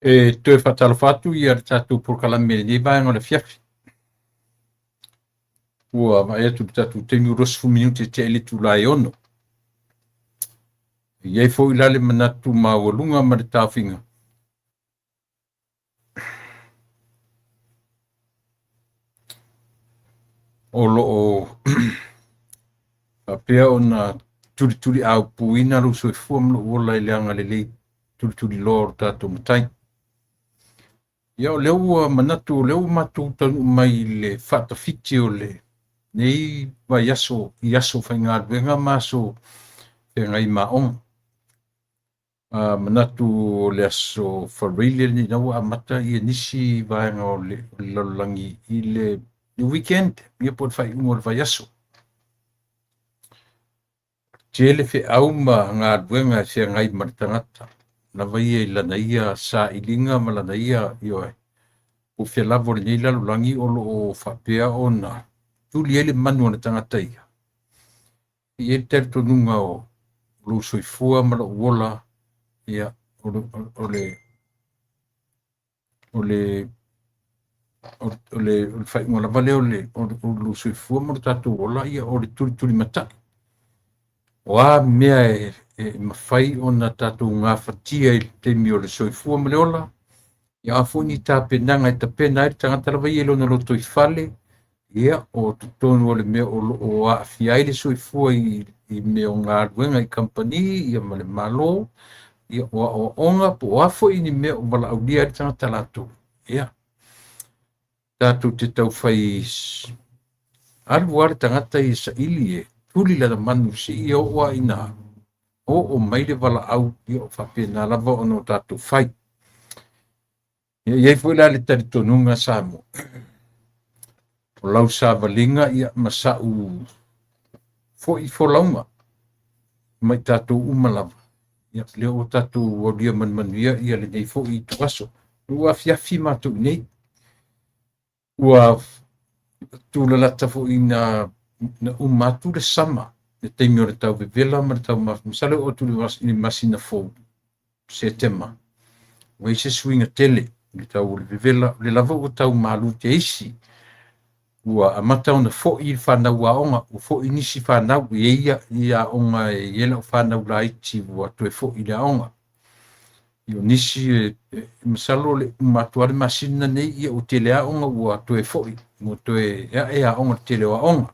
E toe faatalofa atu ia le tatou polokalame i lenei vaega o le afiafi. Ua vaai atu i le tatou taimi ua 20 minute tea i le itula e 6. E i ai foi la le manatu maualuga ma le taofiga o lo o faapea ona tulituliaupuina lou soifua ma lou ola i le agalelei tulituliloa o lo tatou Matai. Ia, o lea ua manatu o lea ua matou taunuu mai i le faatafiti o lenei vaiaso i aso faigaluega ma aso feagai ma aoga. Manatu o le aso Faraile lenei ina ua amata ia nisi vaega o le lalolagi i le weekend, ia po o le faaiuga o le vaiaso. Tele feau ma galuega e feagai ma le tagata lava ia i lana ia sailiga ma lana ia, ioe, po o fea lava o lenei lalolagi o lo o faapea ona tuli ai le manu a le tagata ia. E i ai le talitonuga o lou soifua ma lou ola, ia, o le, o le, o le, o le faaiuga lava lea o lou soifua ma lo tatou ola, ia, o le tulitulimatai. O a mea e mafai ona tatou gafatia i le taimi o le soifua ma le ola, ia a foi ni tapenaga e tapena ai le tagata lava ia i lona lotoifale, ia, o totonu o le mea o lo o aafia ai le soifua i mea o galuega i kamupani, ia ma le Malo, ia, o aoaoga, po o a foi ni mea o valaaulia ai le tagata latou, ia, tatou te taufai alu lava le tagata ia saili e tuli lana manu seia oo lava ina oo mai le valaau, ia, o faapena lava ona o tatou fai. Ia, e i ai foi la le talitonuga Samoa, o lau savaliga, ia, ma sa'u foi folauga mai tatou uma lava, ia, lea ua tatou aulia ma le manuia ia lenei foi ituaso. Ua afiafi matou nei, ua tulalata foi na uma atu le sama, le taimi o le tauvevela ma le taumafa. Masalo oo atu i le masina fou, Setema, ua i ai se suiga tele i le tau o le vevela, o le lava ua tau malu te isi. Ua amata ona foi le fanau aoga, ua foi nisi fanau, e i ai ia aoga e i ai lau fanau laiti ua toe foi i le aoga. O nisi, masalo le uma atu lava le masina nei, ia ua tele aoga ua toe foi, ua toe ae aoga, le tele o aoga.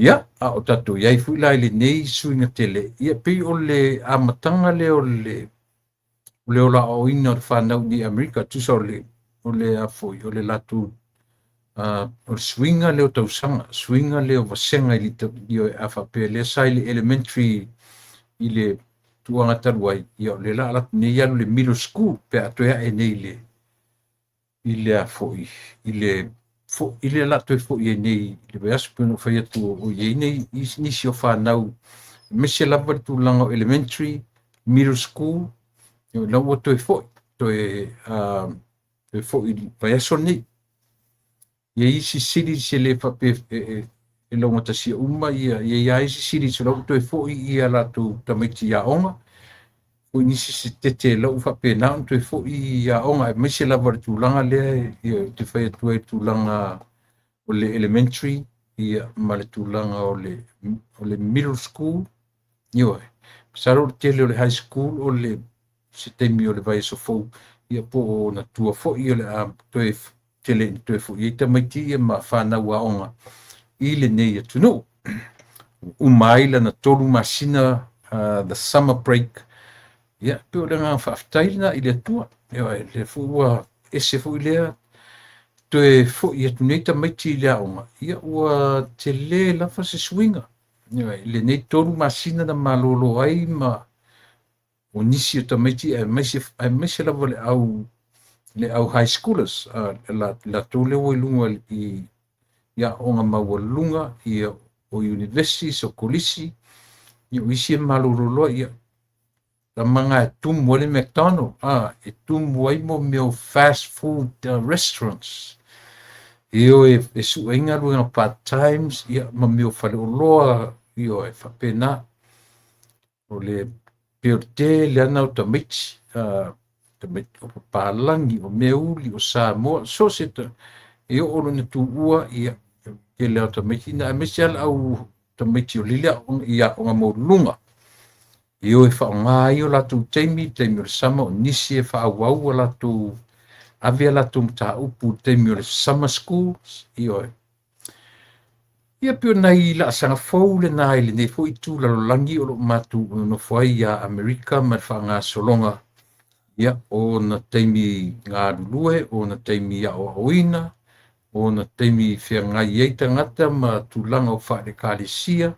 Ia, a o tatou i ai foi la i lenei suiga tele, ia pei o le amataga lea o le ola aoaoina o le fanau i Amerika, tusa o le a foi, o le latou o le suiga lea o tausaga, suiga lea o vasega i le, a faapea lea sa i le elementary i le tausaga talu ai, ia o lea la alu atu nei alu i le middle school pe a toe ae nei i le a foi, i le la toe foi ai nei i le vaiaso. Pei ona ou fai atu o i ai nei nisi o fanau, aemaise lava le tulaga o elementary, middle school, la ua toe foi, toe foi i le vaiaso lenei. E i ai isi cities e le faapea e laugatasia uma, ia, e i ai isi cities o la ua toe foi ia latou tamaiti i aoga, foi nisi setete la ua faapena ona toe foi i aoga, aemaise lava le tulaga lea, ia, te fai atu ai le tulaga o le elementary, ia, ma le tulaga o le middle school. Ioe, masalo o le tele o le high school o le se taimi o le vaiaso fou, ia, po o na tua foi o le a toe tele ina toe foi ai tamaiti ia ma fanau aoga i lenei atunuu. Uma ai lana 3 masina, the summer break. Ia, pei o le agaga faafetai lena i le Atua. Ioe, lea foi ua ese foi lea toe foi atu nei tamaiti i le aoga, ia ua tele lava se suiga. Ioe, i lenei 3 masina na malolo ai ma o nisi o tamaiti, aemaise lava le au high schoolers, latou lea ua i luga i aoga maualuluga, ia, o universities, o kolisi, ia, o isi e malolo loa, ia, tamaga e tumu ai le McDonald, e tumu ai mo mea o fast food restaurants, ioe, e sue ai galuega part times, ia, ma mea o faleoloa, ioe, faapena. O le pei o le tele ana o tamaiti. tamaiti o papalagi, o meauli, o Samoa, so o se e oo lona tuua, ia, tele lava o tamaiti na, aemaise lava le au tamaiti o lele i aoga maualuluga, e o e faaaoga ai o latou taimi, taimi o le sama, o nisi e faaauau a latou ave a latou mataupu i le taimi o le summer schools, ioe. Ia pei o nai laasaga fou lena i lenei foi itu lalolagi o lo o matou nonofo ai ia Amerika ma le faagasologa, ia, o ona taimi galulue, o ona taimi aoaoina, o ona taimi feagai ai tagata ma tulaga o faale-ekalesia,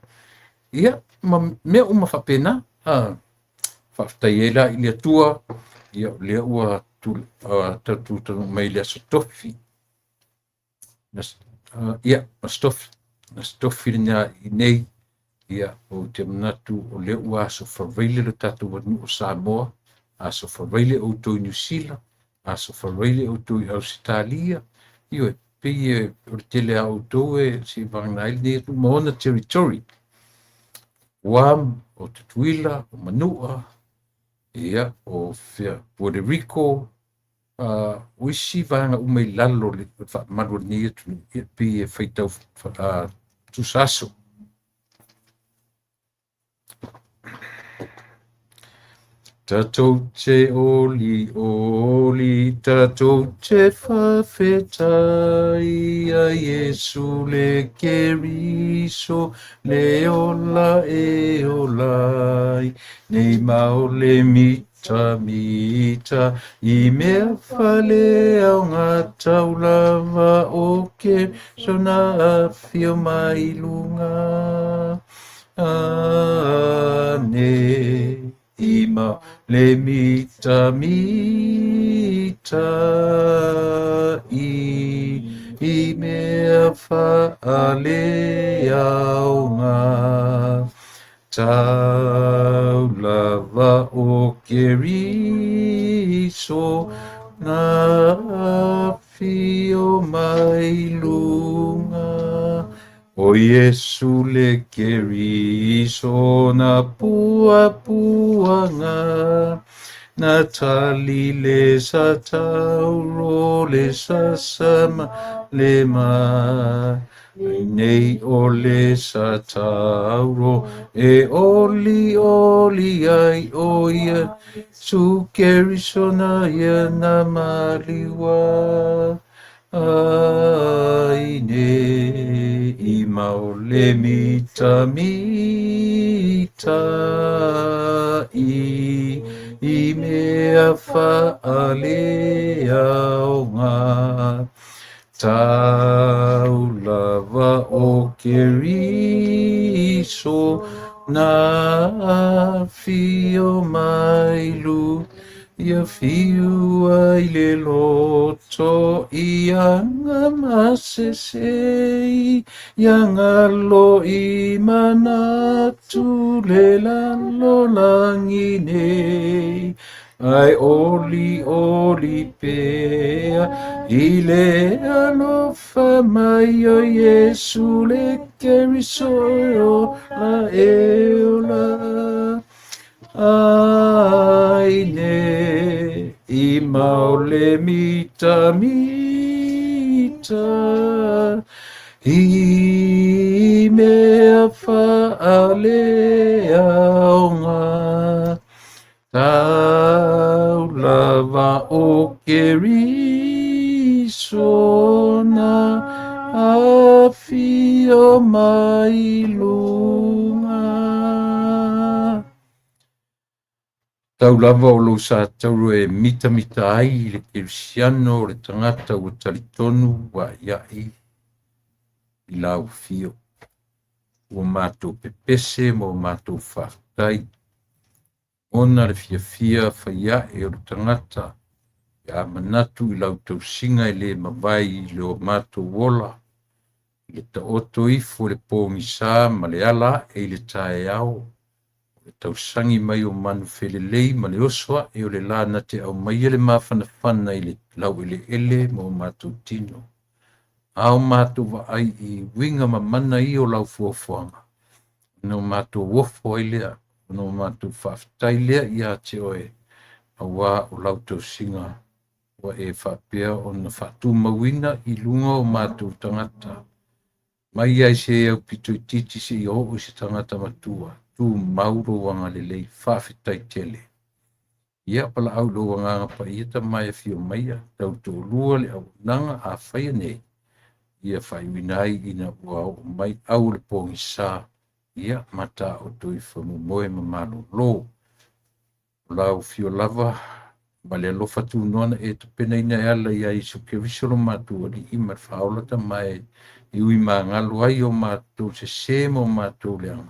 ia, ma mea uma faapena. Faafetai ai la i le Atua, ia, o lea ua tatou taunuu mai i le Aso Tofi. Ia, Aso Tofi, Aso Tofi lena i nei, ia, ou te manatu o lea ua aso faraile le tatou atunuu o Samoa, aso faraile outou i Niu Sila, aso faraile outou i Ausetalia, ioe, pei o le tele a outou e seivagana ai lenei atunuu ma ona territory. Guam, o Tutuila, o Manua, ia, o fea, Puerto Rico, o isi vaega uma i lalo o le faamalu o lenei atunuu, ia, pei e faitau tusa aso. Tatou te oli oli, tatou te faafetai ia Iesu le Keriso, le ola e ola ai, nei ma o le mita mita, i mea faaleaoga tau lava o Keriso na afio mai luga. Ane i ma le mita mita i mea faaleaoga tau lava o Keriso na afio mai luga. O Iesu le Keriso na puapuaga, na tali le satauro le sasama le mai nei o le satauro e oli oli ai o Iesu Keriso na ia na maliua. Ai nei i mau le mita mita i mea faaleaoga tau lava o Keriso na afio mai lu ia fiu ai le loto i anga masese ia ngalo i manatu le lalo langi nei ai oli oli pea i le alofa mai o Iesu le Keriso o la e ola. Ai ne i mau le mita mita i mea faaleaoga tau lava o Keriso na afio mai luga. Tau lava o lou satauro e mitamita ai le Kerisiano o le tagata ua talitonu ua aiai i lau afio. Ua matou pepese ma ua matou faafetai. Ona le fiafia faiae o le tagata pe a manatu i lau tausiga e le mavae i le o matou ola, i le taoto ifo i le pogisa ma le ala ae i le taeao, o le tausagi mai o manu felelei ma le oso ae o le la na te aumaia le mafanafana i le laueleele ma o matou tino. A o matou vaai i uiga mamana ia o lau fuafuaga, ona o matou ofo ai lea, ona o matou faafetai lea ia te oe, Auā o lau tausiga ua e faapea ona faatumauina i luga o matou tagata, mai lava i se aupito itiiti seia oo i se tagata matua, tumau lou agalelei, faafetai tele. Ia, valaau i lou Agaga Paia Tama e afio maia, tautoalua le auaunaga a faia nei, ia faaiuina ai ina ua oo mai au o le pogisa, ia ma taoto i faamoemoe ma malolo. O lau afio lava ma le alofa tunoa na e tapenaina e ala ia Iesu Keriso lo matou Alii ma le Faaola Tama e ui magalo ai o matou sesē ma o matou leaga,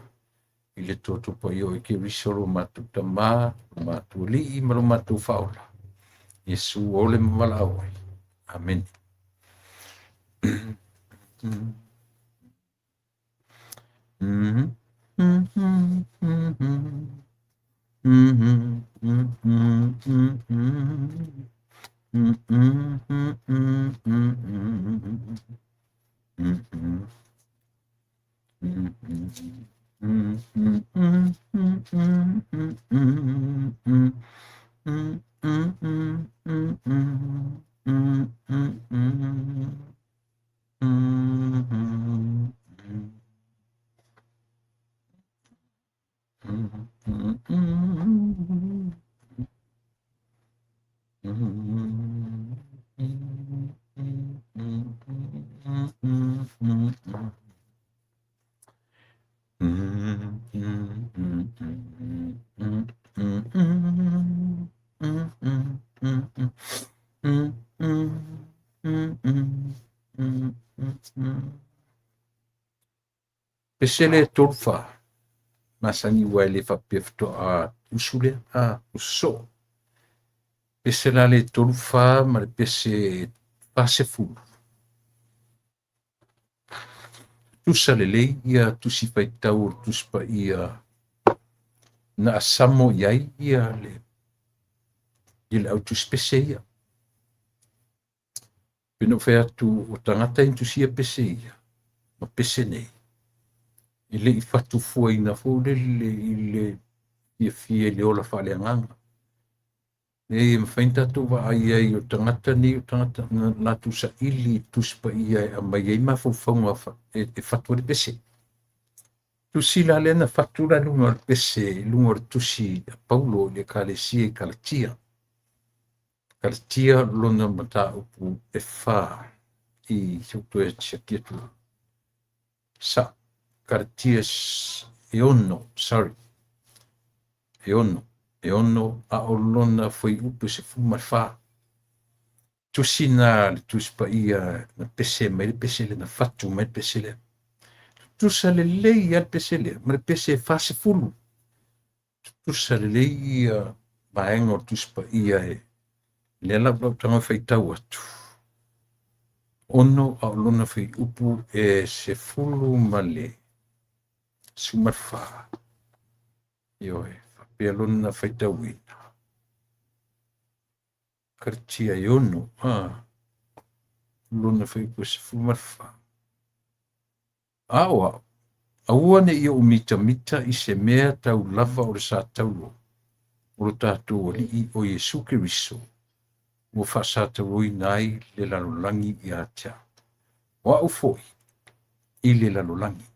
i le toto paia o Keriso lo matou Tamā, lo matou Alii ma lo matou Faaola. Iesu ole ma valaau ai. Amene. Pese le 34, masani ua e le faapea faatoa usu lea, a usu soo. Pese la le 34 ma le pese 40. Tusa lelei ia tusi faitau o le Tusi Paia na asamo i ai ia le au tusi pese ia. Pe na ou fai atu o tagata e tusia pese ia, ma pese nei, e le i fatufuaina foi lele i le fiafia i le ola faaleagaga. E mafai ona tatou vaai ai o tagata nei o tagata na latou saili i Tusi Paia e aumai ai mafaufauga e fatu ai le pese. Tusi la lea na fatu la luga o le pese, luga o le tusi a Paulo i le Ekalesia i Kalatia. Kalatia lona mataupu e 4 i se ou toe siaki atu. Sa, Kalatia e 6, sorry. E 6, e 6 a o lona fuaiupu e 14. Tusi na le Tusi Paia na pese mai le pese lea, na fatu mai le pese lea. Tutusa lelei lava le pese lea, ma le pese e 40. Tutusa lelei ia vaega o le Tusi Paia e lea lau lau tago e faitau atu. 6 a o lona fuaiupu e 14. Ioe, faapea lona faitauina. Kalatia e 6, lona fuaiupu e 14. A o au, aua ne i ou mitamita i se mea tau lava o le sataulo o lo tatou Alii o Iesu Keriso, ua faasatauloina ai le lalolagi ia te au. O au foi i le lalolagi.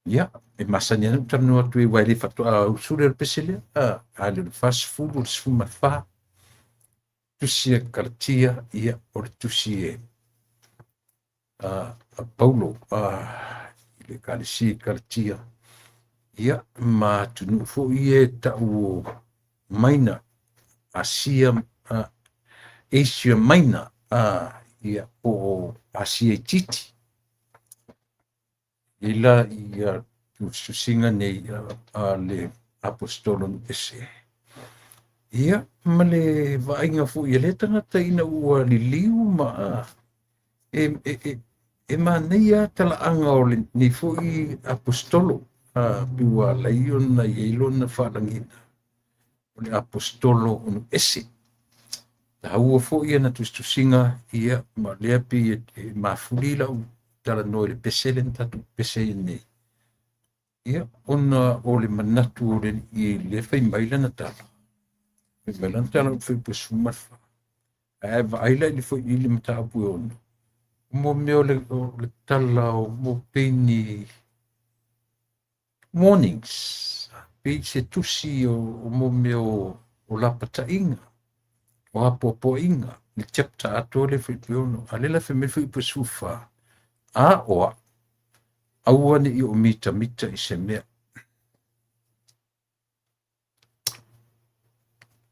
Ia, e masani ana ou talanoa atu ai, aua e le faatoa usu lea o le pese lea, a le o le 40, o le 14. Tusi a Kalatia, ia, o le tusi e a Paulo i le Ekalesia i Kalatia, ia, ma atunuu foi e tau o Maina, Asia, Asia Maina, ia, po o Asia itiiti. I la ia tusitusiga nei a le apostolo ese. Ia, ma le vaaiga foi e le tagata ina ua liliu ma e manaia talaaga o lenei foi apostolo, pe ua alai ona i ai lona faalagina o le apostolo o nuu ese. Taua foi ana tusitusiga, ia, ma lea pei e mafuli lau talanoa i le pese lea na tatou pese ai nei. Ia, ona o le manatu o le alii lea fai mai lana tala, Fai mai lana tala o le fuaiupu e 14. Ae vaai la i le foi i le mataupu e 6, mo mea o le tala o mo pei ni warnings, pei se tusi o mo mea o lapataiga, o apoapoaiga, le chapter atoa le fuaiupu e 6. A o lea la e fai mai le fuaiupu e 14, a o au, aua ne i ou mitamita i se mea.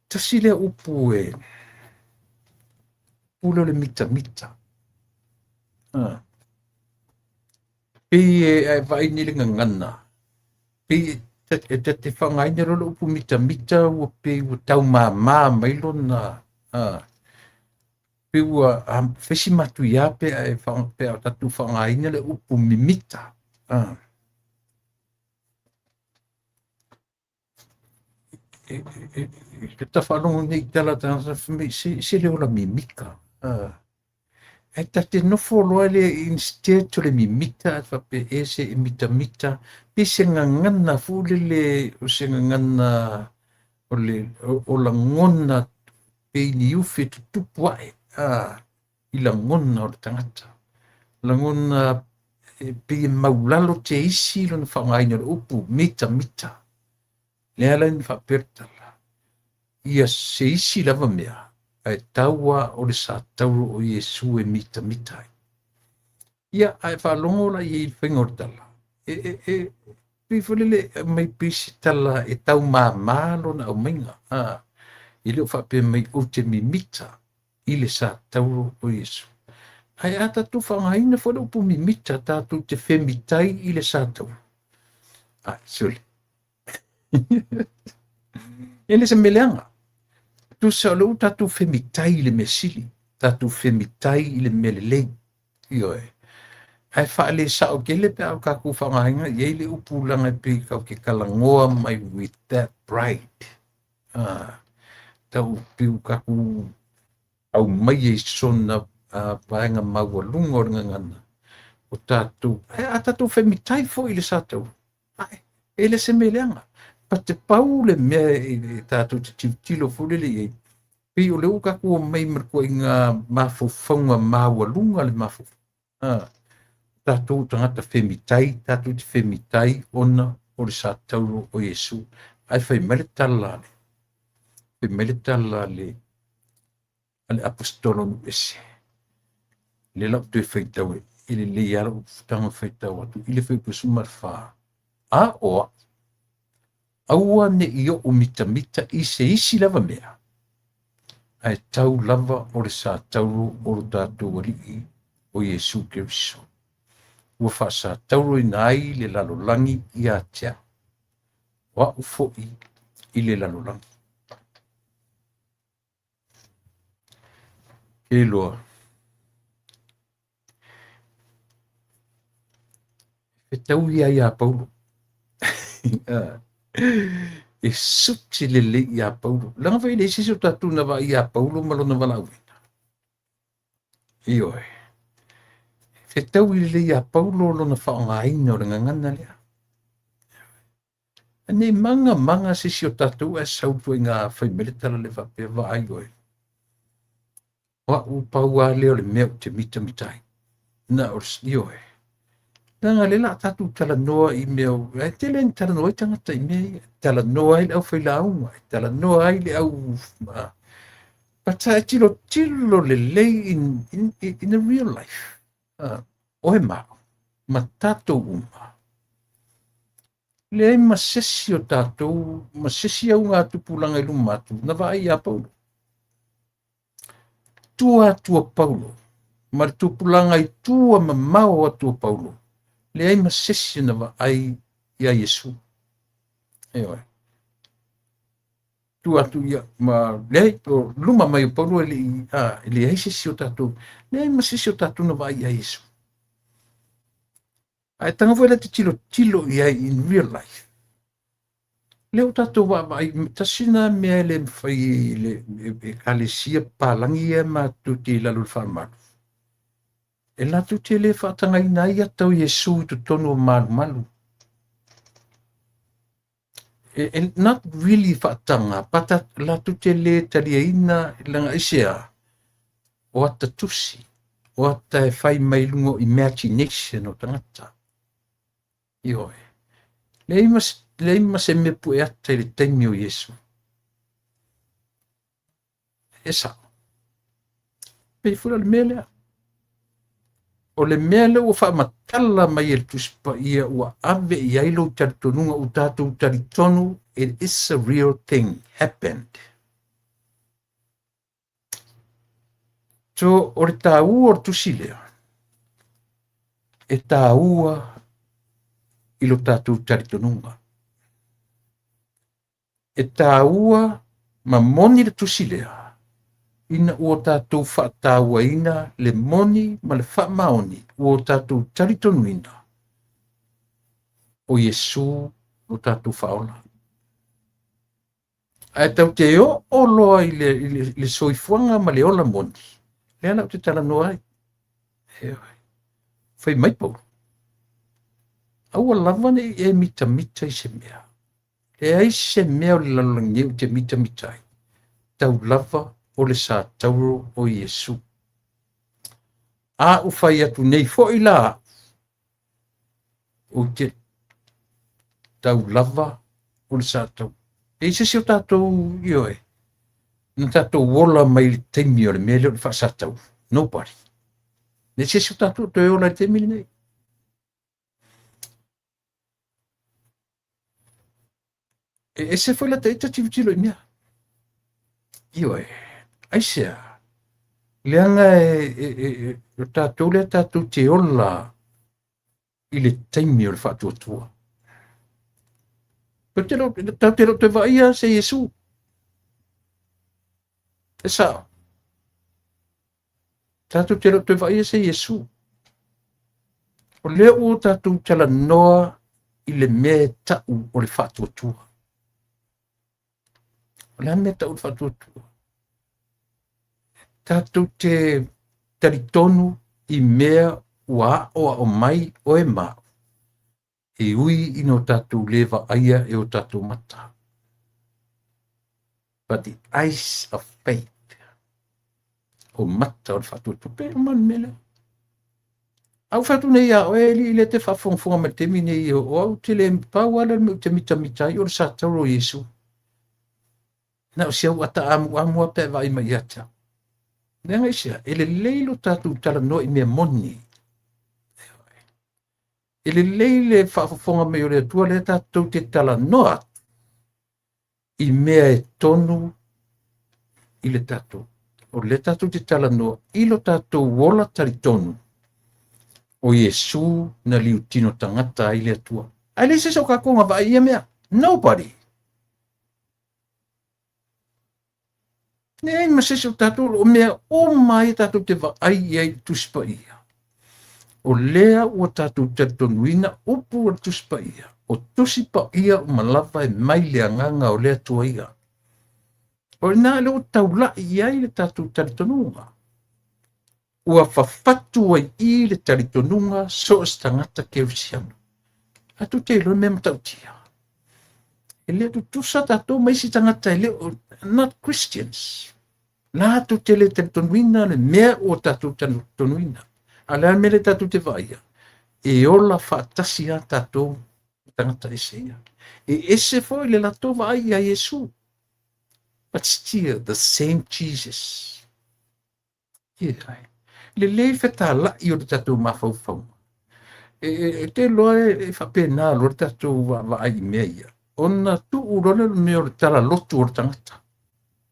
Tasi lea upu e upu lea o le mitamita. Ah. Pei e a e vaai nei le gagana, pei e ta te faaaogaina loa le upu mitamita ua pei ua taumāmā mai lona, ah, pei ua fai si matuiā pe a e pe a tatou faaaogaina le upu mimita. Ah. E ta faalogo nei i tala a tagata fai mai se le ola mimita. Ae ta te nofo loa le instead o le mimita ae faapea e se e mitamita pei se gagana foi lele o se gagana o le o lagona pei ni ufi e tutupu ae i lagona o le tagata. Lagona e pei e maulalo te isi lona faaaogaina o le upu mitamita. Lea la ina faapea le tala, ia se isi lava mea, ae tau lava o le satauro o Iesu e mitamita ai. Ia, a e faalogo la i ai i le faiga o le tala, e, e, e, pei foi lele e aumai pei se tala e taumāmā lona aumaiga. A, e le o faapea mai ou te mimita i le satauro o Iesu. Ae a tatou faaaogaina foi le upu mimita, tatou te femitai i le satauro. A, sole. E le se mea leaga. Tusa o lea ua tatou femitai i le mea sili, tatou femitai i le mea lelei. Ioe. Ae faalesao tele pe a o tatou faaaogaina i ai le upu leaga e pei tatou te talanoa mai with that pride. Ah, tau pei ua tatou aumaia i sona vaega maualuga o le gagana o tatou, ae a tatou femitai foi i le satauro, Ae, e le se mea leaga. But te pau le mea e tatou te tilotilo foi lele i ai, pei o lea ua tatou omai ma le ituaiga mafaufauga maualuga le mafaufau. Ah, tatou tagata femitai, tatou te femitai ona o le satauro o Iesu. Ae fai mai le tala a le, fai mai le tala a le, a le aposetolo nuu ese. Lea la ou toe faitau e lelei lava lou tago faitau atu i le fuaiupu 14. A o au, aua ne i ou mitamita i se isi lava mea, ae tau lava o le satauro o lo tatou Alii o Iesu Keriso, ua faasatauroina ai le lalolagi ia te au, o au foi i le lalolagi. Ke loa. E fetaui ia iā Paulo. E suti lelei iā Paulo. Leaga foi e leai se isi o tatou na vaai iā Paulo ma lona valaauina. Ioe. Fetaui lelei iā Paulo lona faaaogaina o le gagana lea. Nei maga maga se isi o tatou ae sau ituaiga fai mai le tala lea faapea, vaai oe, o au pau lava lea o le mea ou te mitamita ai. Na o le, ioe. Leaga lea la a tatou talanoa i mea, ae tele ina talanoa ai tagata i mea ia. Talanoa ai le aufailauga, e talanoa ai le au... But a e tilotilo lelei in the real life, oe ma au, ma tatou uma, leai ma se isi o tatou, ma se isi augatupulaga i luma atu, na vaai iā Paulo. Tua atu o Paulo, ma le tupulaga i tua mamao atu o Paulo, leai ma se isi na vaai iā Iesu. Ioe. Tua atu ia, ma leai, o luma mai o Paulo e le i, a, e leai se isi o tatou, leai ma se isi o tatou na vaai iā Iesu. Ae tago foi la te tilotilo i ai in real life. Lea ua tatou vaavaai, tasi lena mea e le mafai e le ekalesia papalagi ia matou te i lalo o le faamalu. E latou te le faatagaina ai ata o Iesu i totonu o malumalu. E not really faataga, but latou te lē taliaina leaga aisea? O ata tusi, o ata e fai mai luga o imagination o tagata. Ioe. Leai ma, leai ma se mea pue ata i le taimi o Iesu. E sao. Pei foi la o le mea lea. O le mea lea ua faamatala mai e le Tusi Paia ua ave i ai lou talitonuga ua tatou talitonu it is a real thing happened. So, o le taua o le tusi lea, e taua i lo tatou talitonuga. E taua ma moni le tusi lea, ina ua tatou faatauaina le moni ma le faamaoni ua tatou talitonuina o Iesu lo tatou Faaola. Ae tatou te oo loa i le soifuaga ma le ola moni, lea la ou te talanoa ai. Ioe. Fai mai Paulo, aua lava ne i e mitamita i se mea. Leai se mea o le lalolagi nei ou te mitamita ai, tau lava o le satauro o Iesu. A ou fai atu nei foi la au, ou te tau lava o le satauro. E i se isi o tatou, ioe, na tatou ola mai i le taimi o le mea lea o le faasatauro. Nobody. Leai se isi o tatou o toe ola i le taimi lenei. E ese foi la ita tilotilo i mea. Ioe, aisea? Leaga e o tatou lea tatou te ola i le taimi o le faatuatua. Tatou te le o toe vaaia se Iesu. E sao. Tatou te le o toe vaaia se Iesu. O lea ua tatou talanoa i le mea e tau o le faatuatua. O le a le mea e tau o le faatuatua? Tatou te talitonu i mea ua aoao mai oe ma au, e ui ina o tatou le vaaia e o tatou mata. But the eyes of faith, o mata o le faatuatua, pe uma le mea lea. A ou fai atu nei ia oe, alii lea e te faafogafoga mai i le taimi nei, o au te le pau lava lea o le mea ou te mitamita ai o le satauro o Iesu. Na o si au ata amuamu lava pe a vaai mai ia te au. Leaga aisea? E lelei lo tatou talanoa i mea moni. E lelei le faafofoga mai o le Atua lea tatou te talanoa atu i mea e tonu i le tatou. O lea tatou te talanoa i lo tatou ola talitonu o Iesu na liutino tagata ai le Atua. Ae leai se isi o kākou na vaai i ia mea. Nobody. Leai ma se isi o tatou, o mea uma ia tatou te vaai i ai i le Tusi Paia. O lea ua tatou talitonuina upu o le Tusi Paia, o Tusi Paia uma lava e mai le Agaga o le Atua ia. O i ina lea ua taulai i ai le tatou talitonuga. Ua fafatu ai i le talitonuga so o se tagata kerisiano. A tou te iloa le mea matautia. E le o tutusa tatou ma isi tagata e le o, not Christians. Latou te le talitonuina le mea ua tatou talitonuina. A o le a le mea lea tatou te vaaia? E ola faatasi lava tatou ma tagata ese ia. E ese foi le latou vaai ia Iesu. But still the same Jesus. Ioe. Lelei fetalai o le tatou mafaufauga. E te iloa e faapena loa le tatou vaavaai i mea ia, ona tuu loa lea o le mea o le tala lotu o le tagata.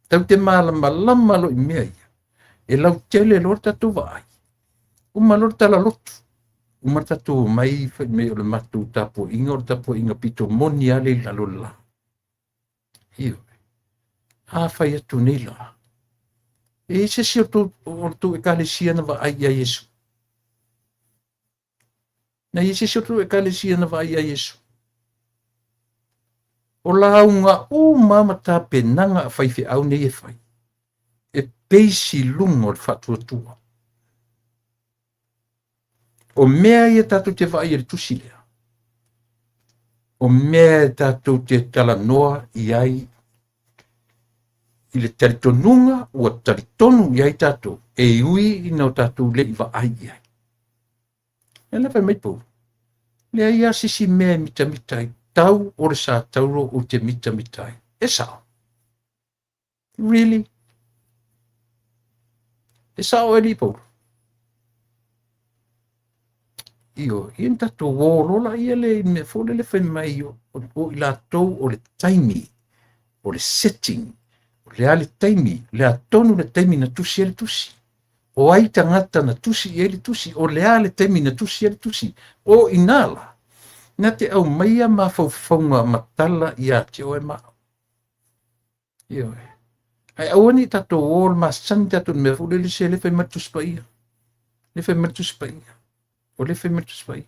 Tatou te malamalama loa i mea ia, e lautele loa le tatou vaai. Uma loa le tala lotu, uma le tatou omai fai mai o le matou tapuaiga o le tapuaiga pito moni lava lea i lalo o le la. Ioe. A fai atu nei la, e i ai se isi o le tou ekalesia na vaai ia Iesu? Na i ai se isi o le tou ekalesia na vaai ia Iesu? O lauga uma ma tapenaga a faifeau nei e fai, e base i luga o le faatuatua. O mea ia tatou te vaai i le tusi lea. O mea e tatou te talanoa i ai i le talitonuga ua talitonu i ai tatou, e ui ina o tatou le i vaai i ai. E le fai mai Paulo, leai lava se isi mea e mitamita ai, tau o le satauro ou te mitamita ai. E sao. Really? E sao e Paulo? Io, ia na tatou o loa laia lea i le mea foi lele fai mai o i latou o le taimi, o le setting, o le a le taimi, o le a tonu le taimi na tusi ai le tusi. O ai tagata na tusi i ai le tusi, o le a le taimi na tusi ai le tusi. O i nā la, na te aumaia mafaufauga matala ia te oe ma au. Ioe. Ae aua ne i tatou o le masani tatou i le mea foi lele se le fai mai le Tusi Paia. Le fai mai le Tusi Paia. O le fai mai le Tusi Paia.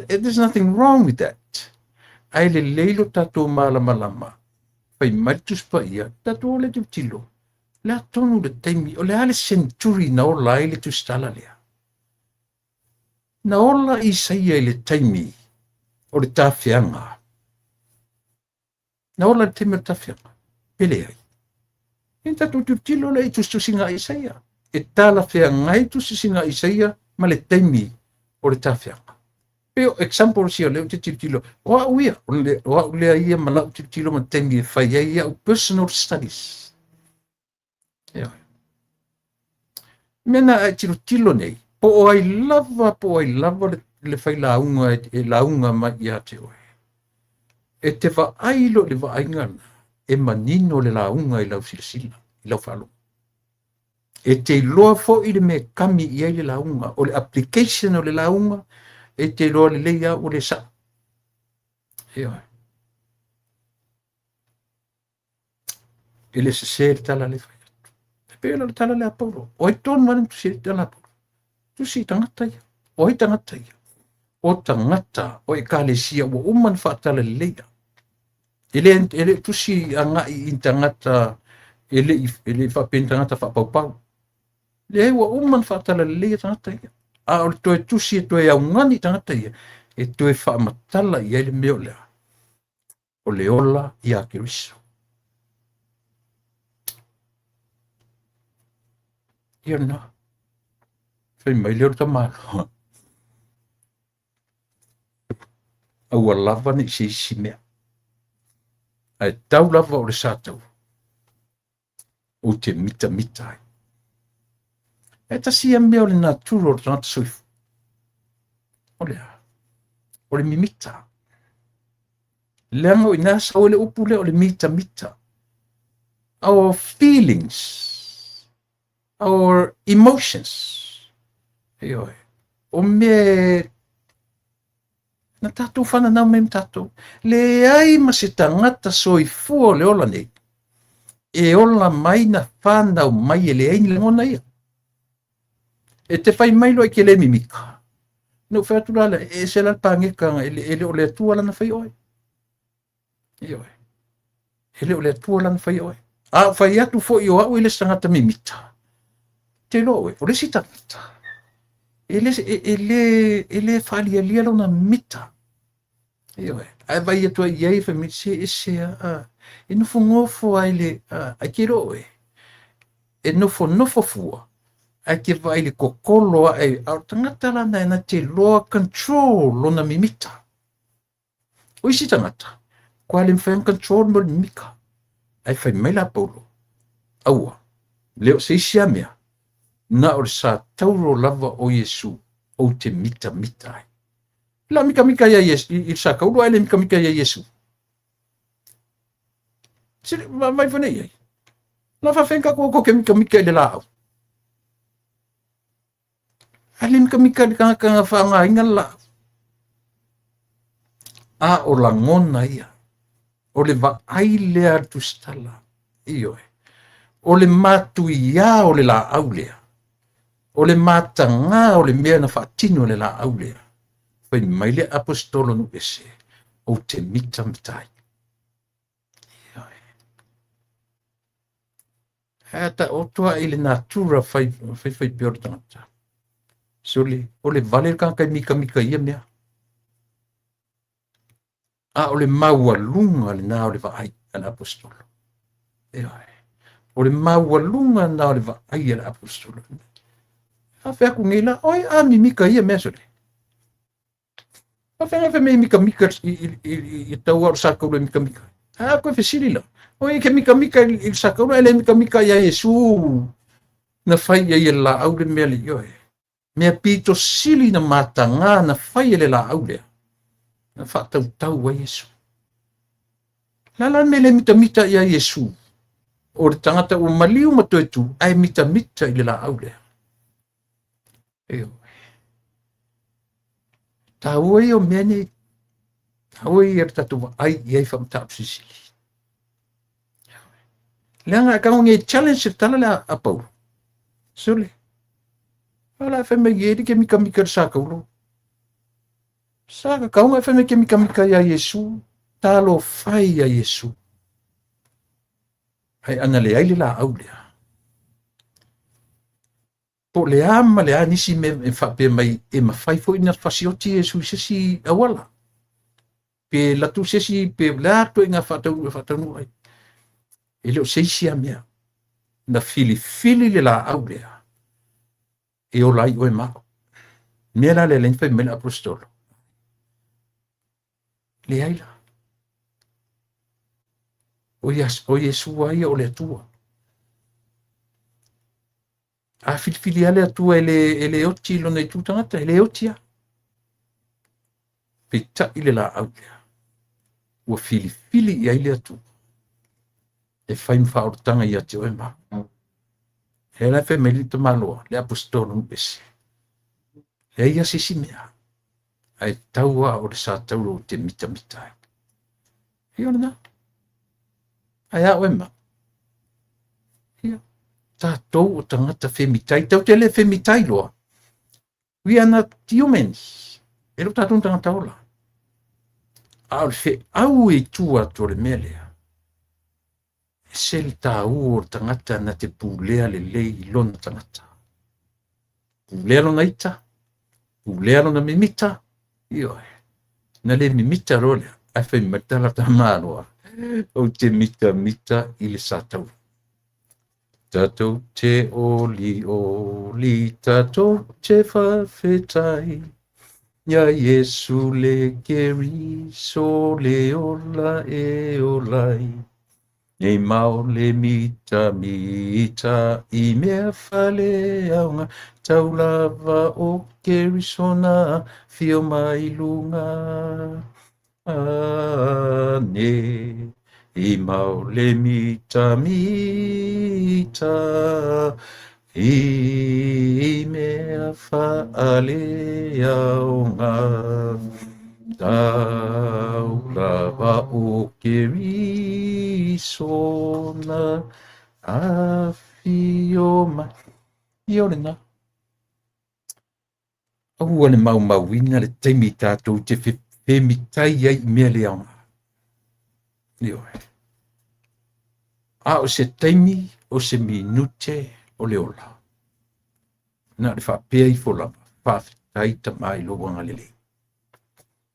There's nothing wrong with that. Ae lelei lo tatou malamalama. Fai mai le Tusi Paia, tatou o le tilotilo. O le a tonu le taimi, o le a le century na ola ai le tusitala lea. Na ola Isaia i le taimi o le tafeaga. Na ola i le taimi o le tafeaga. Pe leai. E tatou tilotilo lea i tusitusiga a Isaia. E talafeagai tusitusiga a Isaia ma le taimi o le tafeaga. Pe o example sia lea ou te tilotilo. O au ia, o au lea ia ma lau tilotilo ma le taimi e fai ai au personal studies. Ioe. Mea na e tilotilo nei, po o ai lava, po o ai lava le failauga e lauga mai ia te oe. E te vaai loa i le vaaiga lena, e manino le lauga i lau silasila, i lau faalogo. E te iloa foi le mea e kami i ai le lauga, o le application o le lauga, e te iloa lelei lava ua le sao. Ioe. E le sese le tala lea e fai atu. E pei o le tala lea a Paulo. O ai tonu lava na tusi ai le tala a Paulo? Tusi i tagata ia. O ai tagata ia? O tagata o ekalesia ua uma ona faatalaleia. E le tusi agai i tagata, e le faapea ni tagata faapaupau. Leai, ua uma ona faatalaleia tagata ia. A o le toe tusi e toe augani i tagata ia, e toe faamatala i ai le mea o lea. O le ola ia Keriso. Ia lena. Fai mai lea o le tamaloa. Aua lava ne i se isi mea. Ae tau lava o le satauro. Ou te mitamita ai. E tasi ia mea o le natura o le tagata soifua. O le a? O le mimita. Leaga o i ina sau ai le upu lea o le mitamita. Our feelings, our emotions. Ioe. O mea na tatou whananau mai ma tatou. Leai ma se tagata soifua o le ola nei. E ola mai na whanau mai e leai ni lagona ia. E te fai mai loa i ke le mimika. Na ou fai atu la lea, e ese la le pageka e le o le Atua lana fai oe. Ioe. E le o le Atua lana fai oe. A ou fai atu foi o au e le se tagata mimita. Te iloa oe, o le isi tagata, e le faalialia lona mimita. Ioe. Ae vai atu ai i ai, fai mai, se ese a, e nofonofo ai le, ai ke iloa oe, e nofonofo fua, ae ke vaai le kokolo ae, a o le tagata lana e na te loa control lona mimita. O isi tagata, kua le mawhai ona control mo le mimika. Ae fai mai la Paulo, aua, le o se isi a mea, na o le satauro lava o Iesu ou te mitamita ai. La mikamika ia Iesu, i le sakauro ae le mikamika ia Iesu. Se vai fane i ai. La whawhenga ko ko ke mikamika i le laau. A le mikamika i le kangaka nga whaangainga le laau. A o lagona ia. O le vaai lea a le tusitala. Ioe. O le matuiā o le laau lea. O le matagā o le mea na faatino e le laau lea. Fai mai le apostolo nu ese, ou te mitamita ai. Ioe. Ae ta oto ai le natura fai fai pea o le tagata. Se o le vale le tagata e mikamika i ia mea. A o le maualuga lena o le vaai a le aposetolo. Ioe. O le maualuga lena o le vaai a le aposetolo. A fai atu nei la, oi a mimika ia mea sole. A fai fai mai mikamika i tau o sa kaula mikamika. A koe fesili la. Oi ke mikamika i sa kaula ele mikamika ia Iesu na fai ia ia la au le mea le ioe. Mea pito sili na mataga na fai e le laau lea, na faatautau ai Iesu. La la mea le mitamita ia Iesu, o le tagata ua maliu ma toe tu, ae mitamita i le laau lea. Ioe. Taua ia o mea nei, taua ia le tatou vaai i ai faamataupu silisili. Leaga e tago nei challenge le tala lea a Paulo. Sole. Ala fai mai e ke mikamika le sa kaulo. Sa ka kaunga fai mai ke mikamika ia Iesu, talo fai ia Iesu. Ai ana le ai le la au lea. Po le a ma le a nisi me e faapea mai e mafai foi na fasioti Iesu i se isi auala. Pe latu se isi, pe le a ituaiga faataunuu e faataunuu ai. E le o se isi a mea. Na filifili le laau lea e ola ai oe ma au. Mea la lea lea fai mai le aposetolo. Leai la. O Iesu a ia o le Atua. A filifili lava le Atua e le oti i lona itu tagata, e le oti lava. Peitai le laau lea, ua filifili i ai le Atua e fai ma faaolataga ia te oe ma au. E la fai mai le tamaloa, le aposetolo nuu ese. Leai lava se isi mea, ae tau lava o le sa tauro ou te mitamita ai. Ia o lena. Ae a oe ma? Ia, tatou o tagata femitai, tau te le femitai loa. We are not humans. E le o tatou ni tagata ola. A o le feau e i tua atu o le mea lea, e ese le taua o le tagata na te pulea lelei i lona tagata. Pulea lona ita, pulea lona mimita, ioe. Na le mimita loa lea, ae fai mai le tala tamaloa, ou te mitamita i le sa taula. Tatou te olioli, tatou te faafetai, ia Iesu le Keriso le ola e ola ai. Nei mao le mitamita i mea faaleaoga, tau lava o Keriso na afio mai luga. Ane, i mao le mitamita i mea faaleaoga, tau lava o Keriso na afio mai. Ia o lena. Aua le maumauina le taimi tatou te femitai ai i mea le aoga. Ioe. A o se taimi, o se minute o le ola. Na o le faapea ifo lava, faafetai Tama i lou agalelei.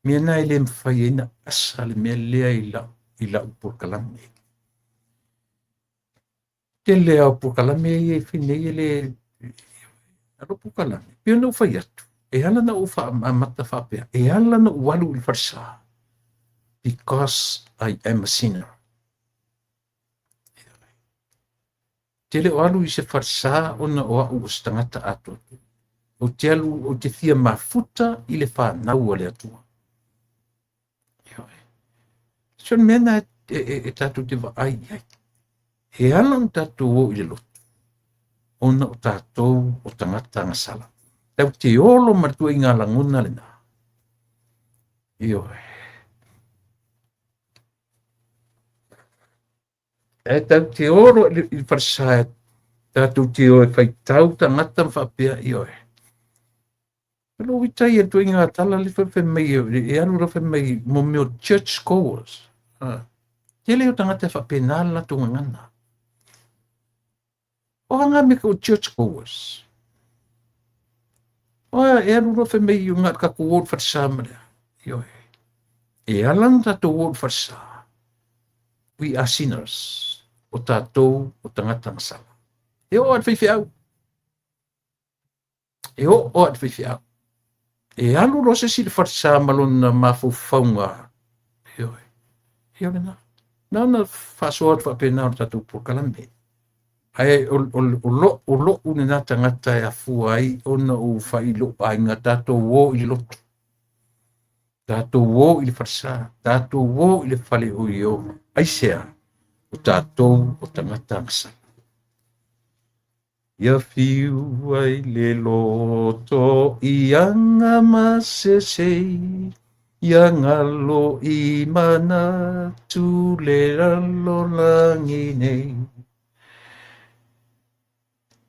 Mea na e le mafai ai na asa le mea lea i lau polokalame. Tele lava o polokalame ia e fai nei e le alo polokalame. Pei ona ou fai atu, e ala na ou amata faapea, e ala na ou alu i le falesa, because I am a sinner. Te le o alu i se falesa ona o au o se tagata atoatoa. Ou te alu, ou te fia mafuta i le fanau a le Atua. Ioe. So le mea na e tatou te vaai i ai. E ala ona tatou o i le lotu, ona o tatou o tagata agasala. Tau te olo ma le tuaiga lagona lena. Ioe. E tau te olo i le falesa, tatou te o e faitau tagata ma faapea, ioe. O lou ita ia ituaiga tala le fai mai e alu la fai mai mo mea o church goers. Tele o tagata e faapena le latou gagana. O a ngā mea o church goers? O e alu loa fai mai o ngā tatou o le falesa ma lea. Ioe. E ala ona tatou o i le falesa, we are sinners, o tatou o tagata gasala. E oo lava i le faifeau. E oo lava i le faifeau. E alu loa se isi i le falesa ma lona mafaufauga, ioe, ia o lena. Na ona faasoa atu faapena o le tatou polokalame. Ae o, o, o, lo, o lo'u lena tagata e afua ai ona ou fai i lo'u aiga, tatou o i le lotu, tatou o i le falesa, tatou o i le fale o Ieova. Aisea? O tatou o tagata agasala. Ia fiu ai le loto i aga masese, ia galo i manatu le lalolagi nei.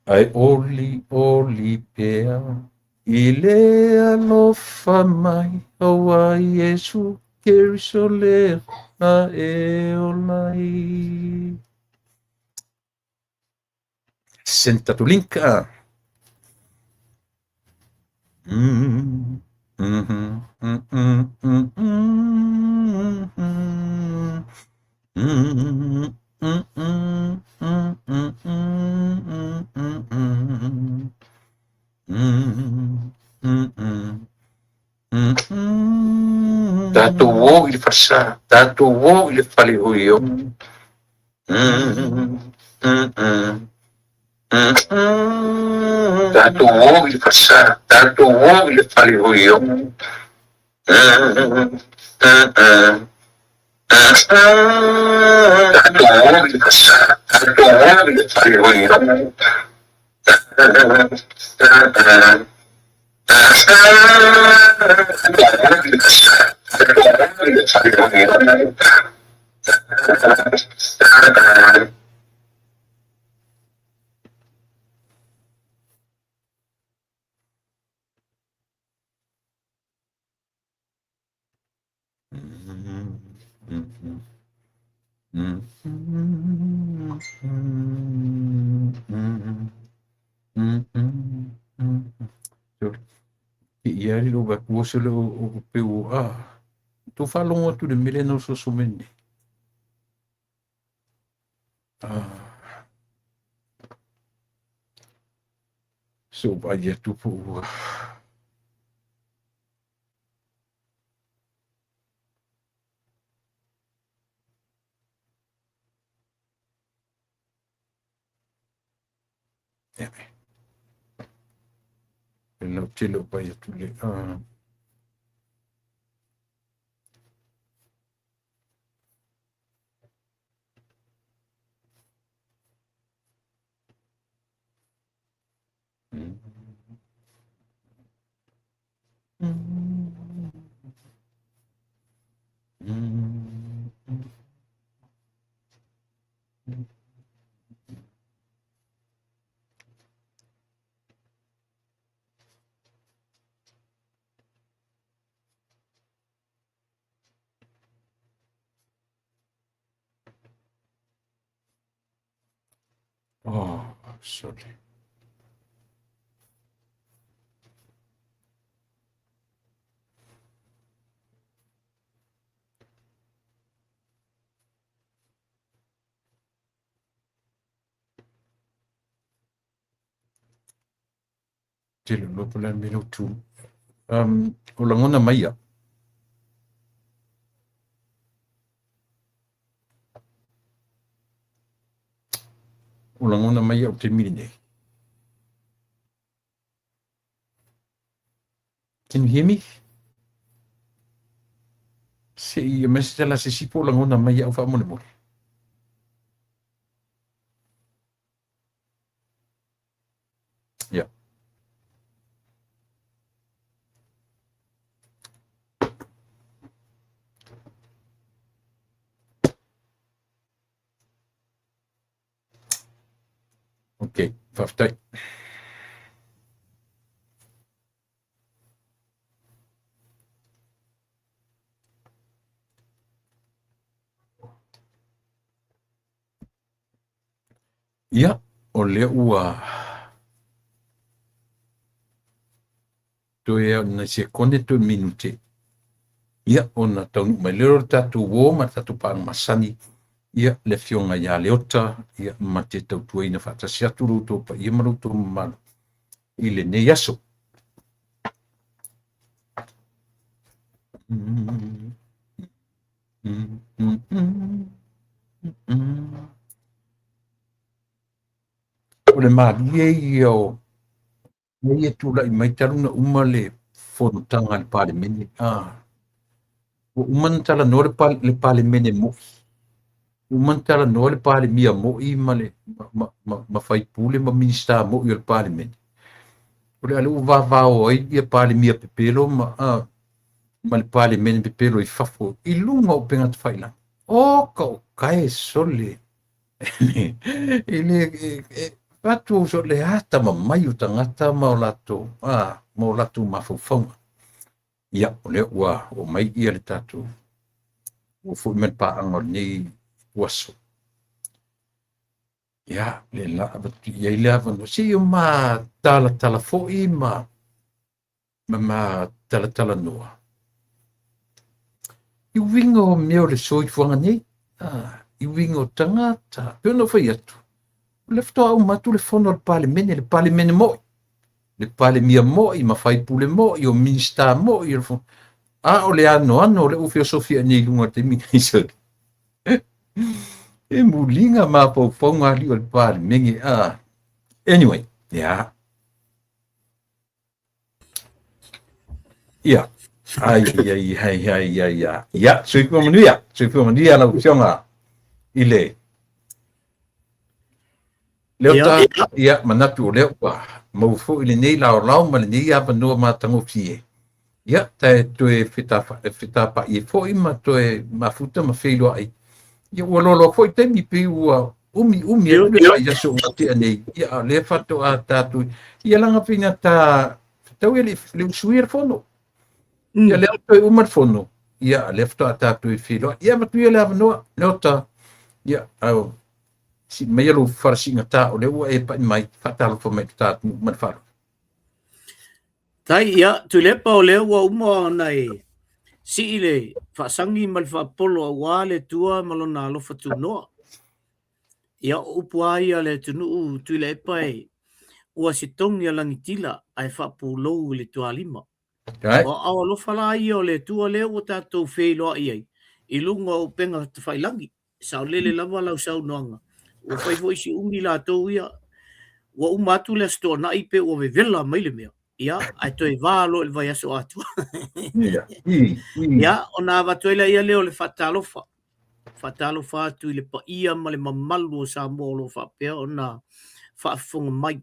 Ae olioli pea i le alofa mai, aua Iesu Keriso lea e ola ai. Send tatou link. Tatou o i le falesa, tatou o i le fale o Io. Tatou o i le falesa, tatou o i le fale o Io. Tatou o i le falesa, tatou o i le fale o Io. Ia li lo ba ku se le o pe o a. Tu faalogo atu le mele na ososo mai nei. Ah. So ba ia tu po ua. Ia. E lau tele o pai atu le. Ah. Oh, sorry. Tele loa po o le a le mea lea ua tu. O lagona mai au. O lagona mai au i le taimi lenei. Can you hear me? Se i aumai se tala a se isi po o lagona mai au faamolemole. Ia. Ok, faafetai. Ia, o lea ua toe nai sekone toe minute. Ia, ona taunuu mai lea o le tatou uo ma le tatou paaga masani, ia, le Afioga ia Leota, ia, ma te tautuaina faatasi atu lo outou paia ma lo outou mamalu i lenei aso. O le malie ia o mea ia e tulai mai talu ona uma le fonotaga a le Palemene. Ua uma ona talanoa le Palemene moi, ua uma ona talanoa le Palemia moi ma le ma faipule ma Minisita moi o le Palemene. O le a lea ua vavao ai ia Palemia pepelo ma le Palemene pepelo i fafo i luga o upega tafailagi. O ka ukae sole i le fatu so le atamamai o tagata ma o latou ma o latou mafaufauga. Ia, o lea ua oo mai ia le tatou, ua foi mai le paaga o lenei aso. Ia, le la avatu i ai le avanoa. Se i o ma talatala foi ma ma talatalanoa i uiga o mea o le soifuaga nei, i uiga o tagata. Pei ona ou fai atu, o lea faatoa uma atu le fono a le Palemene, le Palemene moi, le Palemia moi, ma faipule moi, o Minisita moi, o le fono. A o le anoano o lea ua feosofia nei i luga o le taimi nei, sorry. E muliga mafaufauga alii o le Palemene. Anyway, yeah. Ia, ai, ai, ai, ai, ai, ai. Ia, soifua manuia, soifua manuia lau Afioga i le Leota, ia, manatu o lea ua maua foi lenei laolao ma lenei avanoa matagofie. Ia, ta toe fetapaai ai foi ma toe mafuta ma feiloai. Ia, ua loaloa foi taimi pei ua umi umi atu le vaiaso ua tea nei. Ia, a o lea faatoa tatou, ia laga pei na ta fetau e le usuia le fono. Ia, lea ua toe uma le fono. Ia, a lea faatoa tatou feiloai. Ia, avatu ia le avanoa, Leota. Ia, au, sii maia lou fala siigatā, o lea ua e pai mai, faatalofa mai i le ta atunuu ma le faaaloalo. Tai, ia, Tuilaepa, o lea ua uma ona e sii le faasagi ma le faapolo aua le Atua ma lona alofa tunoa. Ia, o upu lava ia a le atunuu Tuilaepa e ua se togi a Lagitila ae faapulou i le tualima. O aao alofa la ia o le Atua lea ua tatou feiloai ai i luga o upega tafailagi. Saolele lava lau saunoaga. Ua fai foi si umi latou ia. Ua uma atu le Aso Toonai pe ua vevela mai le mea. Ia, ae toe va loa i le vaiaso atoa. Ia, ona avatu ai laia lea o le faatalofa. Faatalofa atu i le paia ma le mamalu o Samoa o lo o faapea ona faafofoga mai.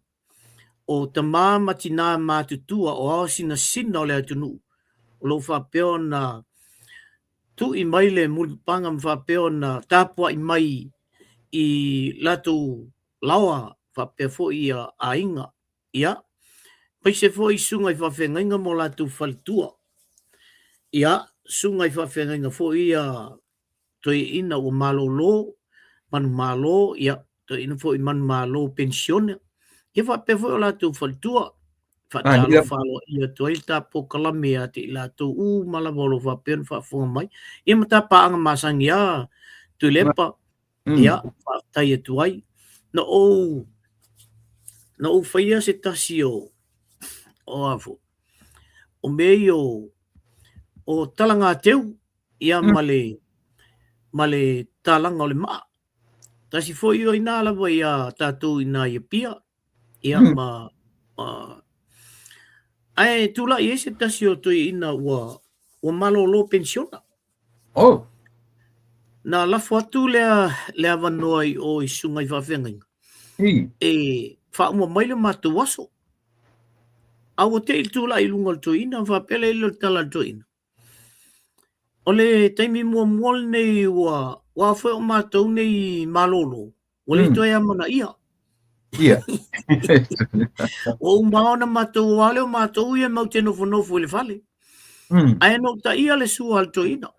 O tama ma tina matutua o ao sinasina o le atunuu o lo o faapea ona tui mai le mulipapaga ma faapea ona tapuai mai i latou laoa faapea foi ia aiga. Ia, aemaise foi susuga i faafeagaiga ma o latou faletua. Ia, susuga i faafeagaiga foi ia toeaiina ua malolo, manumalo, ia, toeaiina foi manumalo penisione, ia faapea foi o latou faletua. Faatalofa aloaia atu ai le ta polokalame ia te i latou uma lava o lo o faapea ona faafofoga mai. Ia ma ta paaga masani lava Tuilaepa, ia, faafetai atu ai. Na ou na ou faia se tasi o o a foi, o mea ia o talagateu ia ma le ma le talaga o le maa. Tasi foi o ina lava ia tatou ina i Apia, ia ma ae tulai ai se tasi o toeaiina ua ua malolo penisiona. Oh. Na lafo atu lea le avanoa i o i susuga i faafeagaiga. E faauma mai le matou aso. A ua te i le tulai i luga o le toeaina, faapea lea o le tala a le toeaina. O le taimi muamua lenei ua ua foi o matou nei malolo, ua le toe amanaia. Ia. Ua uma ona matou aua lea o matou ia matou te nofonofo i le fale. Ae na ou taia le sua a le toeaina.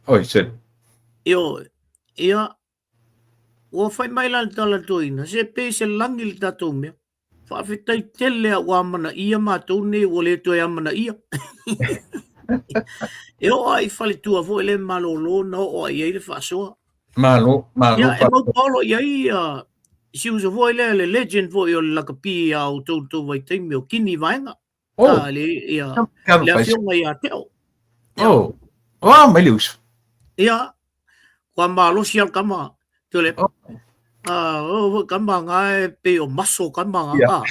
Oi, se. Ioe. Ia, ua fai mai la le tala a le toeaina, se pei se lagi le tatou mea. Faafetai tele a ua amanaia matou nei ua le toe amanaia. E oo lava i faletua foi lea malolo na oo lava i ai le faasoa. Malo, malo. Ia, e mau paolo i ai ia si uso foi lea le legend foi o le lakapi a outou i le tou vaitaimi o Kini Vaega. Oh, Ah, le, ia, talo le fai. afioga ia Teo. Oh, oh, mai le uso. Ia, kua malosi al kama, Tulip. Oh. Ah, oh, kama nga e pe o maso kama nga. Ia. Ah.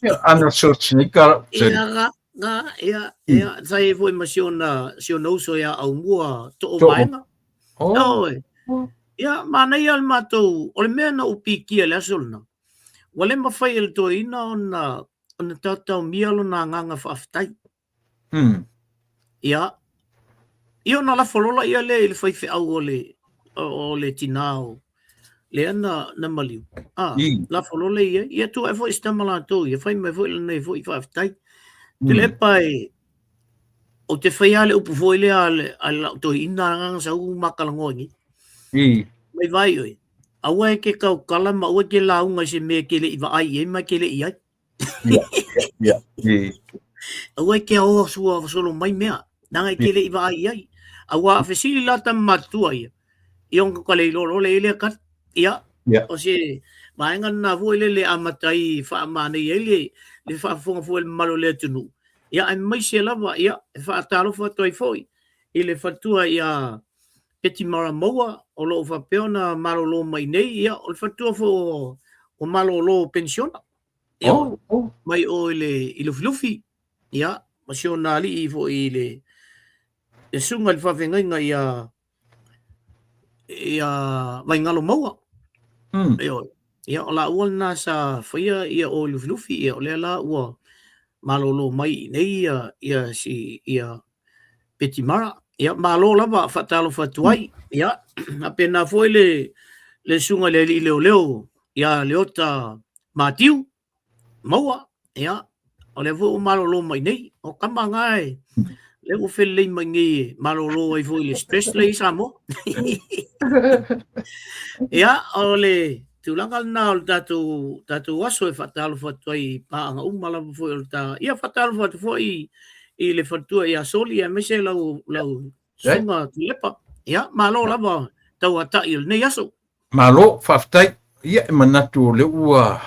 Ia, Arnold Schwarzenegger. Ia, nga, nga, ia, ia, sa e foi ma si ona, si ona uso ia Aumua, too To'o. vaega. Oh, Oi. Ia, manaia le matou, o le mea na ou pikia i le aso lena, ua le mafai e le toeaina ona ona taotaomia lona agaga faafetai. Ia, ia ona lafo loa ia lea i le faifeau o le o le tinā o lea na, na maliu. Ah, lafo loa lea i ai. Ia tuu ae foi si tama latou ia, fai mai foi lenei foi faafetai. Tuilaepa e, ou te faia lava le upu foi lea a le, a le lau toeaina agaga sau ma talanoa nei. Mai vai oe, aua e ke tautala ma aua e ke lauga i se mea e ke leʻi vaai i ai ma e ke leʻi ai. Ia, ia, ia. Aua e ke aoa sua solo mai mea, nanga e ke leʻi vaai i ai. Aua a fesili la tama matutua ia, ia ona ka le iloa loa lea i lea kali. Ia, o se vaega lena foi lele e amata ai faamanaia ai le, le faafofoga foi a le mamalu o le atunuu. Ia, aemaise lava, ia, e faatalofa atu ai foi i le faletua ia Peti Maramaua o lo o faapea ona malolo mai nei, ia, o le faletua foi o, o malolo penisiona. Ia, Oh, oh. mai o i le i Lufilufi, ia, ma si ona alii foi i le, le susuga i le faafeagaiga ia ia Vaingalo Maua. Ioe. Ia, o laua lena sa faia ia o i Lufilufi, ia, o lea la ua malolo mai i inei ia, ia si, ia Peti Mara. Ia, malo lava, faatalofa atu ai. Ia, faapena foi le, le susuga i le alii leoleo ia Leota Matiu Maua. Ia, o lea foi ua malolo mai nei. O tama na e, lea ua felelei mai nei e malolo ai foi i le stress lea i Samoa. Ia, o le tulaga lena o le tatou, tatou aso e faatalofa atu ai i paaga uma lava foi o le ta... Ia, faatalofa atu foi i le faletua ia Soli aemaise lau, lau susuga Tuilaepa. Ia, malo lava tauatai o lenei aso. Malo, faafetai. Ia, e manatu o lea ua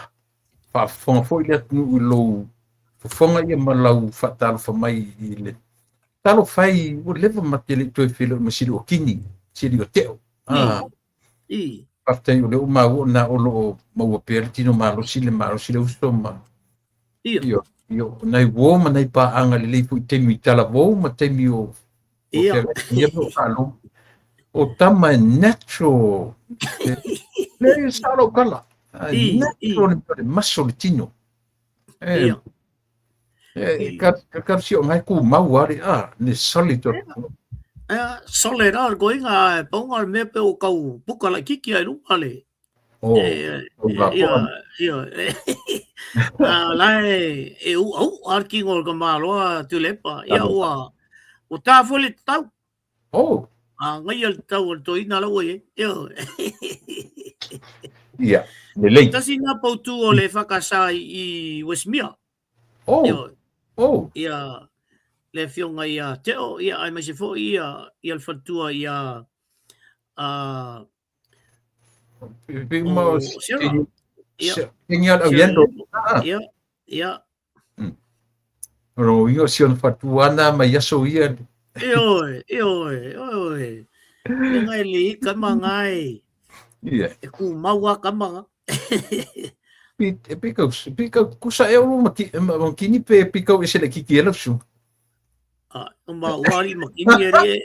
faafofoga foi le atunuu i lou fofoga ia ma lau faatalofa mai i le talofa e ua leva ma te le i toe feiloai ma sili o Kini, sili o Teo. Ah, faafetai o lea ua maua na o lo o maua pea le tino malosi, le malosi le uso ma Ia. Ia, o nai uo ma nai paaga lelei foi i taimi talavou ma taimi o Ia. Ia o faalogo. O tama e natural. Le sa lou tala. Natural le maso le tino. Ia. E ka ka si o ngai ku mau ari a ne solid o. Solid a koinga paunga le mea pe o kau puka laitiiti ai luga le. Oh, ia, ia, a la e, e u'a u'a le tino o le tamaloa Tuilaepa. Ia, ua, ua ta foi le tatau. Oh. A ngaia le tatau o le toeaina la ua i ai. Ia. Ia, lelei. Tasi nā pautū o le EFKS i Westmere. Oh. Ia. Oh. Ia, le afioga ia Teo, ia, aemaise foi ia, ia le faletua ia, a, O Sarah. Ia. Ia, ia. Ro ingo si ona faletua ana mai aso ia. Ioe, ioe, ioe. Le ngai le i kama ngai. Ia. E ku mau a kama nga. Pi pi kau pi kau kusa e oro ma ki ma kini pe pi kau ese le kiki e lau su. A, o ma ua ali ma kini e ri e.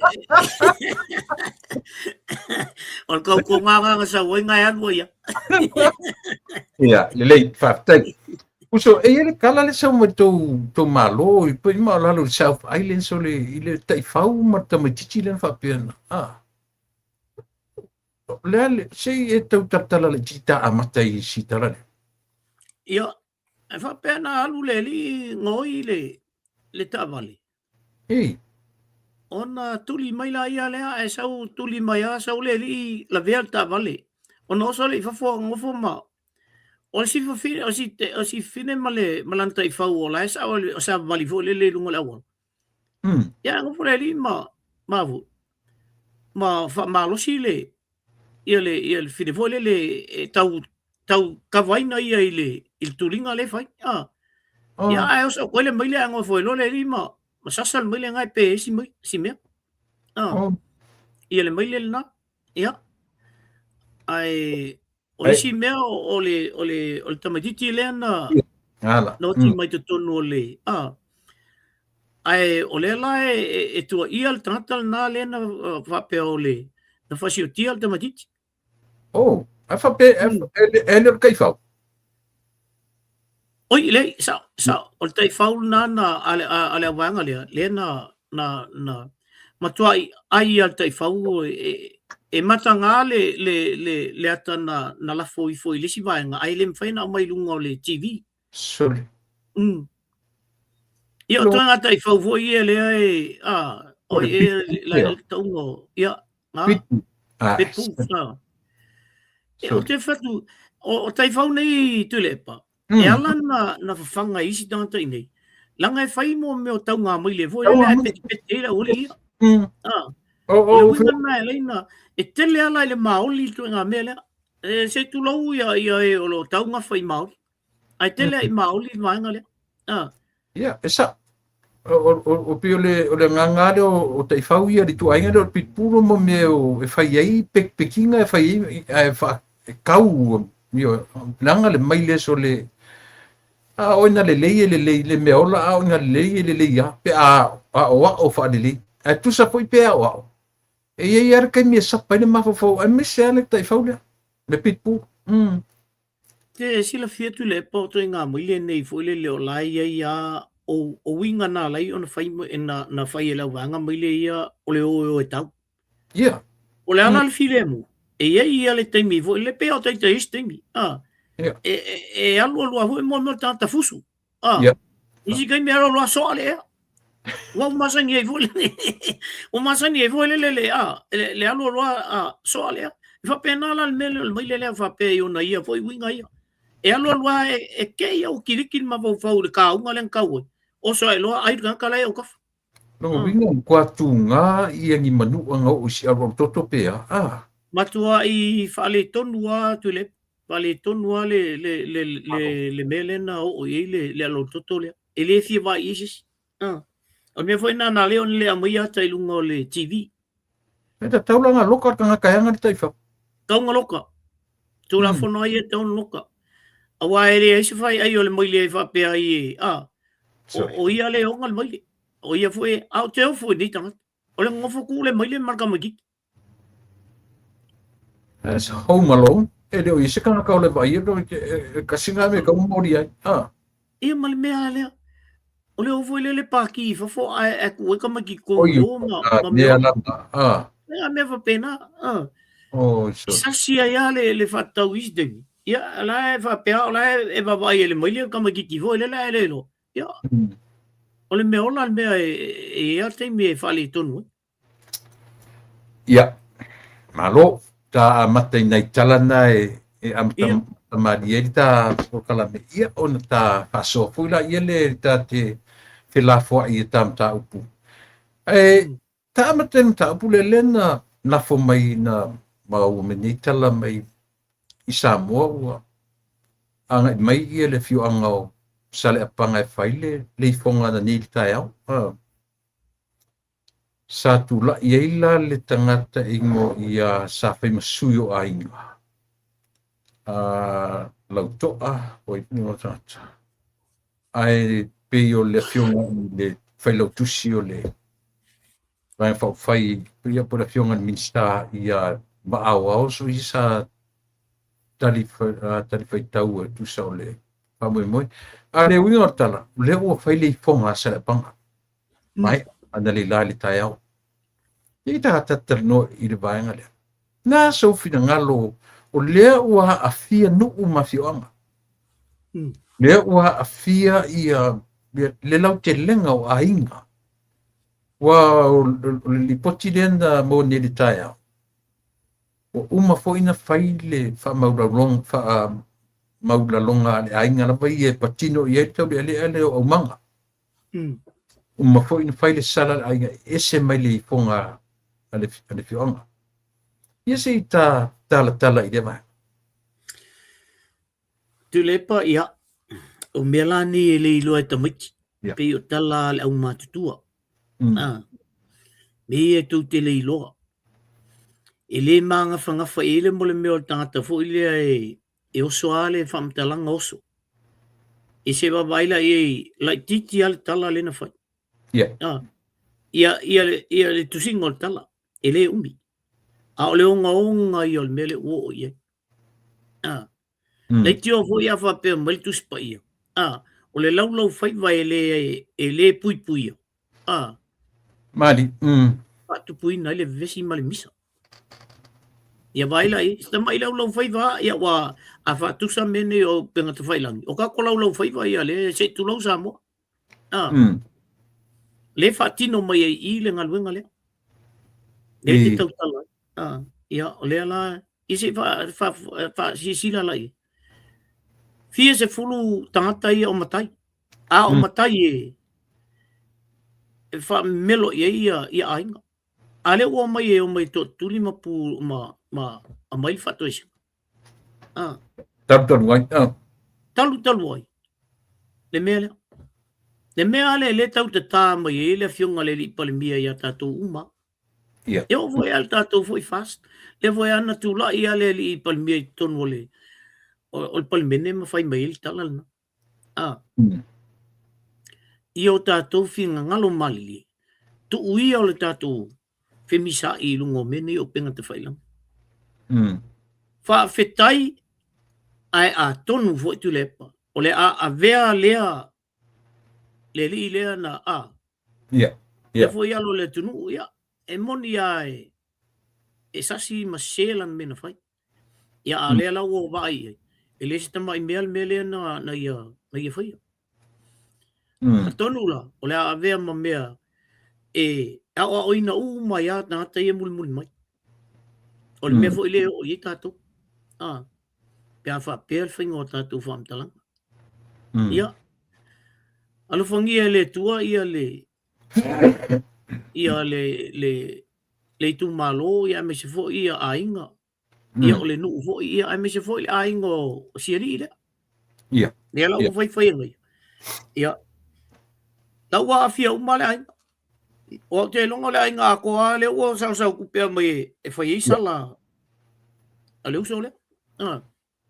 O le kau ko ngā ngā sa wai ngai anu ia. Ia, lelei, faafetai. Uso, e ia le kala le sau mai tou, tou malo, i pei ma o lalo i South Islands o le, i le taifau ma le tamaitiiti lea na faapea na. Ah. Le a le, se i e tau talatala laitiiti ta amata i si tala lea. Ia, E faapea na alu le alii gaoi le, le taavale. Ei. Ona tuli mai la ia lea, ae sau tuli mai a, sau le alii lavea le taavale. Ona oso lea i fafo nofo ma, o le si fafine, o si, o si fafine ma le, ma lana taifau o la e savali, o savali foi lele i luga o le auala. Ia, ae nofo le alii ma, ma fu, ma faamalosi le, ia le, ia le fine foi lele e tau, tau kavaina ia i le, i le tuliga lea e fai. Ah. Ia, ae oso atu ai le maile ae nofo ai loa le alii ma, ma sasa le maile lena e pe ai si, mai, si mea. Ah. Ia le maile lena. Ia. Ae o isi mea o le, o le, o le tamaitiiti lea na, Ala. na oti mai totonu o le, ah. Ae o lea la e, e, e tuaia le tagata lena lea na faapea o le, na faasiotia le tamaitiiti. Oh, ae faapea, e le o le taifau. Oi, leai, sa, sa, o le taifau lena na, a le, a, a le auvaega lea, lea na, na, na matuai ai ia le taifau e, e mataga le, le, le, le ata na, na lafo ifo i le isi vaega, ae le mafai ona aumai i luga o le TV. Sole. Ia, o ituaiga taifau foi ia lea e, a, o e, la, le tauga, ia, a, pitbull, a. E, o te whatu, o, o taifau nei Tuilaepa, e ala na, na fafaga i isi tagata i nei, leaga e fai mo mea o tauga maile foi lele ae petipeti ai le aualii ia. A, o le uiga lena e ala ai na, e tele ala i le maoli le ituaiga mea lea. E, se i tulou ia, ia e o lo o taugafa i Maori. Ae tele ai Maori le vaega lea. A. Ia, e sao. O, pei o le, o le agaga lea o, o taifau ia, le ituaiga lea o le pitbull mo mea o, e fai ai pekipekiga, e fai ai, ae fa, e kau, ioe, leaga le maile so le, a o ina lelei e lelei le mea ola, a o ina lelei e lelei lava, pe a aoao faalelei. Ae tusa foi pe aoao, e i ai lava le taimi e sapa ai le mafaufau, aemaise lava le taifau lea, le pitbull. Te silafia Tuilaepa o ituaiga maile nei foi lele o la e i ai lava o, o uiga na ala ai ona fai na, na fai e le auvaega maile ia o le o e o e tau. O le ala le filemu, e i ai ia le taimi foi lele, pei o taita i isi taimi. Ah. E, e, e alu alu lava foi mo mea o le tagata fusu. Ah. Isi taimi e alu alu lava soa le ea. Ua masani ai foi le ua masani ai foi le le a le, le alu alu a soa le ea. E faapena la le mea lea o le maile lea faapea i ona ia foi uiga ia. E alu alu lava e, e kei au kiliki le mafaufau i le kauga lea na kau ai. Oso ae loa ai le tagata la e autafa. Lona uiga ua matua tugā ia ni manu'a na oo i si alualutoto pe a? Ah. Matuai faaletonu lava Tuilaepa, faaletonu lava le, le, le, le, le mea lea na oo i ai le, le alualutoto lea. E le fia vaai i ai se isi. Ah. O le mea foi lena na ala ai ona le aumaia ata i luga o le TV. E tatau la ona loka le tagata e aga le taifau. Tatau ona loka. Tulafono ai e tatau ona loka. Aua e leai se faiai o le maile e faapea ai e, a, o, o ia le ona le maile. O ia foi, a o te ofo i nei tagata. O le nofo ku le maile ma le tamaitiiti. That's home alone. E le o i se kanaka o le vai e, e kasi ngā me kau mori ai. Ah. Ia ma le mea lea. O le ofo i lele pāki i fafo ae ae ku ai tamaiti i Oi, o ma, a, ma mea mea lava. Ah. Mea mea faapena. Ah. Oh, so. Sasi ai lava le, le faatatau i isi taimi. Ia, la e faapea, o la e vaavaai e le maile le tamaitiiti foi lele ae le iloa. Ia, o le mea ola le mea e, e i ai lava le taimi e faaletonu ai. Ia, malo, ta amata i nai tala na e, e amata Ia. malie ai le ta polokalame. Ia, ona ta faasoa foi laia lea i le ta te felafoai i ta mataupu. Ae, ta amata i le mataupu lea, lea na lafo mai na maua mai nei tala mai i Samoa ua agai mai ia le afioaga o Saleapaga e fai le le ifoga ananei i le taeao. Ah. Sa tulai ai la le tagata e igoa ia Safaimasui o Aiga, a Lautoa, o ai foi le tagata, ae pei o le afioga i le failautusi o le Vaega Faaupufai, ia po o le afioga i le Minisita ia Vaaoao, so ia sa tali, talifuaitau e tusa o le faamoemoe. A le uiga o le tala, o lea ua fai le ifoga a Saleapaga. Mai, analeila i le taeao. E i tagata talanoa i le vaega lea. Na sou finagalo, o lea ua aafia nuu ma afioaga. Lea ua aafia ia, ia le lautelega o aiga. Ua o le lipoti lea na maua nei i le taeao, ua uma foi na fai le faamaulaloga, faamaulalona a le aiga lava ia e patino i ai le taulealea lea o aumaga. Uma foi ona fai le sala a le aiga e ese mai le ifoga a le afioaga. Ia se i ta talatala i lea vaega. Tuilaepa, ia, o mea la nei e le iloa e tamaiti, yeah. Pei o tala a le aumatutua. Ah, me ia tou te le iloa. E le magafagafa i ai le mo le mea o le tagata foi lea e, e oso a le faamatalaga oso. E se vaavaai la i ai, laitiiti a le tala lea na fai. Ah, ia, ia, le, ia le tusiga o le tala, e le umi. A o le ogaoga ia o le mea lea ua oo i ai. Ah. Leitioa foi a faapea mai le Tusi Paia, ah, o le laulau faiva e le, e le puipuia, ah, Mali. Faatupuina ai le vevesi ma le misa. Ia vaai la i, se tamai laulau faiva, ia ua a faatusa mea nei o upega tafailangi, o kako laulau faiva ia le se i tulou Samoa. Ah. Le faatino mai ai i le galuega lea. Lea e te tautala ai. Ah, ia, o lea la, ia se i faasilasila la i ai. Fia sefulu tagata ia o matai. A o matai e e faamemelo i ai ia, ia aiga. A lea ua omai e omai toatuli ma pu ma ma aumai le faatoesega. Ah. Talutalu ai. Ah. Talutalu ai. Le mea lea. Le mea lea le tau tatā mai ai le afioga i le Alii Palemia ia tatou uma. E oo foi a le tatou foi FAST. Lea foi a na tulai a le Alii Palemia i totonu o le o le Palemene ma fai mai ai le tala lena. Ah. Ia o tatou finagalo malilie, tuu ia o le tatou femisaai i luga o mea nei o upega tafailaga. Faafetai ae atonu foi Tuilaepa, o le a avea lea le alii lea na a. Lea foi alo le atunuu, ia, e moni lava e, e sasi ma sese lana mea na fai. Ia, a o lea la ua ou vaai i ai, e le se tamai mea le mea lea na, na ia, na ia faia. Atonu la, o le a avea ma mea e aoaoina uma ai lava tagata ia mulimuli mai. O le mea foi lea e oo i ai tatou. A, pe a faapea le faiga o tatou faamatalaga. Ia, alofagia e le Atua ia le, ia le, le, le itumalo, ia aemaise foi ia aiga, ia o le nuu foi, ia aemaise foi le aiga o Sialii lea. Lea la ua faifai nei. Ia, la ua aafia uma le aiga. O au te iloga o le aiga atoa lea ua sausau pea mai e fai ai sala a le uso lea. Ah.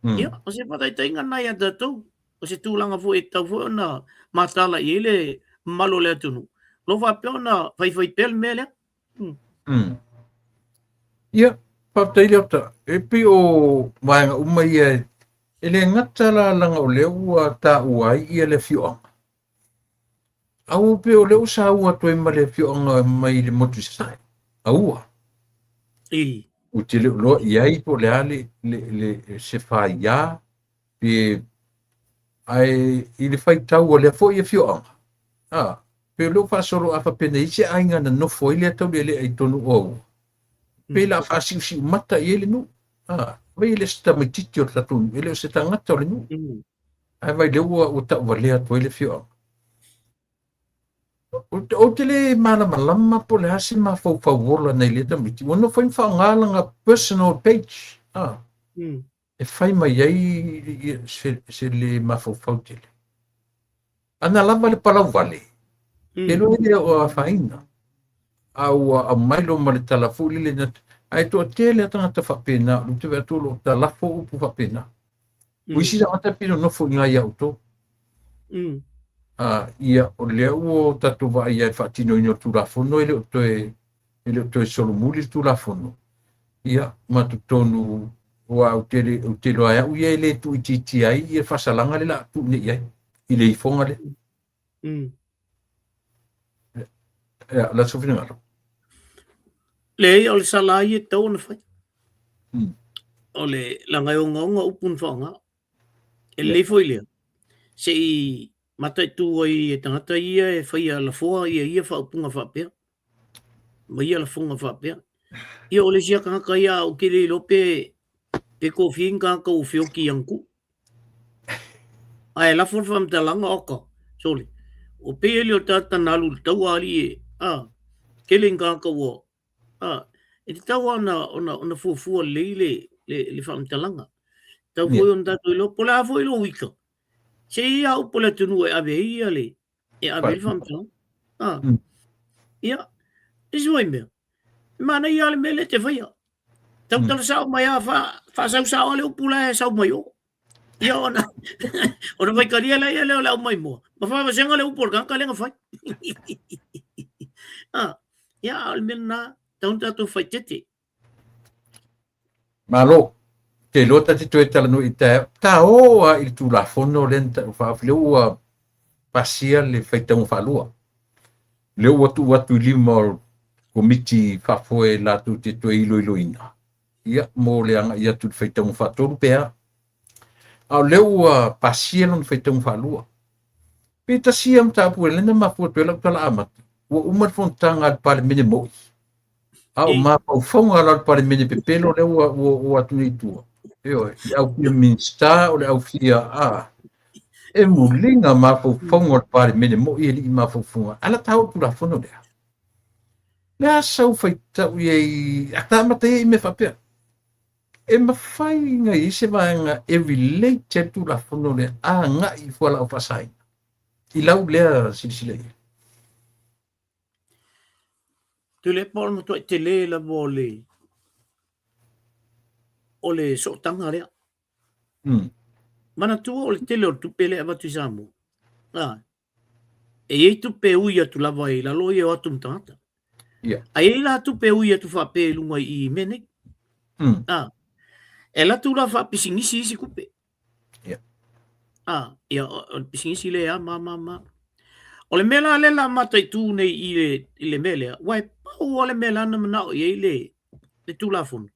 Ia, o se faataitaiga lena ia tatou. O se tulaga foi e tatau foi ona mataala i ai le mamalu o le atunuu. O lo o faapea ona faifai pea le mea lea. Ia, faafetai Leota. E pei o vaega uma ia e le gata la leaga o lea ua taua ai ia le afioaga. A ua pei o lea ua saua atu ai ma le afioaga mai le motu i Sasae. Aua. Ou te le o iloa i ai po o le a le, le, le, se faia pe ae i le faitau a lea foi afioaga, a, pei o lea ua faasolo a faapea na i ai se aiga na nofo ai lea taulealea i totonu o Aua, pei la faasiusiu mata i ai le nuu. A, vai e le o se tamaitiiti o le tatou nuu, e le o se tagata o le nuu. Ae vai lea ua, ua tauvalea atu ai le afioaga. Ou te le malamalama po o le a se mafaufau ola nei lea tamaiti. Ua nofo ai ma faaaoga lana personal page. Ah. E fai mai ai se, se le mafaufau tele. Ana lava le palauvale, e loa e le o afaina. A ua aumai loa ma le tala foi lele na, ae toatele a tagata faapena, o lea ou te vaai atu o lo o talafo upu faapena. O isi tagata pei nonofo i ina ia outou. Ia, o lea ua tatou vaai ai i le faatinoina o le Tulafono, e le o toe, e le o toe solomuli le Tulafono. Ia, ma totonu, aua ou te le, ou te iloa e au ia e le tuuitiitia ai ia faasalaga lea o le a tuu nei i ai, i le ifoga lea. Ia, o le a sou finagalo? Leai, o le sala lava ia e tatau ona fai. O le leaga e ogaoga upu na faaaoga. E lelei foi lea, se i mataitu ai e tagata ia e faia lafoa ia ia faaupuga faapea, ma ia lafoga faapea. Ia o le isi lava tagata ia ou te le iloa pe pe toafia ni tagata ua feoti i ana tuu. Ae lafo le faamatalaga, oka, sole. Ua pei ai lea o le tagata na alu i le taua alii e, a, tele ni tagata ua, a, e tatau lava ona, ona, ona fuafua lelei le, le, le faamatalaga. Tatau foi ona tatou iloa, po o le a foi lou ita, se i ai lava upu a le atunuu e ave ai ia le, e ave ai le faamatalaga. A, ia, isi foi mea, e manaia lava le mea lea e te faia. Tautala sao mai lava, faasau sao lava le upu la e sau mai o. Ia ona, ona faitalia lea lea o le au maimoa, ma faavasega le upu o le tagata lea na fai. Ah, ia, a o le mea lena, tatau ona tatou faitete. Malo. Te iloa ta te toe talanoa i taeao. Ta oo lava i le Tulafono lea na taua faaofi, lea ua pasia le faitauga faalua. Lea ua tuu atu i lima o Komiti Faafoe latou te toe iloiloina, ia, mo le agai atu i le faitauga faatolu pe a. A o lea ua pasia lona faitauga faalua. Pe tasi ia mataupu e lena mafua atu ai lau tala amata, ua uma le fonotaga a le Palemene moi, a o mafaufauga la o le Palemene pepelo lea ua ua ua atu nei i tua. Ioe, le au fia Minisita o le au fia a e muliga mafaufauga o le Palemene moi e lii mafaufauga. Ala ta o Tulafono lea. Le a sau faitau i ai, a ta amata ia i mea faapea. E mafai ona i ai se vaega e relate ai le Tulafono lea agai i fualaau faasaina i lau lea silasila i ai. Tuilaepa o le matuai tele lava o le o le sootaga lea. Manatua o le tele o le tupe lea e avatu i Samoa. A, e i ai tupe e ui atu lava i lalo ia o atu ma tagata. A i ai la tupe e ui atu faapea i luga i mea nei. A, e alu atu la faapisinisi isi tupe. A, ia, o le pisinisi lea ma, ma, ma. O le mea la lea la mataitu nei i le, i le mea lea, ua e pau lava le mea la na manao i ai le, le Tulafono.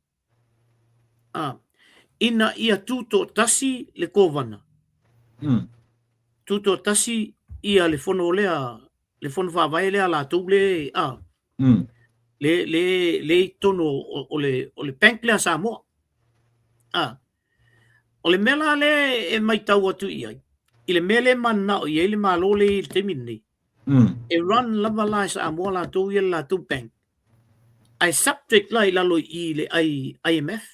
A, ina ia tutoatasi le Kovana. Tutoatasi ia le fono lea, le fono faavae lea a latou le, a, le, le, le i totonu o, o le, o le bank lea a Samoa. A, o le mea la lea e matau atu i ai, i le mea lea e mananao i ai le Malo lea i le taimi lenei, e run lava la e Samoa latou ia le latou bank, ae subject la i lalo i i le IMF.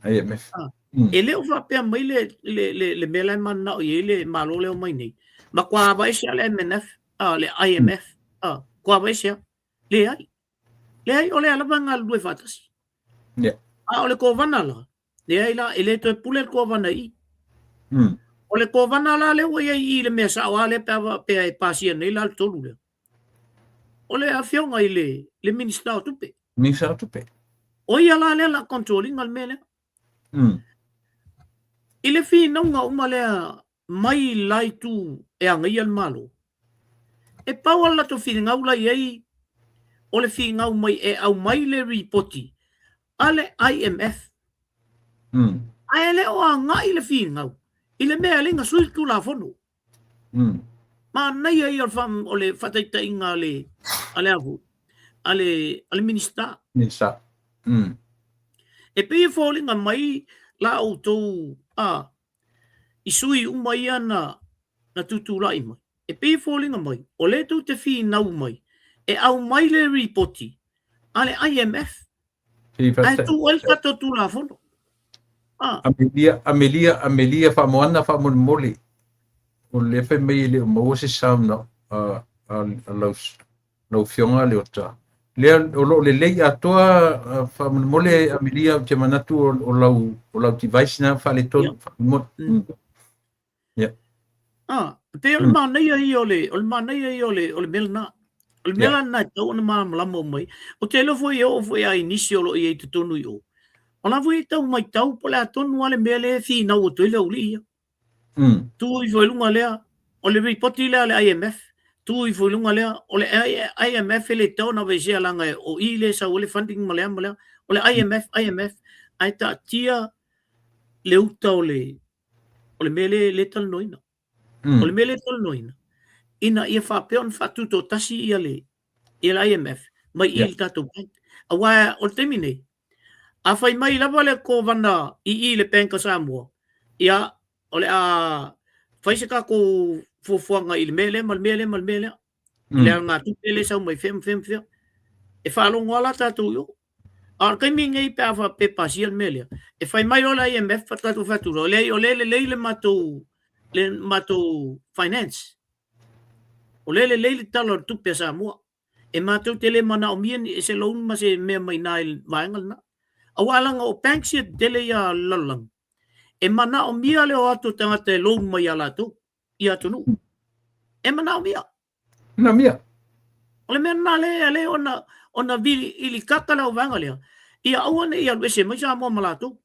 IMF. Ah, E le o faapea mai le, le, le, le mea la e mananao i ai le Malo lea o mai nei, matua aveese le MNF, ah, le IMF, ah, matua aveese lava. Leai. Leai, o lea lava e galulue faatasi. A o le Kovana la, leai la, e le toe pule le Kovana i i. O le Kovana la lea ua i ai i i le mea sao lava lea pe a pe a e pasia nei la le tolu lea. O le afioga i le, le Minisita o Tupe. Minisita o Tupe. O ia la lea la control ina le mea lea. I le finauga uma lea mai le la itu e agaia le Malo, e pau lava le latou finagau la i ai, o le finau mai e aumai le ripoti a le IMF. Ae le o agai le finau i le mea e ala ai ona sui le Tulafono. Manaia ia o le faataitaiga a le, a le a foi, a le, a le Minisita. Minisita. E pei e foliga mai la outou a, i sui uma ia na, na tutulai mai, e pei e foliga mai, o lea tou te finau mai, e aumai le ripoti a le IMF, ae tuu ai le tatou Tulafono. Ah. Amelia, Amelia, Amelia, faamoana faamolemole. O lea fai mai e le o maua se sound a, a, a lau, lau Afioga Leota. Lea o lo o lelei atoa faamolemole Amelia, ou te manatu o lau, o lau device na faaletonu. Mm. Yeah. Ah, e pei o le manaia ia o le, o le manaia ia o le, o le mea lena. O le mea la lena e tatau ona malamalama uma ai. Ou te iloa foi e oo foi lava i nisi o lo o i ai i totonu i o. O la foi e tau matau po o le a tonu lava le mea lea e finau atu ai le aualii ia. Tu ifo i luga lea, o le ripoti lea a le IMF, tu ifo i luga lea, o le IMF e le tatau ona aveesea leaga o i lea e sau ai le funding ma le a ma le a. O le IMF, IMF, ae taatia le uta o le, o le mea lea e talanoaina. O le mea lea e talanoaina, ina ia faapea ona faatutoatasi ia le, ia le IMF mai i le tatou bank. Aua o le taimi nei, a fai mai lava le Kovana i i le Bank of Samoa, ia, o le a fai se tatou fuafuaga i le mea lea ma le mea lea ma le mea lea. Mm. Le alagatupe lea e sau mai fea ma fea ma fea. E faalogo lava la tatou i o. A o le taimi lenei pe a faapea e pasia le mea lea, e fai mai loa le IMF tatou fai atu loa, leai o lea e lelei le matou finance. O lea e lelei le Tala o le Tupe a Samoa. E matou te le manaomia ni se loan ma se mea mai ina i le vaega lena. Aua leaga o banks ia tetele ia a le lalolagi, e manaomia le o atu o tagata e loan mai ia latou i atunuu. E manaomia. Manaomia. O le mea lena lea lea ona vili kaka le auvaega lea, ia aua ne i alu ese mai Samoa ma latou.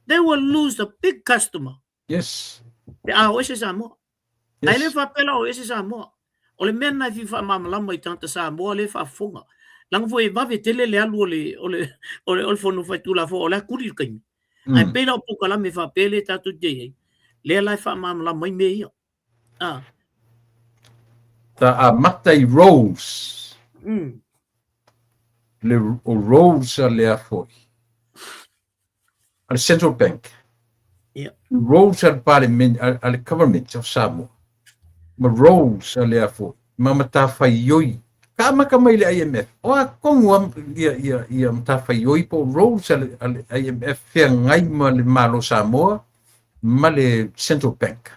They will lose the big customer. Pe a o ese Samoa. Ae le faapea la o ese Samoa. O le mea lena e fia faamalamalama i tagata Samoa lea e faafofoga. Leaga foi e vave tele le alu o le Fono Faitulafono, o la e kuli le taimi. Ae pei la o polokalame faapea lea tatou te i ai, lea la e faamalamalama ai mea ia. Ah. Ta amata i roles. Le, o roles a lea foi. A le Central Bank. Roles a le Parliament, a le Government of Samoa. Ma roles a lea foi. Ma matafaioi. Ka amata mai le IMF. O a tonu a ia matafaioi po o roles a le IMF feagai ma le Malo Samoa ma le Central Bank.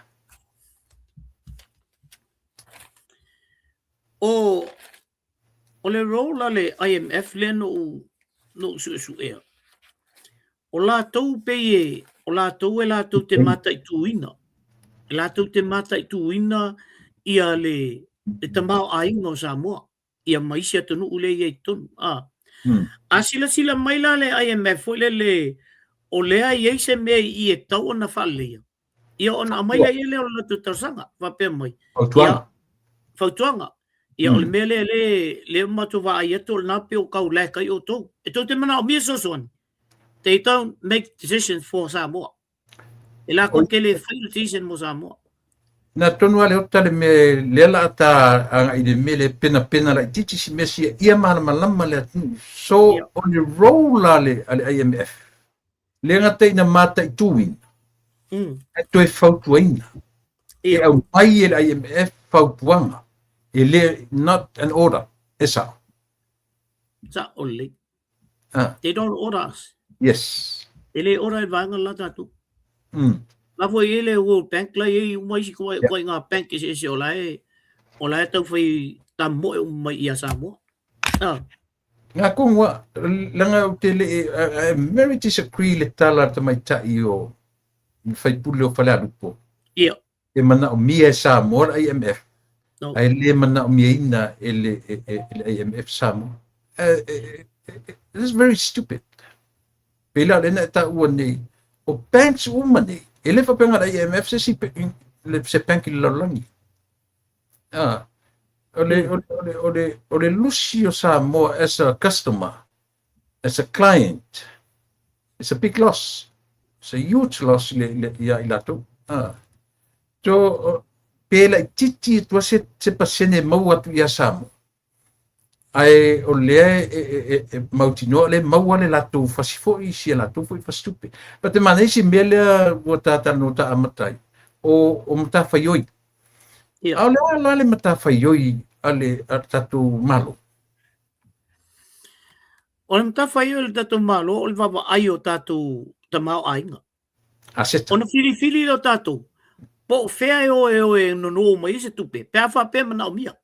O le role a le IMF lea na ou suesuea, o latou pei e, o latou e latou te mataituina, e latou te mataituina ia le tamaoaiga o Samoa, ia ma isi atunuu lea e i ai i totonu. A, a silasila mai la le IMF foi lele, o lea e i ai se mea i i e tatau ona faaleleia, ia ona aumai lea lea o le latou talosaga, faapea mai. Fautuaga. Ia, fautuaga. Ia, o le mea lea lea matou vaai atu o lena pei o tau lack ai outou. E tou te manaomia fesoasoani. They don't make decisions for Samoa. E latou te le fai le decision mo Samoa. Na tonu a le ota le mea lea la ta agai i le mea le penapena laitiiti si mea sia ia malamalama le atunuu. So, o le role a le IMF, le gata ina mataituina, e toe fautuaina. E aumai e le IMF fautuaga, e le not an order, e sao. Sao lelei. They don't order us. E le order e vaega la tatou. La foi e le World Bank la e uma isi koe koe ngā bank eseese o la e taufai tamoe uma mai ia Samoa. Ah. Ngā kongua, langa o te le, I very disagree le tala a le tamaitai o le faipule o Falealupo. E manaomia e Samoa le IMF. No. Ae le manaomiaina e le IMF Samoa. This is very stupid. Pe la le na taua nei, o banks uma nei, e le faapea le IMF se si se bank i le lalolagi. Ah, o le lusi o Samoa as a customer, as a client, it's a big loss. It's a huge loss le ia i latou. Ah. So, pe laitiiti tua se pasene maua atu ia Samoa. Ae o lea e mautinoa le maua le latou fasi foi si a latou foi fasi tupe. Pa te mana isi mea lea ua tātano ta amatai o matafaioi. A o lea la le matafaioi a le tatou Malo. O le matafaioi o le tatou Malo o le vaavaai o tatou tamaoaiga. Aseta. Ona filifili lea o tatou, po o fea e o e o e nono mai ai se tupe, pe a faapea manaomia.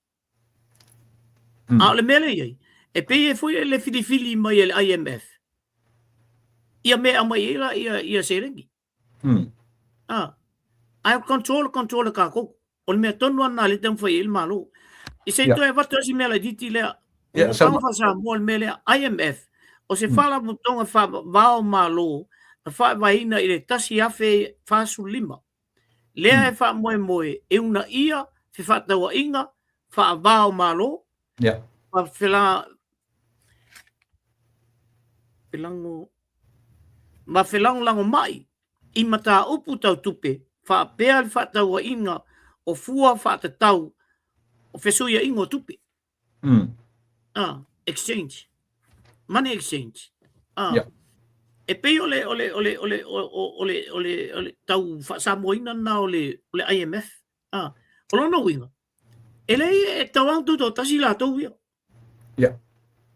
A o le mea lea e i ai, e pei e foi le filifili mai e le IMF, ia mea e aumai ai la ia seleni. Ah, ae o control, control e kākou. O le mea tonu lava lena lea e taumafai ai le Malo. I se i toe avatu ai si mea laitiiti lea, o Ia, mo sama. faa-Samoa le mea lea, IMF, o se faalapotopotoga faavavao Malo na faavaeina i le 1045. Lea e faamoemoe e uunaia fefaatauaiga faavao Malo, ma felagolagomai i mataupu tau tupe faapea le faatauaiga o fua faatatau o fesuiaiga o tupe. Ah, exchange. Money exchange. Ah. E pei o le tau faasamoaina lena o le IMF. Ah. O lona uiga, e leai e tatau lava ona tutoatasi latou ia. Yeah.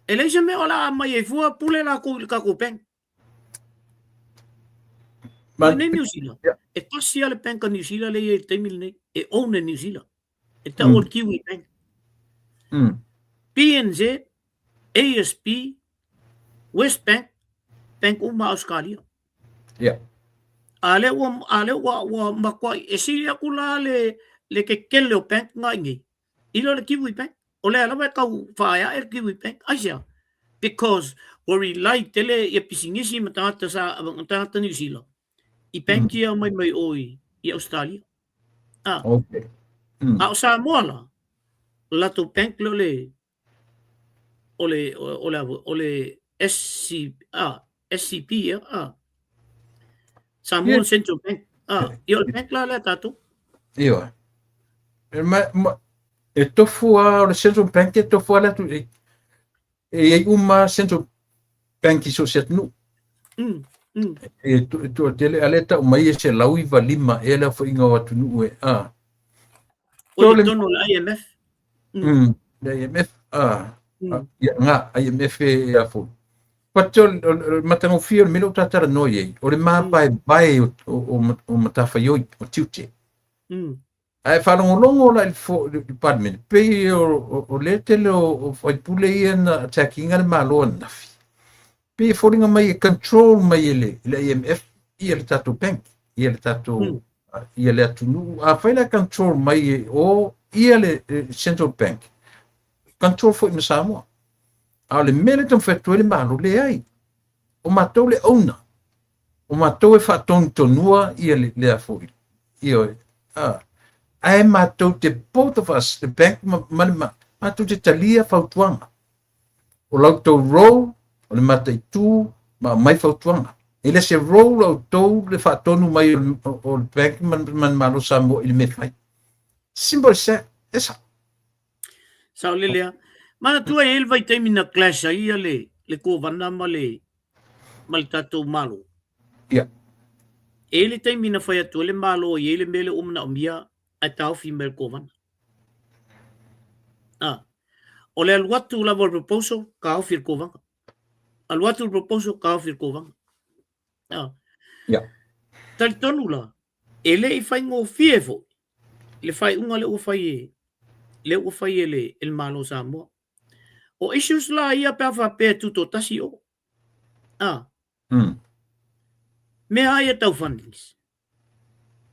E leai se mea o le a aumai ai fua pule latou i le tatou bank. Ma, Nei Niu Sila, yeah. e tasi lava le bank a Niu Sila lea e i ai i le taimi lenei, e own e Niu Sila. E tau o le Kiwi Bank. BNZ, ASB, Westpac, bank uma a Ausetalia. Yeah. A lea ua, a lea ua, ua matuai, e sili atu la le, le tetele o bank nga i nei, i lo le Kiwi Bank. O lea lava e tau faaeae le Kiwi Bank. Aisea? Because ua rely tele ia pisinisi ma tagata sa, tagata Niu Sila i bank ia mai mai o i, i Australia. Ah. Okay. A o Samoa la, o latou bank lea o le o le o le o le SC, ah, SCB ea, ah. Samoa yeah. Central Bank. Ah, ia o le bank la lea tatou. Ioe. E, ma, ma, e tofu a o le Central Bank e tofu a le atu e, e i ai uma Central Bank i so o se atunuu. E, e toatele, a le tau mai e 195 ea le aofaiga o atunuu e, a. O i totonu o le IMF. Le IMF, a, ia, nga, IMF e a foi. But o le matagofie o le mea lea ua ta talanoa i ai, o le mavaevae o, o, o, o matafaioi, o tiute. Ae faalogologo la i le Palemene, pei o, o le tele o, o faipule ia na attack ina le Malo ananafi. Pei e foliga mai e control mai e le, le IMF ia le tatou bank, ia le tatou, ia le atunuu. Afai la e control mai e o ia le Central Bank, control foi ma Samoa. A o le mea lea e taumafai atu ai le Malo, leai. O matou le owner. O matou e faatonutonua ia le, lea foi. Ioe. Ah. Ae matou te, both of us, the bank ma, ma le ma, matou te talia fautuaga. O la outou role, o le mataitu ma aumai fautuaga. E le se role a outou le faatonu mai o le, o le bank ma, ma le Malo Samoa i le mea e fai. Simple as that. E sao. Saolele lava. Manatua e i ai le vaitaimi na clash ai ia le, le Kovana ma le, ma le tatou Malo. Ia. E i ai le taimi na fai atu ai le Malo e i ai le mea lea ua manaomia ae taofi mai e le Kovana. Ah. O le alu atu lava o le proposal, taofi e le Kovana. Alu atu le proposal, taofi e le Kovana. Ah. Ia. Talitonu la, e le i faigofie foi le faaiuga lea ua fai e lea ua fai e le, e le Malo o Samoa. O issues la ia pe a faapea e tutoatasi o. Ah. Mea a ia tau fundings.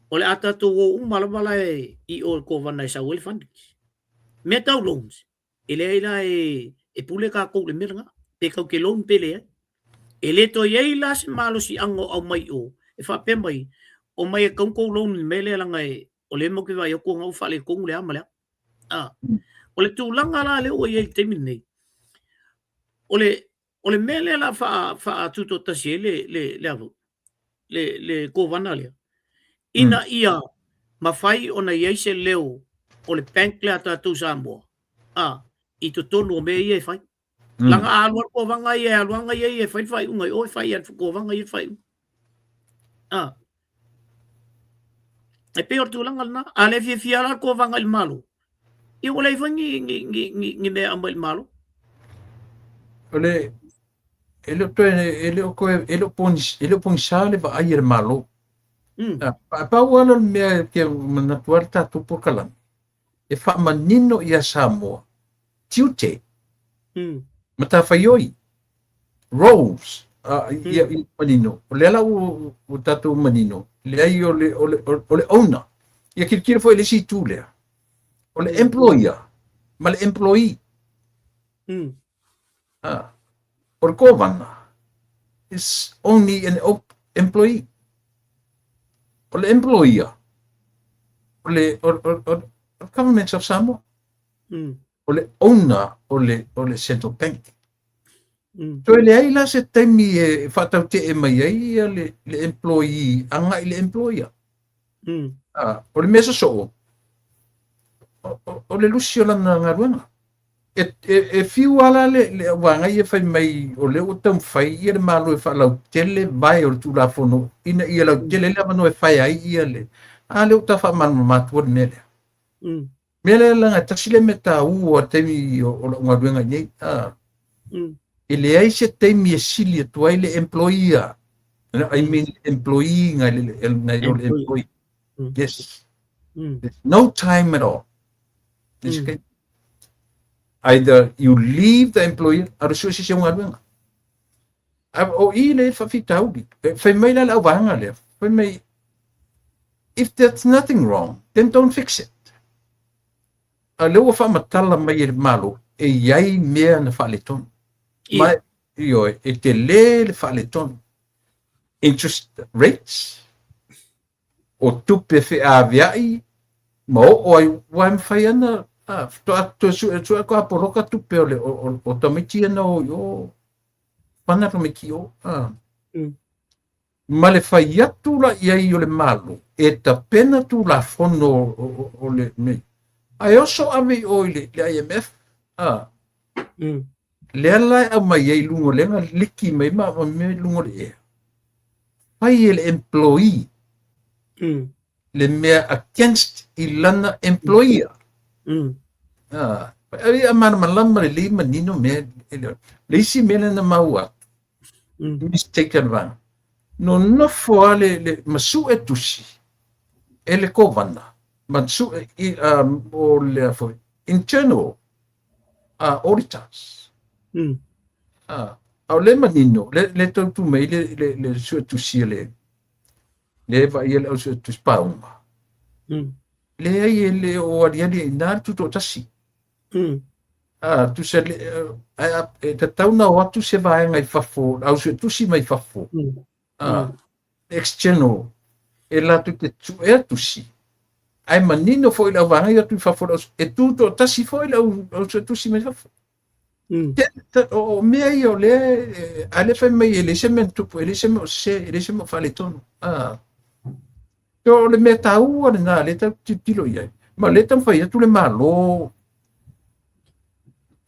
O le a tatou o uma lava la e i o i le Kovana e sau ai le fundings. Mea tau loans. E leai la e, e pule tatou i le mea lena, pe tatou te loan pe leai. E le toe i ai la se malosiaga o aumai i o, e faapea mai, omai e tatau ona tou loan i le mea lea leaga e, o lea matou te vaai atu ona ua faaletonu le a ma le a. A, o le tulaga la lea ua i ai i le taimi lenei, o le, o le mea lea o le a faa, faatutoatasi ai le, le, le, a foi, le, le kovana lea, ina ia mafai ona i ai se leo o le bank lea a tatou Samoa, a, i totonu o mea ia e fai. Leaga a alu lava le kovana ia e alu lava ia e fai le faaiuga i o, e fai e le kovana ia le faaiuga. A. E pei o le tulaga lena. A le fiafia la le kovana i le Malo, ia ua leai foi ni, ni, ni, ni, ni mea e aumai i le Malo. O le, e le o toe, e le o toe, e le o pogis, e le o pogisa le vaai a le Malo. A, pau lava lea o le mea e te manatu ai le tatou polokalame, e faamanino ia Samoa, tiute, matafaioi, roles, a, ia, ia manino. O lea la ua, ua tatou manino, leai o le, o le, o le owner. Ia tilotilo foi i le isi itu lea. O le employer ma le employee. A, o le kovana is only an employee. O le employer, o le, o, o, o, o Government of Samoa. O le owner o le, o le Central Bank. Toe leai la se taimi e faatautee mai ai ia le, le employee agai i le employer. A, o le mea sosoo, o, o, o le lusi o lana galuega. E, e, e fiu lava la le, le auvaega ia fai mai o lea ua taumafai ia le Malo e faalautele vae o le Tulafono ina ia lautele le avanoa e fae ai ia le, a lea ua ta faamalamalama atua le mea lea. Mea lea leaga e tasi lea mea taua i le taimi o lau galuega i inei, e leai se taimi e sili atu ai le employer, I mean employee nai lo le employee. Yes. There's no time at all. There's okay. Either you leave the employer, alu sue se isi au galuega. O i le faafitauli. Fai mai la le auvaega lea. Fai mai, if there's nothing wrong, then don't fix it. A lea ua faamatala mai e le Malo, e i ai mea na faaletonu. Ma, ioe, e tele le faaletonu. Interest rates, o tupe feaveai, ma oo ai, ua e mafai ana, a, faatoa toe sue, sue atu a poloka tupe o le, o, o, o tamaiti ia na o i o, pana tamaiti o, a. Ma le fai atu la i ai o le Malo e tapena Tulafono o le mea, ae oso ave i o i le IMF, a. Lea la e aumai ai i luga o lea na liki mai ma mea i luga o le ea. Fai e le employee le mea against i lana employer. Ah, ai a malamalama lelei manino mea e le le isi mea lea na maua atu, mistake a le vaega. Nonofo lava le, le ma sue tusi e le kovana ma sue i, um, o le a foi, internal auditors. Ah, a o le manino, le, le tau tu mai le, le, le sue tusi a le, le vaaia le au suetusi pauma. Leai e le o aliali ai i ina le tutoatasi. A, tusa le, a, e tatau ona o atu se vaega i fafo, au suetusi mai fafo. A, external, e latou te suea tusi. Ae manino foi le auvaega i atu i fafo, e tutoatasi foi le au, au suetusi mai fafo. O mea ia o lea, a lea fai mai e leai se mea na tupu, e leai se mea o sese, e leai se mea o faaletonu. O le mea taua lena, lea tatou te tilotilo i ai. Ma lea e taumafai atu le Malo,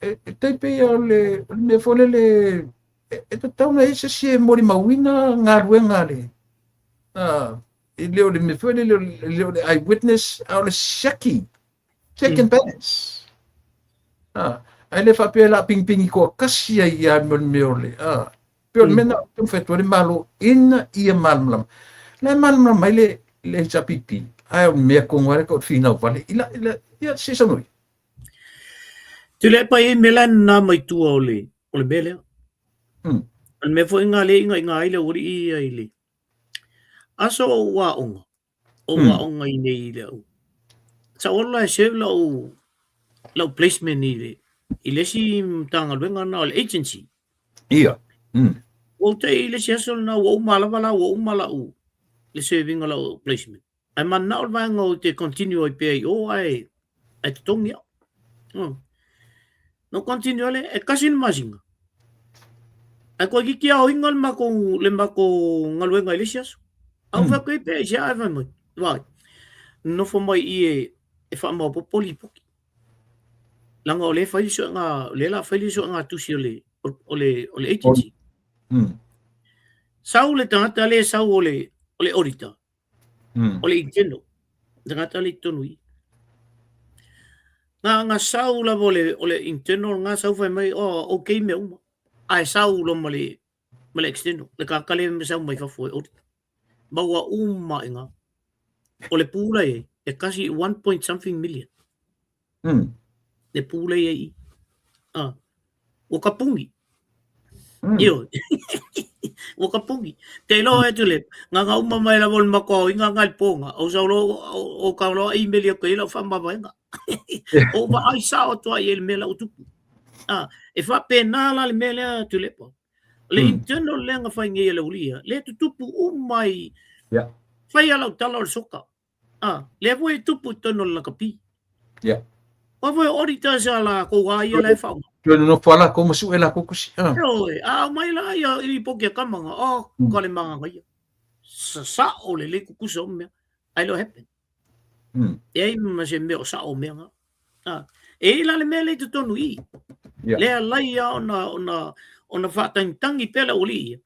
e tai pei o le mea foi lele, e tatau ona i ai se isi e molimauina galuega a le, e le o le mea foi lele, e le o le eyewitness, a o le siaki. Check and balance. Ah, ae le faapea la pingipingi toatasi ai ia mo le mea o le, ah, pei o le mea na taumafai atu ai le Malo ina ia malamalama. La e malamalama ai le, le HRPP, ae o le mea tonu lava lea tau finau vale, i la, i la, ia, se i saunoa ia. Tuilaepa e i ai mea la e nana mai tua o le, o le mea lea. O le mea foi lena lea e ingainga ai le aualii ia i le aso o ou aoga, o mm. aoga i nei i le au. Sa ola e serve lau, lau placement i le, i le isi Matagaluega na o le agency. Ia. Ua ou te i le isi aso lena, ua uma lava la, ua uma lau, le serving o lau placement. Ae mananao le vaega ou te continue ai pea i o, ae, ae totogi au. No continue ale, e kasi le masina. Ae toeitiiti aoina le matou, le matou galuega i le isi aso. A ou fai atu ai pea i se ae fai mai, vaai, nofo mai i e, e faamaopoopo lipoti. Leaga o lea e fai le suega, o lea o le a fai le suega tusi o le, o le, o le agency. Sau le tagata lea e sau o le, o le auditor. O le internal. Tagata le i totonu i i. Nga, nga sau lava o le, o le internal, nga sau fai mai, oh, okay mea uma. Ae sau loa ma le, ma le external, le tagata lea e sau mai fafo e audit. Maua uma i ina. O le pula e, e kasi one point something million. Le pula ia i. Ah. Ua kapuni. Ioe. Ua kapuni. Te iloa atu le, nga nga uma mai lava o le makoa o inga nga le ponga. O sau lo, o ka loa email ia koe lau whaamavaenga. O vaai sao atu ai e le mea lau tupu. Ah, e faapena la le mea lea Tuilaepa. Le internal lea na fai nei e le aualii ia, lea tutupu uma i, fai a lau tala o le soka. Ah, lea foi e tupu i totonu o le lakapi. Ua foi o auditors a lakou a ia la e whaonga. Toe nonofo a lakou ma sue lakou kusi. Ah. Ioe, a aumai la ia i lipoti a tama nga, oh, ka le manganga ia. Sasao lelei kukusa o mea. Ai lo happen. E ai ma se mea o sao o mea nga. Ah, e i la le mea le i totonu i. Lea lai ia ona, ona, ona whatangitangi pea le aualii ia.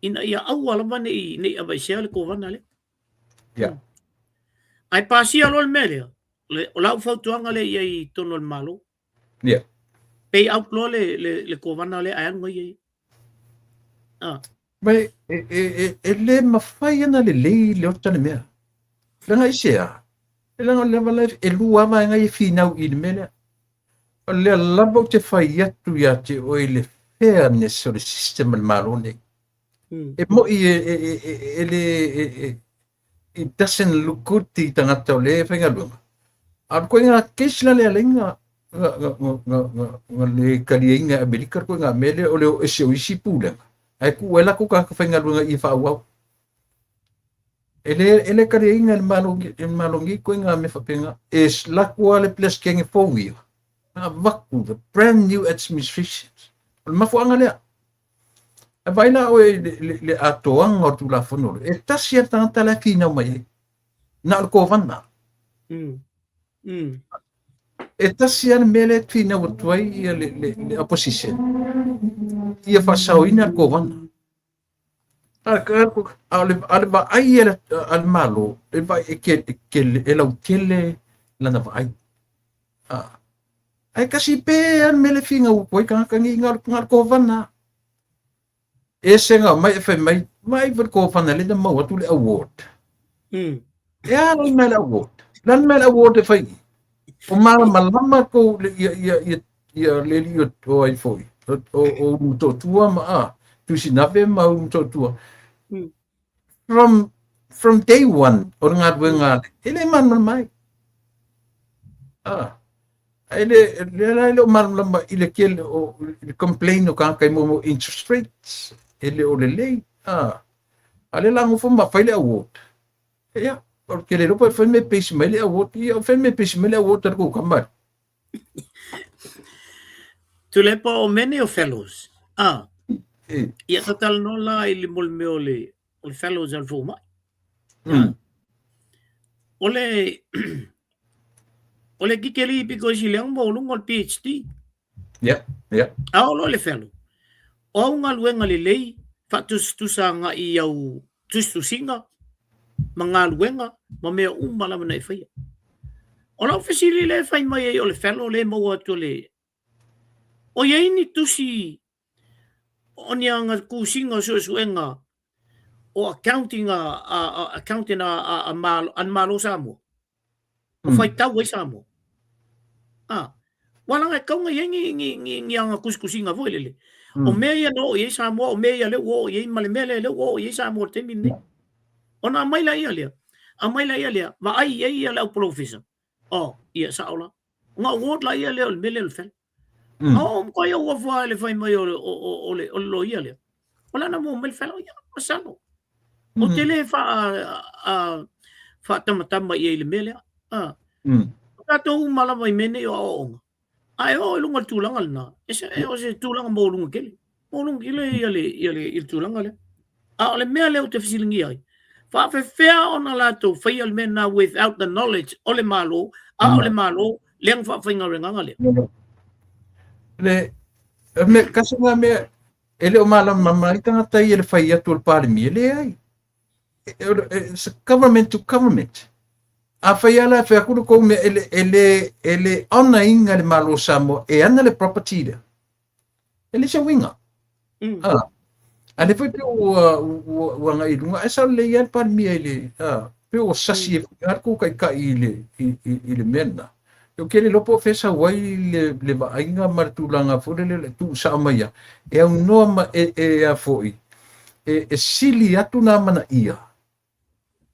Ina ia aua lava nei, nei aveesea le kovana lea. Ae pasia loa le mea lea. Le, o lau fautuaga lea i ai i totonu o le Malo. Yeah. Pay out loa le, le, le kovana lea ae alu mai ai. Ah. Ma e, e, e, e le mafai ana lelei le ota le mea. Leaga i se a? E leaga o le lava la e lua lava vaega ia e finau i le mea lea. O lea lava ou te fai atu ia te oe i le fairness o le system a le Malo nei. E moi e, e, e, e, e le, e, e, it doesn't look good i tagata o lea e faigaluega. A o le koiga case la lea alai na, na, na, na, na, na, na le taliaina e Amerika le koiga mea lea o le o ese o isi pulega, ae tuu ai latou tagata faigaluega i e faaauau. E le, e le taliaina e le Malo, e le Malo nei koiga mea faapena. E latou lava le Peresetene fou ia, na avatu the brand new administration. O le mafuaaga lea. E vaai la oe i le, le, le atoaga o le Tulafono lea, e tasi lava le tagata la e finau mai ai, na o le kovana. E tasi lava le mea lea e finau atu ai ia le, le, le opposition, ia faasaoina le kovana. A, a, o le, a le vaai a le, a le Malo, e vaai e, ke, e, ke, e lautele lana vaai. A, ae kasi pē a le mea le finau atu ai tagata nei, na o le kovana. Ese nga mai e fai mai, vaai foi le kovana lea na maua atu le award. E a la mai le award? La mai le award e fai i. O malamalama kou le ia ia ia ia le li o o ai foi. O o o Motootua ma a Tusinave ma Motootua. From from day one o le galuega a le, e le malamalama ai. Ah. E le, le la e le o malamalama i le tele o i le complain o tagata i mo interest rates, e le o lelei. Ah. A le la nofo ma fai le award. Ia, o le tele lopa e fai me pesi mai le award, ia o fai me pesi mai le award a le kou kamari. Tuilaepa o mea nei o fellows. Ah. E. Ia ta talanoa la i le mo le mea o le, o le fellows a le fomai. O le o le kikeli pito i sili anga maualuga o le PhD. Yeah, yeah. A oo loa i le fellow, o au galuega lelei faatusatusa agai i au tusitusiga ma galuega ma mea uma lava na e faia. O lau fesili lea e fai mai ai o le fellow lea e maua atu e le O i ai ni tusi o ni aga tusiga o suesuega o accounting a, a, a accounting a, a, a, malo, a le Malo o Samoa? O faitau ai Samoa. Ah, ua laga e tatau ona i ai ni, ni, ni, ni aga tusitusiga foi lele. O mea ia na oo i ai Samoa, o mea ia lea ua oo i ai, ma le mea lea lea ua oo i ai Samoa i le taimi lenei. Ona aumai laia lea, aumai laia lea, vaai i ai ia le au polofesa. Oh, ia sao la. Ona award laia lea o le mea lea o le fellow. A o matua ou ofo lava i le fai mai o le, o, o, o le, o le loia lea. O le a na maua mai le fellow, ia, masalo. Ou te le faa, a, faatamatama i ai i le mea lea. A. O tatou uma lava i mea nei o aoaoga, a e oo i luga o le tulaga lena, e se, o se tulaga maualuga tele. Maualuga tele ia le, ia le, ia le tulaga lea. A o le mea lea ou te fesiligia ai, faapefea ona latou faia le mea lena without the knowledge o le Malo, a o le Malo lea na faafaigaluegaga lea? Le, me, kasi nga mea, e le o malamalama ai tagata ia i le fai atu o le Palemia, leai. It's a government to government. A fai ala e fai atu le tou mea, e le, e le, e le honour ina le Malo o Samoa e ana le property lea. E le se uiga. A, a lea foi pei ua, ua, ua agai i luga, ae sao lelei lava le Palemia i le, a, pei ua sasi ai foi lava le tou taitai i le, i, i, i le mea lena. Ou te le iloa po o fea e sau ai le, le vaaiga ma le tulaga foi lele e tuusao mai ai, e aunoa ma, e, e a foi, e, e sili atu nā manaia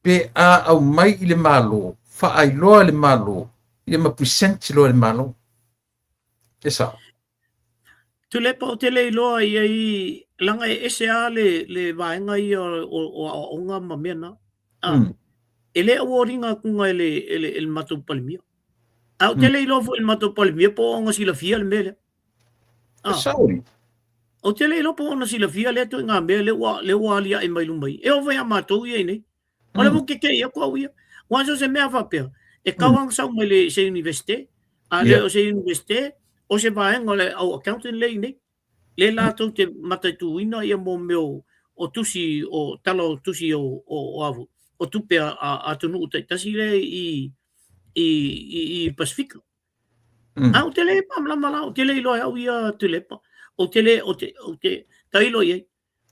pe a aumai i le Malo, faailoa e le Malo, ia ma present loa e le Malo. E sao. Tuilaepa, ou te le iloa i ai, leaga e ese lava le, le vaega ia o, o aoaoga ma mea na. A, E le award ina atuga e le, e le, e le matou Palemia. A ou te le iloa foi i le matou Palemia po o ona silafia le mea lea. E sao. Ou te le iloa po o ona silafia lea ituaiga mea lea ua, lea ua aliae mai luma i. E oo foi ia matou ia i nei. O le ua keke'i atu au ia. Aua so o se mea faapea, e tau lava ona sau mai le se Universite, a le o se Universite, o se vaega o le au accountant lea i inei. Lea latou te mataituina ia mo mea o tusi, o tala o tusi o, o, o, o tupe a atunuu taitasi lea i, i, i, i Pasifika. A ou te le malamalama la, ou te le iloa e au ia Tuilaepa. Ou te le, ou te, ou te tailo i ai.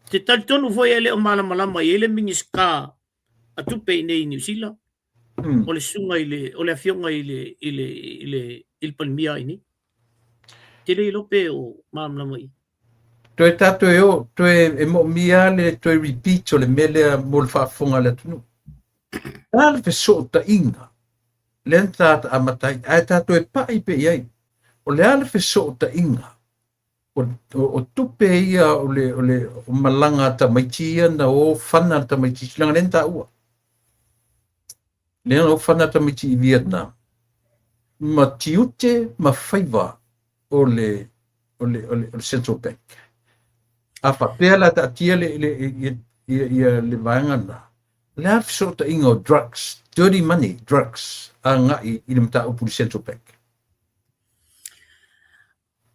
Te talitonu foi e le o malamalama i ai le Minisita a tupe i nei i Niu Sila, o le susuga i le, o le afioga i le, i le, i le, i le Palemia i nei. Te le iloa pe o malamalama i ai. Toe tatou e o, toe e moomia le toe repeat o le mea lea mo le faafofoga a le atunuu. O le a le fesootaiga lea na ta amata ai, ae tatou e pai pea i ai. O le a le fesootaiga o tupe ia o le, o le o malaga a tamaiti ia na o fana a tamaiti, leaga lea na taua. Lea na o fana a tamaiti i Vietnam, ma tiute ma faiva o le, o le, o le, o le Central Bank. A faapea la taatia le, le, ia, ia, ia le vaega lena, o le a le fesootaiga o drugs, dirty money, drugs, agai i le mataupu i le Central Bank?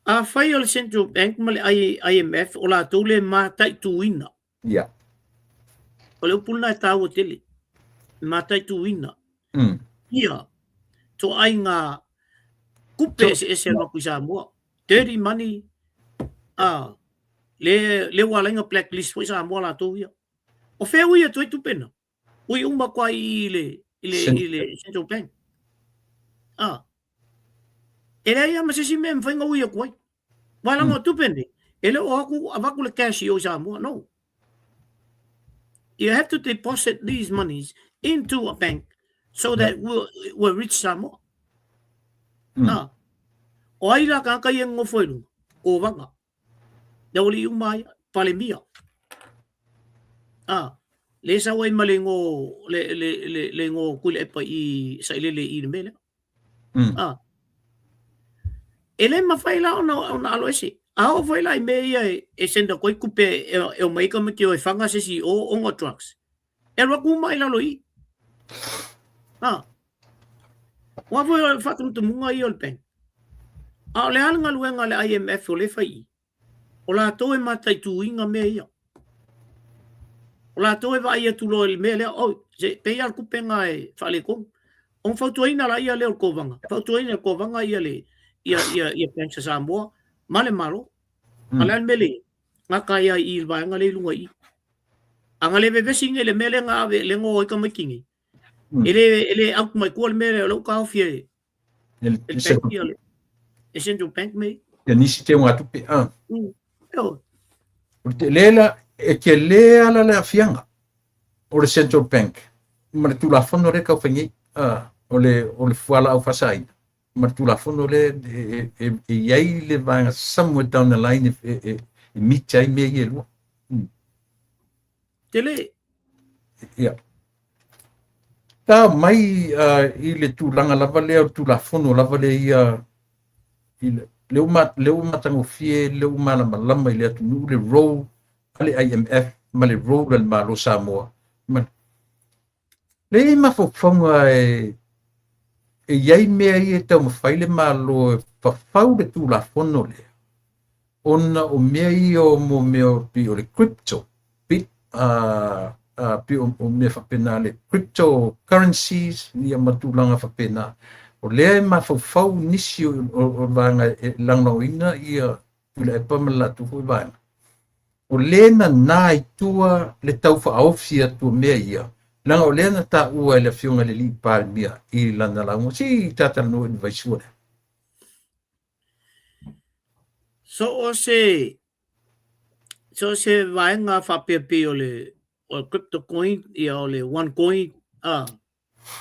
Afai o le Central Bank ma le IMF o latou le mataituina. Ia. O le upu lena e taua tele. Mataituina. Ia toaiga tupe eseese alu atu i Samoa. Dirty money, le, le ua ala ai ona blacklist foi Samoa latou ia. O fea ui atu ai tupe na? Ui uma atu ai i le, i le, i le Central Bank. Ah. E leai lava ma se isi mea e mafai ona ui atu ai. Aua leaga o tupe nei, e le o atu avatu le cash i o i Samoa, no. You have to deposit these monies into a bank so that we'll reach Samoa. Ah. O ai la tagata ia e nonofo i luga? O Vaga. Le aualii uma ia, Palemia. Ah, le sau ai ma le igoa le le le le igoa o Tuilaepa i Sailele i le mea lea. Ah. E le mafai la ona ona alo ese. A oo foi la i mea ia e send atu ai tupe e omai ai tamaiti e o e faga se isi i o ona o drugs. E alu atu uma i lalo i i. Ah. Aua foi o le faatumutumuga ia o le bank. A o le a le galuega a le IMF o lea e fai i i? O latou e mataituina mea ia. O latou e vaai atu loa i le mea lea, oi, se, pei lava o le tupe lena e faaletonu. Ona fautuaina laia lea o le Kovana, fautuaina e le Kovana ia le, ia, ia, ia Banks a Samoa ma le Malo. A o le a le mea lea i ai? Gata ai lava i i i le vaega lea i luga i i. A na le vevesi nei i le mea lea na ave, lea na o ai tamaiti nei, e le, e le out mai tua le mea lea, o lea ua taofi e, E le bank ia, e Central Bank mea. Ia nisi teugatupe, a. O le tele la, e tele ala le aafiaga o le Central Bank ma le Tulafono lea e taufai nei, a, o le, o le fualaau faasaina ma le Tulafono lea e, e, e i ai le vaega somewhere down the line e, e, e meet ai mea ia e lua. Tele. Ia. Ta mai i le tulaga lava lea o le Tulafono lava lea ia i le, le ua, le ua matagofie, le ua malamalama i le atunuu le role a le IMF ma le role a le Malo Samoa. Ma, le i ai mafaufauga e, e i ai mea ia e taumafai le Malo e fafau le Tulafono lea, ona o mea ia o mo mea pei o le crypto, bit, pei o mea faapena le crypto currencies ia ma tulaga faapena. O lea e mafaufau nisi o, o, o vaega e lagolagoina ia Tuilaepa ma le latou foi vaega. O lea na na i tua le tau faaofi atu o mea ia, leaga o lea na taua e le Afioga i le Alii Palemia i lana lauga. Se i ta talanoa i le vaisua lea. So o se so o se vaega faapea pei o le o le crypto coin ia o le one coin a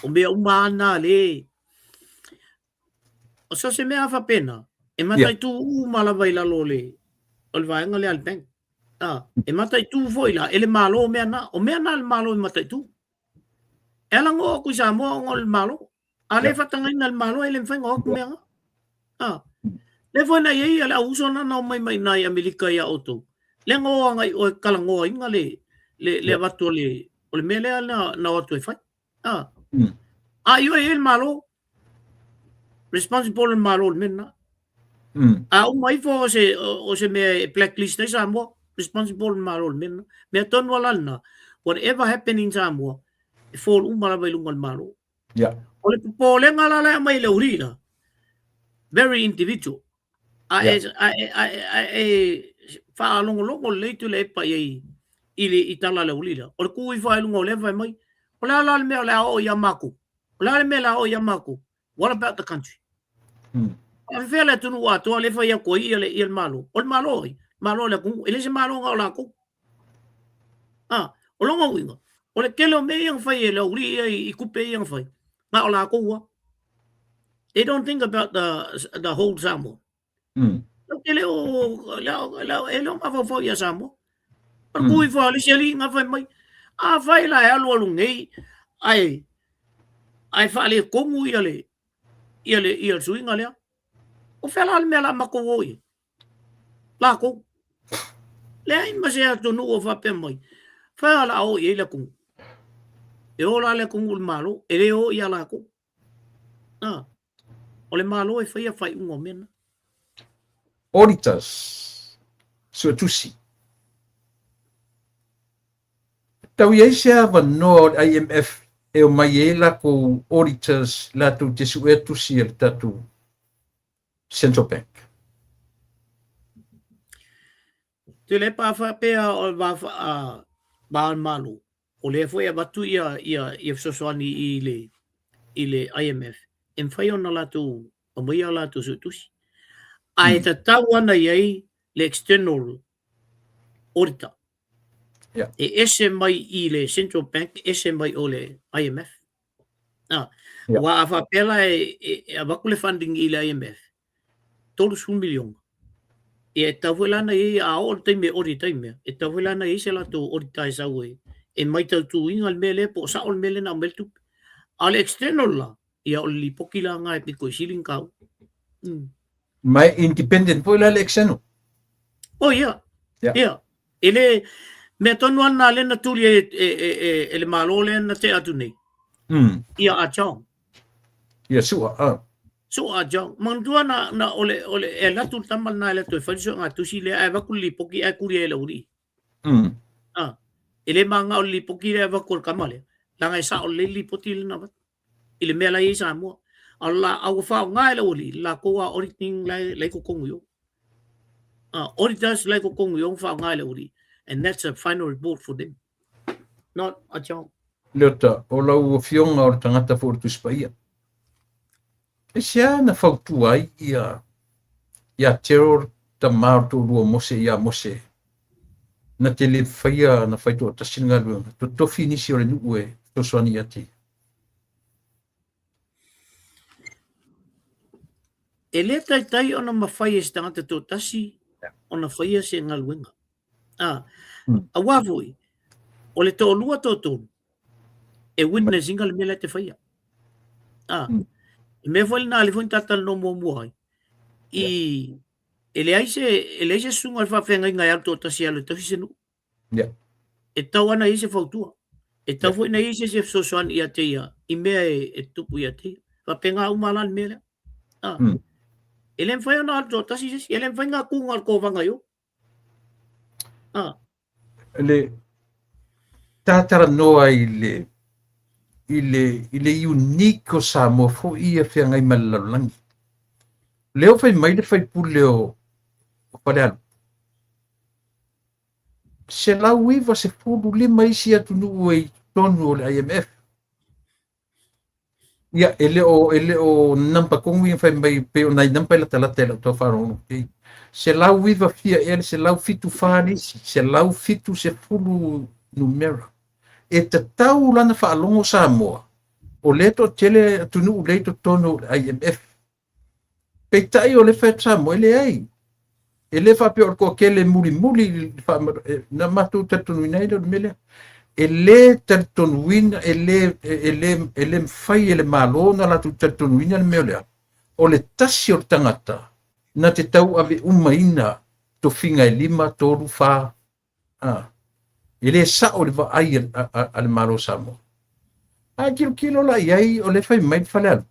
o mea uma ana le o so se mea faapena e mataitu uma lava i lalo o le o le vaega lea a le bank a e mataitu foi la e le Malo mea na o mea na a le Malo e mataitu e ala ona oo atu i Samoa ona o le Malo A le faatagaina e le Malo e le mafai ona o atu mea na. A. Lea foi na i ai le au uso na na omai mai i ina i Amerika ia outou. Lea na o agai oe talanoaina le le le avatu o le o le mea lea na na o atu e fai. A. A i oe e le Malo responsible le Malo i le mea lena. A uma ifo o se o se mea e blacklist ai Samoa, responsible le Malo i le mea lena. Mea tonu lava la lena, whatever happen in Samoa, e fall uma lava i luga o le Malo. Yeah. O le popolega la la e aumai e le aualii la, very individual. A e, a e, a e, a e faalogologo lelei Tuilaepa i ai i le i tala a le aualii la. O le tu ifo lava i luga o lea ma fai mai, o le a la le mea o le a oo ia matou? O le a le mea o le a oo ia matou? What about the country? Faafefea le atunuu atoa lea e fai atu ai ia le, ia le Malo? O le Malo ai? Malo o le atunuu. E le se Malo na o latou. Ah, o lona uiga, o le tele o mea ia na fai e le aualii ia i tupe ia na fai, na o latou lava. They don't think about the whole Samoa. Latou te le o, e le o mafaufau ia Samoa. O le tu ifo a le isi alii na fai mai, afai la e alualu nei, ae, ae faaletonu ia le, ia le, ia le suiga lea. O fea la le mea o le a matou o i ai? Latou. Leai ma se atunuu o faapea mai, fea o le a o i ai le atunuu. E o la le atunuu i le Malo, e le o ia latou. Ah, o le Malo e faia faaiuga o mea na. Auditors, Suetusi. Tau i ai se avanoa o le IMF e omai ai latou auditors latou te suea tusi a le tatou Central Bank. Tuilaepa a faapea o le va va o le Malo, o lea foi e avatu ia ia ia fesoasoani i le i le IMF, e mafai ona latou aumaia a latou suetusi. Ae tatau ana i ai le external auditor. E ese mai i le Central Bank, ese mai o le IMF. Ah, aua a faapea la e, e, e avatu le funding i le IMF, 30 miliona. Ia e tatau foi la ona i ai, a oo i le taimi e audit ai mea, e tatau foi la ona i ai se latou auditor e sau e, e matautuina le mea lea po o sao le mea lea na aumai le tupe. A o le external la, ia o le lipoti la lena e pito i sili ona taua. Ma e independent foi la le external. Oh ia, ia. E le, mea tonu lava lena lea na tuli ai e, e, e, e le Malo lea na tea atu nei. Ia Ah Chong. Ia Sua, ah. Sua Ah Chong. Manatua na, na o le, o le, e alu atu le tama lena e alu atu e fai le suega tusi lea, ae avatu le lipoti ae tuli ai e le aualii. Ah, e le manao le lipoti lea e avatu e le tama lea, leaga e sao lelei le lipoti lea na avatu i le mea la e i ai Samoa. A o la, a ua faaaoga e le aualii le latou auditing la e, la e i totonu i o. Auditors la e i totonu i o ma faaaoga e le aualii. And that's a final report for them. Not a job. Leota, o lau afioga o le tagata foi o le Tusi Paia. Aisea na fautua ai ia ia Gerald tama o le toalua o Mose iā Mose na te le faia na fai toatasi le galuega, totofi nisi o le nuu e fesoasoani ia te ia? E le taitai ona mafai e se tagata toatasi ona faia se galuega. A, aua foi, o le toalua toatolu, e witness ina le mea la e te faia. A, le mea foi lena lea foi na ta talanoa muamua ai, i, e leai se, e leai se susuga i le faafeagaiga e alu toatasi e alu e tausi se nuu. E tatau lava ona i ai se fautua. E tatau foi ona i ai se isi e fesoasoani ia te ia i mea e tutupu ia te ia. Faapena uma la le mea lea. A, e le mafai ona alu toatasi se isi, e le mafai ona tuga le kovaga i o. Ah. Le tatalanoa i le i le i le unique o Samoa foi ia feagai ma le lalolagi. Lea ua fai mai le faipule o Falealupo, 195 isi atunuu e i totonu o le IMF. Ia, e le o, e le o number tonu ia fai mai, pei o nai number e latalata i lau tau faalogologo atu ai. 109 fia ea le 174 le isi, 170 numera. E tatau la ona faalogo Samoa, o lea e toatele atunuu lea i totonu o le IMF. Peitai o lea e fai atu Samoa, e leai. E le faapea o le toatele mulimuli i le faama-, na matou talitonuina ai lea o le mea lea. E le talitonuina, e le, e le, e le mafai e le Malo ona latou talitonuina le mea lea. O le tasi o le tagata na te tauave umaina tofiga e 5, 3, 4, A, e le sao le vaai a le Malo o Samoa. A tilotilo la i ai, o lea e fai mai le Falealupo,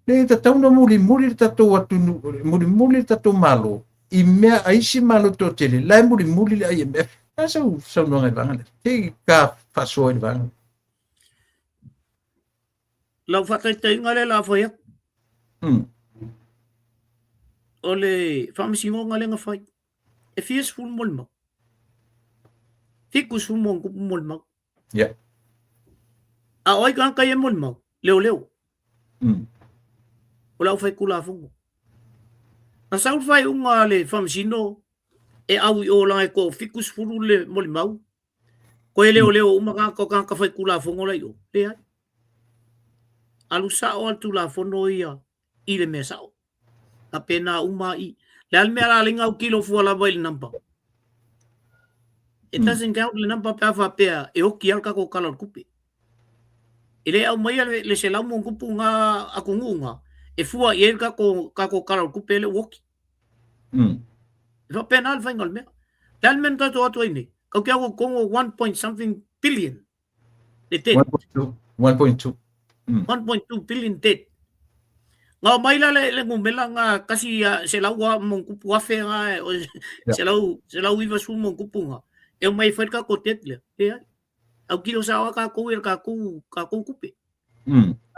le tatau ona mulimuli le tatou atunuu, mulimuli le tatou Malo i mea a isi Malo toatele, la e mulimuli le IMF. A sau saunoaga i le vaega lea, se i ta faasoa i le vaega lea. Lau faataitaiga lea o le a fai atu. O le faamasinoga lea na fai, e fia sefulu molimau? 70 ma ona tupu molimau. A o ai tagata ia e molimau? Leoleo. O le aufaitulafono. Na sau le faaiuga a le faamasino e au i o leaga e toa 70 le molimau, toe leoleo uma tagata o tagata faitulafono la i o. Leai. Alu sao lava le tulafono ia i le mea sao. Faapena uma i. Le a le mea la lenga autilo fua lava i le number. It doesn't count le number pe a faapea e oti lava le tatou Tala o le Tupe. E le aumaia le 100+ nga atunuu nga e fua i ai le tatou Tala o le Tupe lea ua oti. E faapena le faiga o le mea. Le a le mea na tatou o atu ai nei? Tatou te o atu i totonu o 1 point something billion le debt. 1.2. 1.2. 1.2 billion debt. Na omai la le numera nga kasi selau a ma ona tupu afe nga selau selau 90 ma ona tupu nga e omai e fai le tatou debt lea. Leai. Autilo sao lava tatou i le tatou tatou tupe.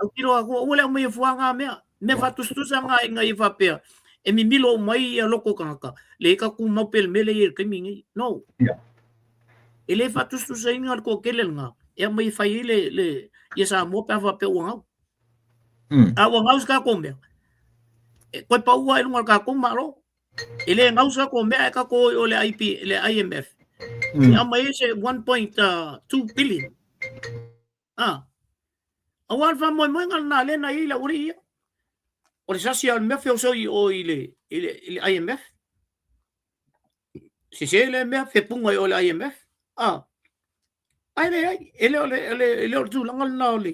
Autilo lava aua le aumaia fua nga mea. Mea faatusatusa nga ina ia faapea e mimilo uma ai ia loko o tagata lea e tumau pea le mea lea e i ai i le taimi lenei. No. E le faatusatusaina le toatele lena e aumai e fai ai le, le, ia Samoa pe a faapea ua gau. A ua gau se tatou mea, e toe pau lava i luga o le tatou Malo. E le gau se tatou mea ae tatou o i o le, IP, le IMF. E aumai ai se 1.2 billion. Ah. Aua le faamoemoega lena lea na i ai le aualii ia. O le sasi lava o le mea feosoi i o i le, i le, i le IMF. Sese lea mea, fepuga i o i le IMF. Ah. Ae leai, e le o le, e le o le tulaga lena o le,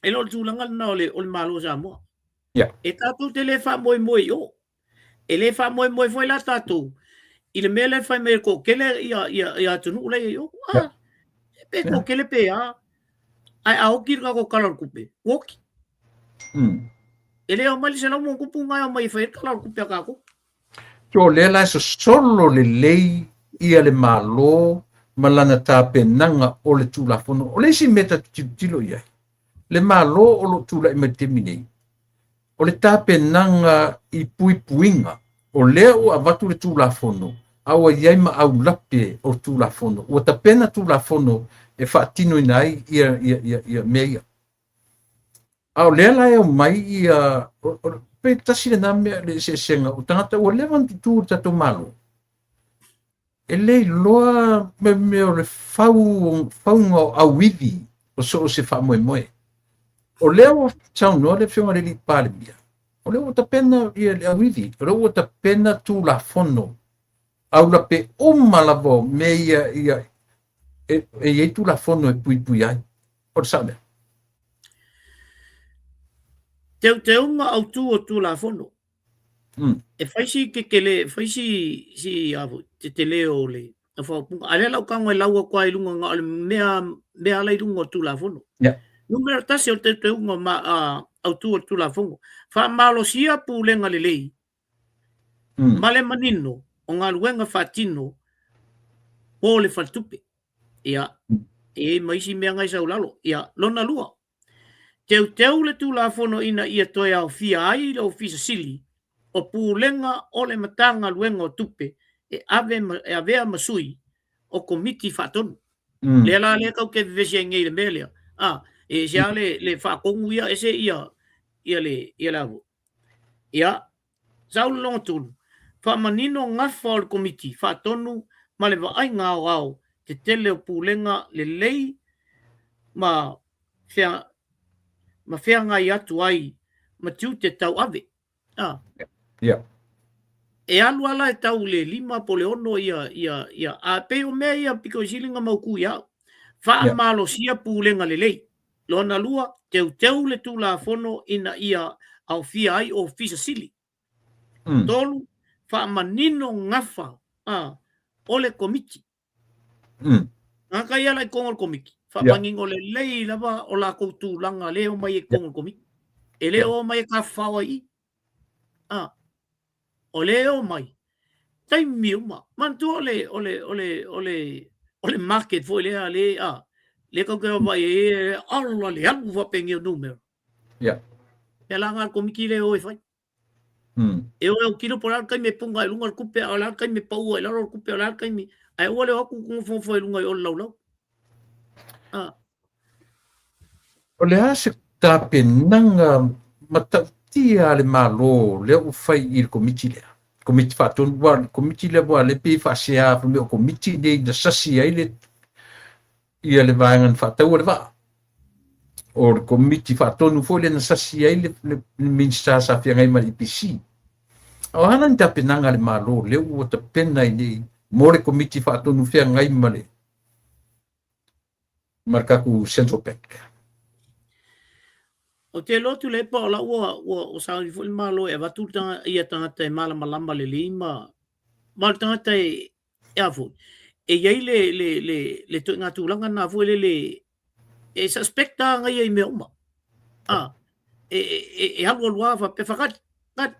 e le o le tulaga lena o le, o le Malo o Samoa. E tatou te le faamoemoe i o. E le faamoemoe foi la tatou i le mea lea e fai mai e toatele ia, ia, ia atunuu la e i o. Ah, pe toatele pe a. Ae a oti le tatou Tala o le Tupe, ua oti. E le omai le 100 ma ona tupu nga e omai e fai ai le Tala o le Tupe a tatou. So lea la e sosolo lelei ia le Malo ma lana tapenaga o le Tulafono. O le isi mea tatou te tilotilo i ai, le Malo o lo o tulai mai i le taimi nei, o le tapenaga i puipuiga, o lea ua avatu le Tulafono, a ua i ai ma aulape o Tulafono. Ua tapena Tulafono e faatinoina ai ia, ia, ia, ia mea ia. A o lea la e omai ia, pe tasi lena mea le eseesega o tagata ua leva ona tutū i le tatou Malo. E le iloa me mea o le fau, fauga o auivi o so o se faamoemoe. O lea ua saunoa le Afioga i le Alii Palemia, o lea ua tapena ia le auivi, o lea ua tapena Tulafono aulape uma lava o mea ia, ia e, e i ai Tulafono e puipui ai. O le sao lea. Teuteuga autu o Tulafono. E fai si tetele, e fai si, si a foi, tetele o le faaupuga. A lea la ou tago e lau atu lava i luga na o le mea, mea ala i luga o le Tulafono. Numera tasi o le teuteuga ma, autu o le Tulafono. Faamalosia pulega lelei ma le manino o galuega faatino mo le faletupe. Ia, e i ai ma isi mea na i sau lalo. Ia, lona lua, Teuteu le Tulafono ina ia toe aofia ai le Ofisa Sili o Pulega o le Matagaluega o Tupe e ave ma, e avea ma sui o Komiti Faatonu. Lea la lea tatou te vevesi ai nei i le mea lea, a, e ese lava le, le faatonu ia, ese ia, ia le, ia le a foi. Ia, sau le lona tolu, faamanino gafa o le Komiti Faatonu ma le vaaiga aoao tetele o pulega lelei ma fea, ma feagai atu ai ma tiute tauave. A. E alu lava la e tau i le lima po o le ono ia, ia, ia, a pei o mea ia pito i sili ona mautu ia au. Faamalosia pulega lelei. Lona lua, teuteu le Tulafono ina ia aofia ai Ofisa Sili. Tolu, faamanino gafa a o le Komiti. Tagata ia la i totonu o le Komiti, faamanino lelei lava o latou tulaga lea e omai ai i totonu o le Komiti. E le o omai e tafafao ai i i. A, o lea e omai taimi uma. Manatua o le, o le, o le, o le, o le market foi lea, le, a, Lea kau ke vaavaai ai e ala le alu faapenei o numera. Yeah. Pea la nga le komiti lea e o e fai. E o e autilo po o le a le taimi e punga ai i luga le tupe, a o le a le taimi e pau ai i lalo le tupe, a o le a le taimi, ae aua le o atu nofonofo ai i luga i o le laulau. Ah. O le a se tapenaga matautia a le Malo lea ua fai i le Komiti lea? Komiti Faatonu, aua o le Komiti lea aua lea pei e faasea fai mai o Komiti nei na sasi ai le ia le vaega na faataua le vaa. O le Komiti Faatonu foi lea na sasi ai le, le, le Minisita sa feagai ma le EPC. O a la ni tapenaga a le Malo lea ua tapena ai nei mo le Komiti Faatonu feagai ma le ma le tatou Central Bank. Ou te iloa Tuilaepa o la ua ua ua sauni foi le Malo e avatu le tanga, ia tagata e malamalama lelei ma ma le tagata e e a foi e i ai le le le le ituaiga tulaga lena foi lele e suspect lava ia i mea uma. A e e e alualu lava faapea faatali, tali.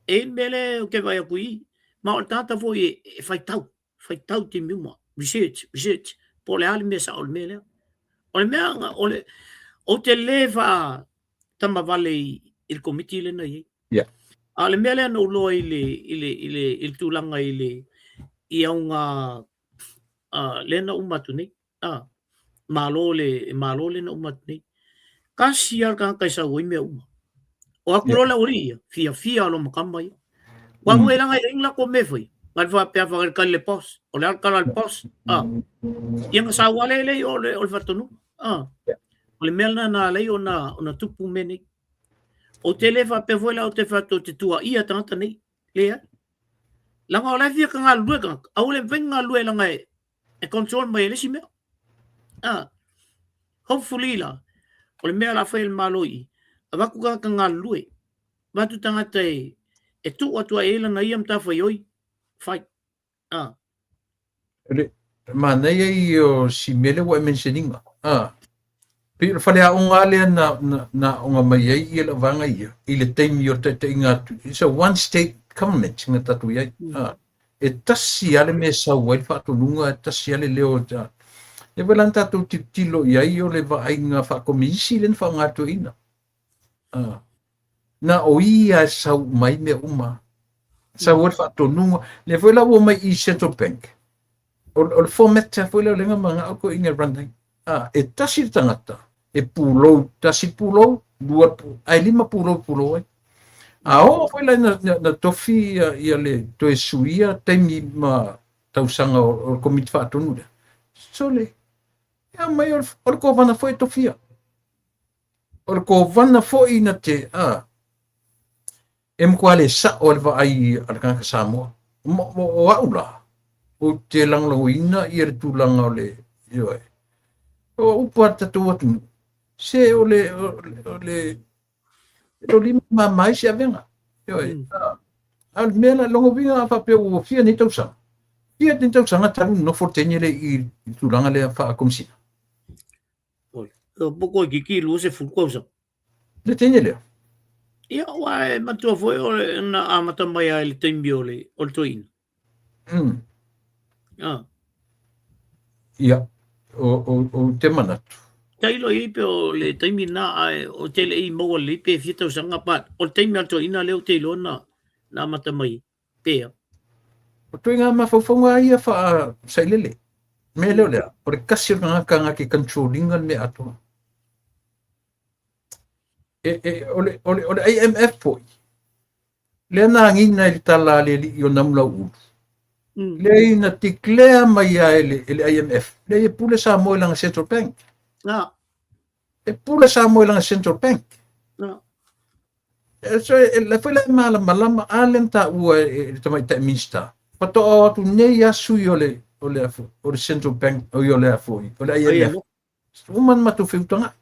E i ai le mea lea ou te vaai atu i i, ma o le tagata foi e e faitau. Faitau taimi uma, research, research, po o le a le mea sao o le mea lea. O le mea, o le, ou te le faatamavale i, i le komiti lea na i ai. Yeah. A o le mea lea na ou iloa i le, i le, i le, i le tulaga i le, i auga uh, lea na uma atu nei. A, Malo le Malo lea na uma atu nei. Tasi lava le tagata e sau ai mea uma. O atu loa le aualii ia, fiafia loa ma tama ia. Ua mm. leaga e leai ni latou mea e fai. Na le faapea faatalitali le boss. O le a le tala a le boss? A. Ia na sau lava lea o le, o le faatonuga. A. O le mea lena na ala ai ona, ona tupu mea nei. Ou te le faapea foi la ou te faapea ou te tuuaia tagata nei. Leai. Leaga o la e fia ka galulue tagata. Aua le mafai ona galulue leaga e, e control mai e le isi mea. Ah, hopefully la, o le mea la fai e le Malo i i, avatu tagata galulue, avatu tagata e, e tuu atu ai e lana ia matafaioi, fai. Ah. Le manaia ia o si mea lea ua e mention ina. Ah. Pei o le faleaoga lea na, na, na aoga mai ai ia lau vaega ia i le taimi o le taitaiga atu. It's a one state government na tatou i ai. Ah. E tasi lava le mea e sau ai le faatonuga, e tasi lava le leo. E foi la na tatou tilotilo i ai o le vaaiga faakominisi lea na faaaoga e toeaiina. Ah. Na o ia e sau uma ai mea uma. Sau ai le faatonuga. Lea foi la ua omai i Central Bank. O, o le format foi lea o lea na manao toeaiina e run ai. Ah, e tasi le tagata, e pulou, tasi pulou, lua, ae lima pulou pulou ai. A oo foi la ina, na, na tofi ia, ia le toe suia taimi ma tausaga o, o le komiti faatonu lea. Sole, e aumai o le, o le kovana foi e tofia. O le kovana foi na te, a, E matua le sa'o le vaai a le tagata Samoa. O a'u la, ou te lagolagoina ia le tulaga o le, ioe, o upu a le tatou atunuu, se o le, o le, o lima mama ai se avega. Ioe, mm. a o le mea la, lona uiga a faapea ua fia nei tausaga, fia nei tausaga talu nofo le teine lea i le tulaga lea faa-Komesina. O poko i kiki 20 tausaga. Le teine lea. Ia, aua e matua foi o le, na amata mai ai le taimi o le, o le toeaina. Ah. Ia, o, o, o te manatu. Tailo i ai pe o le taimi na, ae o te le i maua lelei pe fia tausaga, but o le taimi a le toeaina lea ou te iloa na, na amata mai pea. O ituaiga mafaufauga ia faa-sailele. Mea lea o lea, o le kasi o le tagata na te control ina le mea atoa. E, e, o, le, o, le, o le IMF foi, lea na agina i le tala a le alii o Namulau'ulu. Lea ina declare mai ai e le, e le IMF, lea e pule Samoa i lana Central Bank. Ah. E pule Samoa i lana Central Bank. Ah. E, so, e, le foi la e malamalama a le na taua e, e le tamaitai Minista. Faatoa o atu nei a sui o le, o le, o le Central Bank, o le, o le IMF. Uma na matou feutaga'i.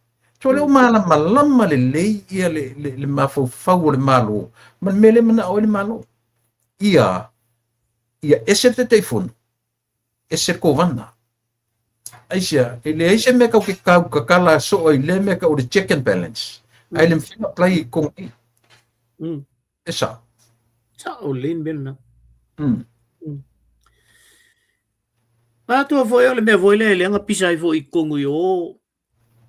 So o lea ua malamalama lelei ia le, le, le mafaufau o le Malo ma le mea lea e manao ai le Malo. Ia, ia ese le Taitaifono, ese le Kovana. Aisea, e leai se mea kau ke kau kakala soa i lea mea kau o le check and balance. Ae le mafai ona apply i kong i. E sao. Sao lelei le mea lena. Manatua foi o le mea foi lea lea na pisa ai foi i totonu i o,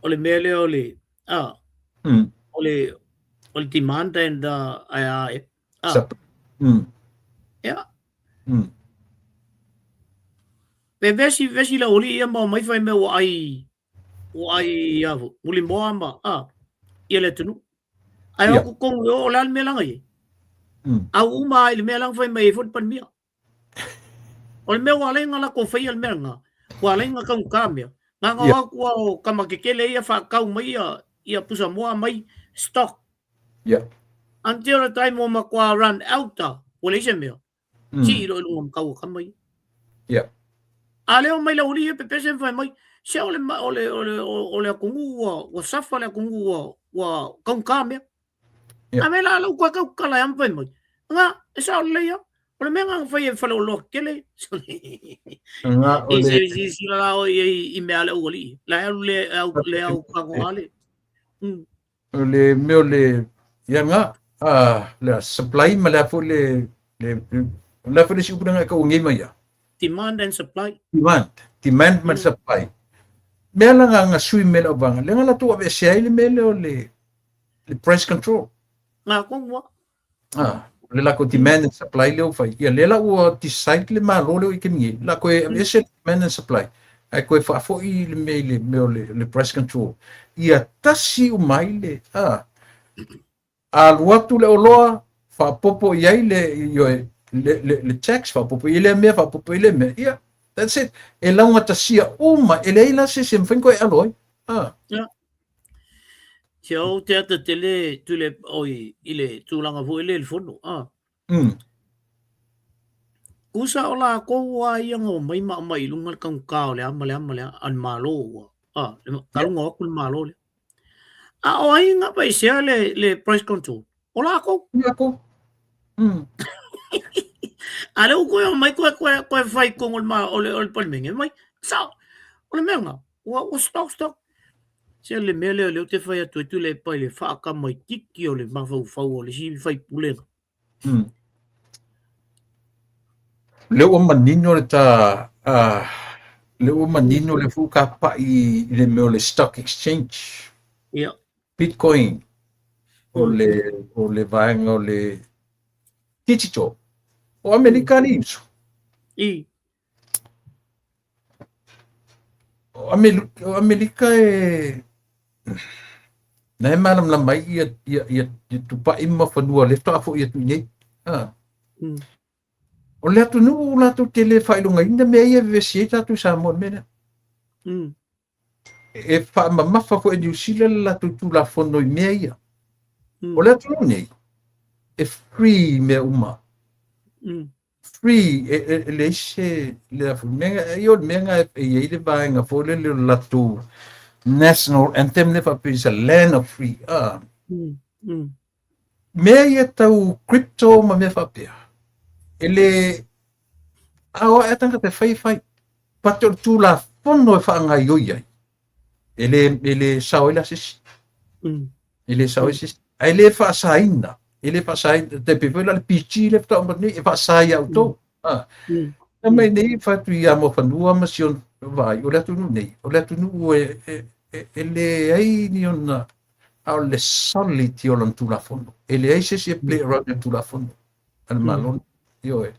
o le mea lea o le, a, o le demand and ae a e. A. Ia. Pe vesi, vesi le aualii ia ma omai fai mea ua ai, ua ai a foi, mulimoa ma, a, ia le atunuu. Ae o atu totonu i o, o le a le mea la na i ai? Au uma lava i le mea la na fai mai ai foi le Palemia. O le mea ua ala ai ona latou faia le mea lena, ua ala ai ona taugata mea. Na ona o atu lava o tama tetele ia faatau mai ia, ia pusamoa mai stock. Until the time ua matua run out a, ua leai se mea. Sii loa i luga ma tau o tama ia. A lea omai le aualii ia pepese ma fai mai, se o le, o le, o le, o le atunuu ua, ua suffer le atunuu ua, ua taugata mea. A me la lau koe kau kala e ampai mai. Nga, e sao lelei a. O le mea nga fai e faleoloa tetele. Nga o le... I si la o i i mea le aualii. La e alu le au le au kago ale. O le mea o le ia nga a le supply ma le a foi le le le a foi le si upu nga ka ngi mai ia. Demand and supply. Demand, demand ma le supply. Mea la nga nga sui me la vanga. Le nga la tu ave se ai le mea le o le le price control. Nga ko ua. Ah, le la ko demand and supply leo fai. Ia le la ua decide le malo leo i ke ngi. La ko e ese demand and supply. Ai koe faafoi le mea i le mea o le, le price control. Ia tasi uma ai le, ah, alu atu le oloa, faapopo i ai le, ioe, le, le, le tax, faapopo i lea mea, faapopo i lea mea. Ia, that's it. E laugatasia uma, e leai la se isi e mafai ona koe alo ai. Ah. Ia. Se au te ata tele tule oi i le tulaga foi lea i le fono. Ah. Kusa o lakou a ia nga omai ma aumai i luga le taugata o le a ma le a ma le a, a le Malo ua, a, le taluga o atu le Malo lea. A o ai nga paisea le, le price control? O lakou. Lakou. A lea ua koe omai koe, koe, koe fai i totonu o le, ma, o le, o le Palemene, mai, sao, o le mea lena, ua, ua stock, stock. Se le mea lea o lea ou te fai atu ai Tuilaepa i le faatamaititi o le mafaufau o le isi faipule. Lea ua manino le ta lea ua manino le foi ka pa'i i le mea o le stock exchange. Ia. Bitcoin o le o le vaega o le digital. O Amerika le uso. I. O Amerika, o Amerika e na e malamalama ai ia, ia, ia, ia tupai ma fanua le faatoa foi atu i nei. Ha. O le atunuu latou te le faailogaina mea ia e vevesi ai tatou i Samoa i le mea lea. E faamamafa foi e Niu Sila le latou Tulafono i mea ia. O le atunuu nei, e free mea uma. Free, e, e, e leai se, le a foi, mea, ia o le mea lena e i ai le vaega foi lele o le latou national anthem lea faapea is a land of free. Ah. Mea ia tau crypto ma mea faapea, e le, a o ae tangata e fai e fai. But o le Tulafono e faagaioi ai, e le, e le sao ai la se isi. E le sao ai se isi. Ae le faasaina, e le faasaina, tai pei foi la le PG lea faatoa uma atu nei, e faasa ia outou. Ah. Na mai nei fai atu ia Muafanua ma si ona vaai, o le atunuu nei, o le atunuu e, e, e, e leai ni ona, a o le solid o lana Tulafono. E leai se isi e play around i le Tulafono a le Malo. Ioe.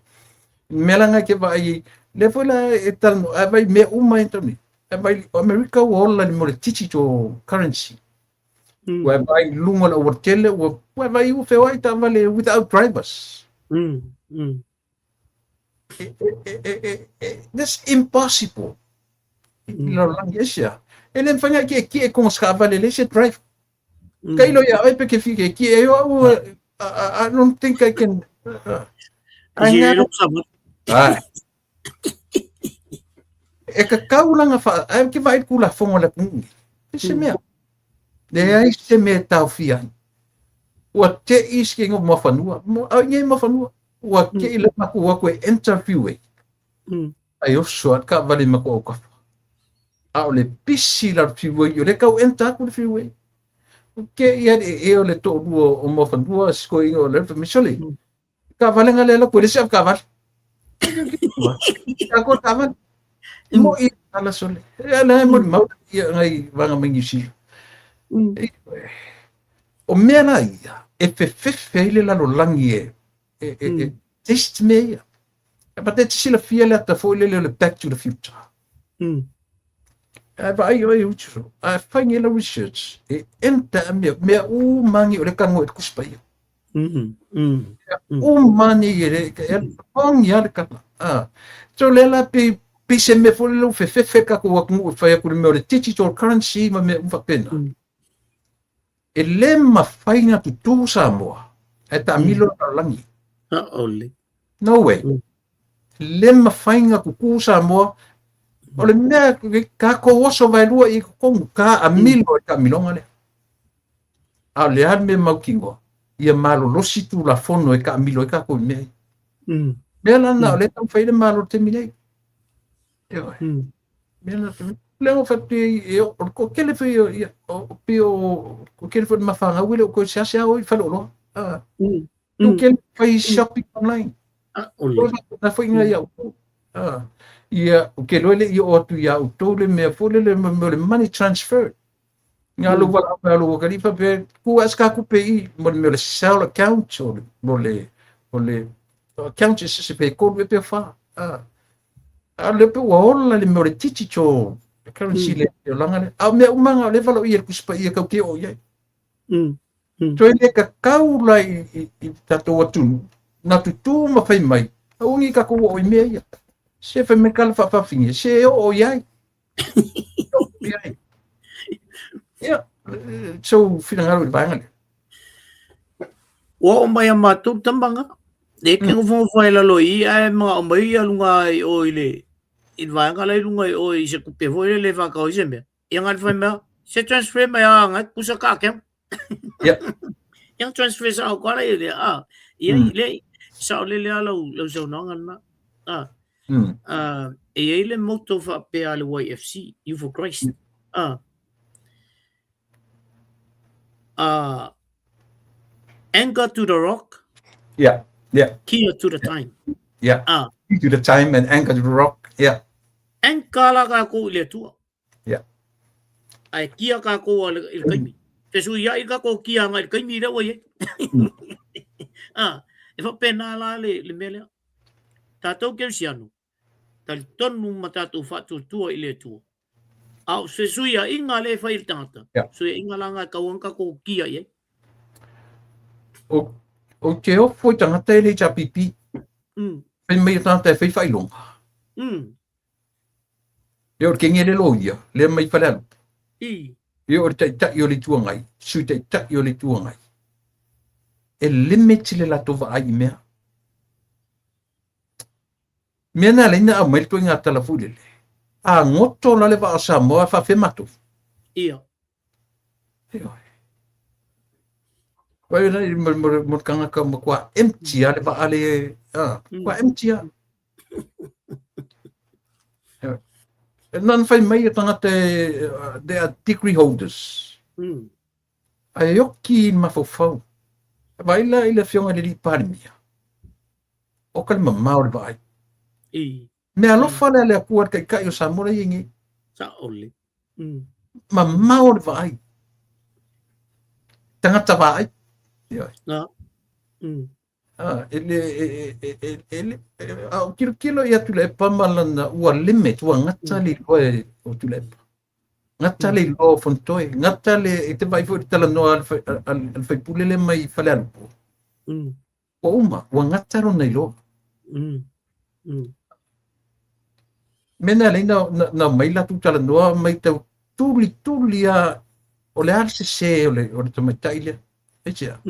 Mea la ngai ke vaai ai, lea foi la e talanoa, a vai mea uma e tau nei. A vai, o Amerika ua ola i le mea o le digital currency. Ua e vaai i luga o le aualatele, ua, ua e vaai ua feoai taavale without drivers. E, e, e, e, e, that's impossible. I lalolagi aisea. E le mafai ona e tietie i koga o se taavale e leai se driver. Ka ilo ia oe pe ke fia tietie ai o au, I don't think I can. I know. Ai. E kakau lana wha, ai ke vaai Tulafono a le atunuu nei. E se mea. Leai se mea e taofia ai. Ua te'i si keinga o Muafanua. Au i nei Muafanua. Ua te'i le matou o atu e enter freeway. Ai oso a le taavale i matou autafa. A o le pisi la le freeway, o lea tau enter atu le freeway. Ua te'i a le ee o le toalua o Muafanua, si toeaina o le fai mai, sole, taavale nga lea alu atu e le isi ave taavale. Tatou taavale. Mo'i tala sole. E ala e moli mau ia ngai vanga mai New Zealand. O mea la ia, e fefefe ai le lalolagi e, e, e, e test mea ia. E pa te silafia le ata foi lele o le Back to the Future. Ae vaai oe utu, ae fai nei lau research, e enter a mea, mea uma nei o le kago e le Tusi Paia. Uma nei e le, e pongi a le kala. Ah. So le la pe, pe se mea foi lele ua fefefe kakou atunuu e fai atu le mea o le digital currency ma mea uma faapena. E le mafai na tutū Samoa ae taamilo le lalolagi. Aole. No way. Le mafai na tutū Samoa. O le mea kākou oso vaelua i totonu, taamilo i le taamiloga lea. A o le a le mea mautinoa, ia malolosi Tulafono e taamilo ai kākou i mea ia. Mea la na o lea e taumafai ai le Malo i le taimi nei. Ioe. Mea la lea ua faapea e o le toatele foi o ia o pei o toatele foi o le mafanau e le o toe seasea o i faleoloa. Ah. Toatele fai shopping online. Ah, ole. Na foi ngai ia outou. Ah. Ia, o ke loa le i oo atu ia outou le mea foi lele mo le money transfer. Nga lou valaau mai a lou atalii faapea, tuu ae se ka tupe i i mo le mea o le cell account o le, mo le, o le account e se pe tolu ea pe fa. Ah. A o lea pe ua ola le mea o le digital currency le olaga lea. A o mea uma nga o lea e valaauia e le Tusi Paia kau te oo i ai. Toe le kakau la i, i, i tatou atunuu, na tutū ma fai mai, aua nei tatou oo i mea ia. Se fai mai kala faafaafine, se e oo i ai. E oo i ai. Ia, sou finagalo i le vaega lea. Ua oo mai a matou tamaga, e ke nofonofo ai lalo i i, ae manao mai ia luga i o i le i le vaega la i luga i o i se tupe foi lele e faatau ai se mea. Ia nga le fai mai, se transfer mai a ngai kusa ka account. Ia. Ia transfer sa au kala ia le a. Ia le sao lele a lau lau saunoaga lena. A. A e i ai le motto faapea a le YFC, Youth for Christ. A. Anchor to the rock. Yeah, yeah. Key to the time. Yeah. Key to the time and anchor to the rock. Yeah. Anchor la kākou i le Atua. Yeah. Ae kia kākou a le, i le taimi. Fesuiaʻi kākou kia anga i le taimi lea ua i ai. Ah, e faapena la le, le mea lea. Tātou Kerisiano, talitonu ma tātou faatuatua i le Atua. A o se fesuiaʻiga lea e fai e le tagata, Yeah. fesuiaʻiga la nga e tau ana kākou kia i ai. O, o te ofo i tagata e le HRPP. Fai mai e tagata e fai faailoga. Ia o le kenge le loia, lea mai Falealupo. I. Ia o le taitai o le Itu Agai, Sui Taitai o le Itu Agai. E limit le latou vaai i mea. Mea na ala ai na aumai le ituaiga tala foi lele. A goto la le vaa o Samoa e faafefea matou. Ia. Ioe. Vai la mo mo mo le tagata matua empty a le vaa le a, matua empty a. E nana fai mai e tagata e they are degree holders. Ae oki i le mafaufau. Vaai la i le afioga i le alii Palemia. Oka le mamao o le vaai. I. Mea alofa lea a le Atua i le Taitai o Samoa la e i ai nei. Saole. Mamao le vaai. Tagata vaai. Ioe. Na. Ah, e le, e, e, e, e, le, a o tilotilo ia Tuilaepa ma lana, ua limit, ua gata le iloa e, o Tuilaepa. Gata le iloa o Fonotoe, gata le, e te vaai foi i le talanoa a le, a, a le faipule lea mai Falealupo. Ua uma, ua gata lona iloa. Mea na ala ai na, na, na omai latou talanoa mai tau tulituli a, o le a le sese o le, o le tamaitai lea. Aisea?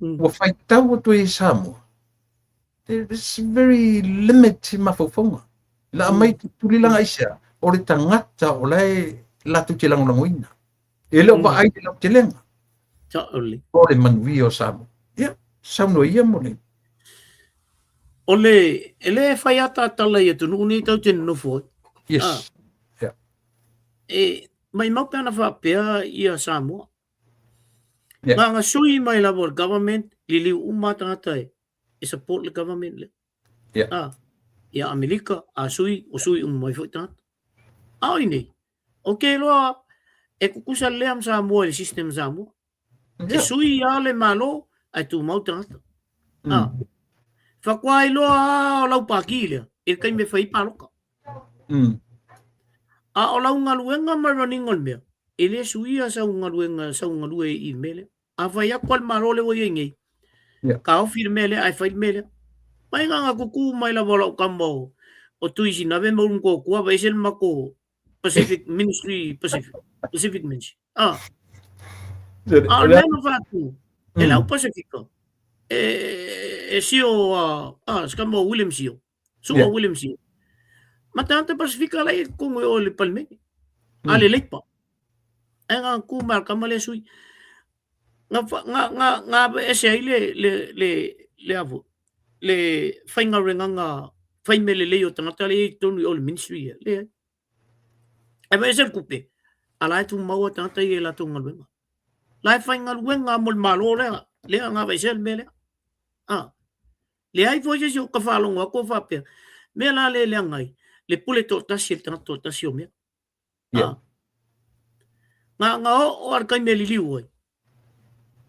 Ua faitau atu ai e Samoa. It's very limit mafaufauga. La aumai tulituli laga aisea? O le tagata o la e latou te lagolagoina. E le o vaai i le lautelega. Totally. O le manuia o Samoa. Ia, saunoa ia mo le. O le, e le fai ataata i atunuu nei tatou te nonofo ai. Yes. Ah. Yeah. E, maimau pe ana faapea ia Samoa. Yeah. Nga nga sui mai lava o le government, liliu uma tagata e, e support le government lea. Yeah. Ah. Ia Amerika, a sui, ua sui uma mai foi tagata. A o inei, ou te iloa e tutusa lea ma Samoa i le system Samoa. E sui lava le Malo ae tumau tagata. Ah. Faatoa iloa lava o lau pati lea i le taimi e fai ai palota. A o lau galuega ma le running o le mea, e le suia sau galuega, sau galue i le mea lea. A fai atu lava le Malo lea ua i ai nei, taofi le mea lea ae fai le mea lea. Mai na ona tutu mai lava o lau tama o Tui Sinave ma Ulutotua aveese le matou Pacific Ministry Pacific, Pacific Ministry. Ah. A o le mea na fai atu, e le au Pasifika, e sio a, se tama o William Sio, Sua William Sio. Ma tagata Pasifika la i totonu i o i le Palemene, a le Leipa. Ae na tu mai a le tama lea sui. Na, na, na, na aveese ai le, le, le, le a foi, le faigaluegaga fai mea lelei o tagata lea i totonu i o le ministry ia. Leai. Aveese le tupe, a la e tumau lava tagata ia i latou galuega. La e faigaluega mo le Malo lea, lea na aveesea le mea lea. Ah. Leai foi se isi o ka faalogo atu o faapea, mea la lea e leaga ai, le pule toatasi e le tagata toatasi o mea. Yeah. Ah. Nga nga oo a le taimi e liliu ai.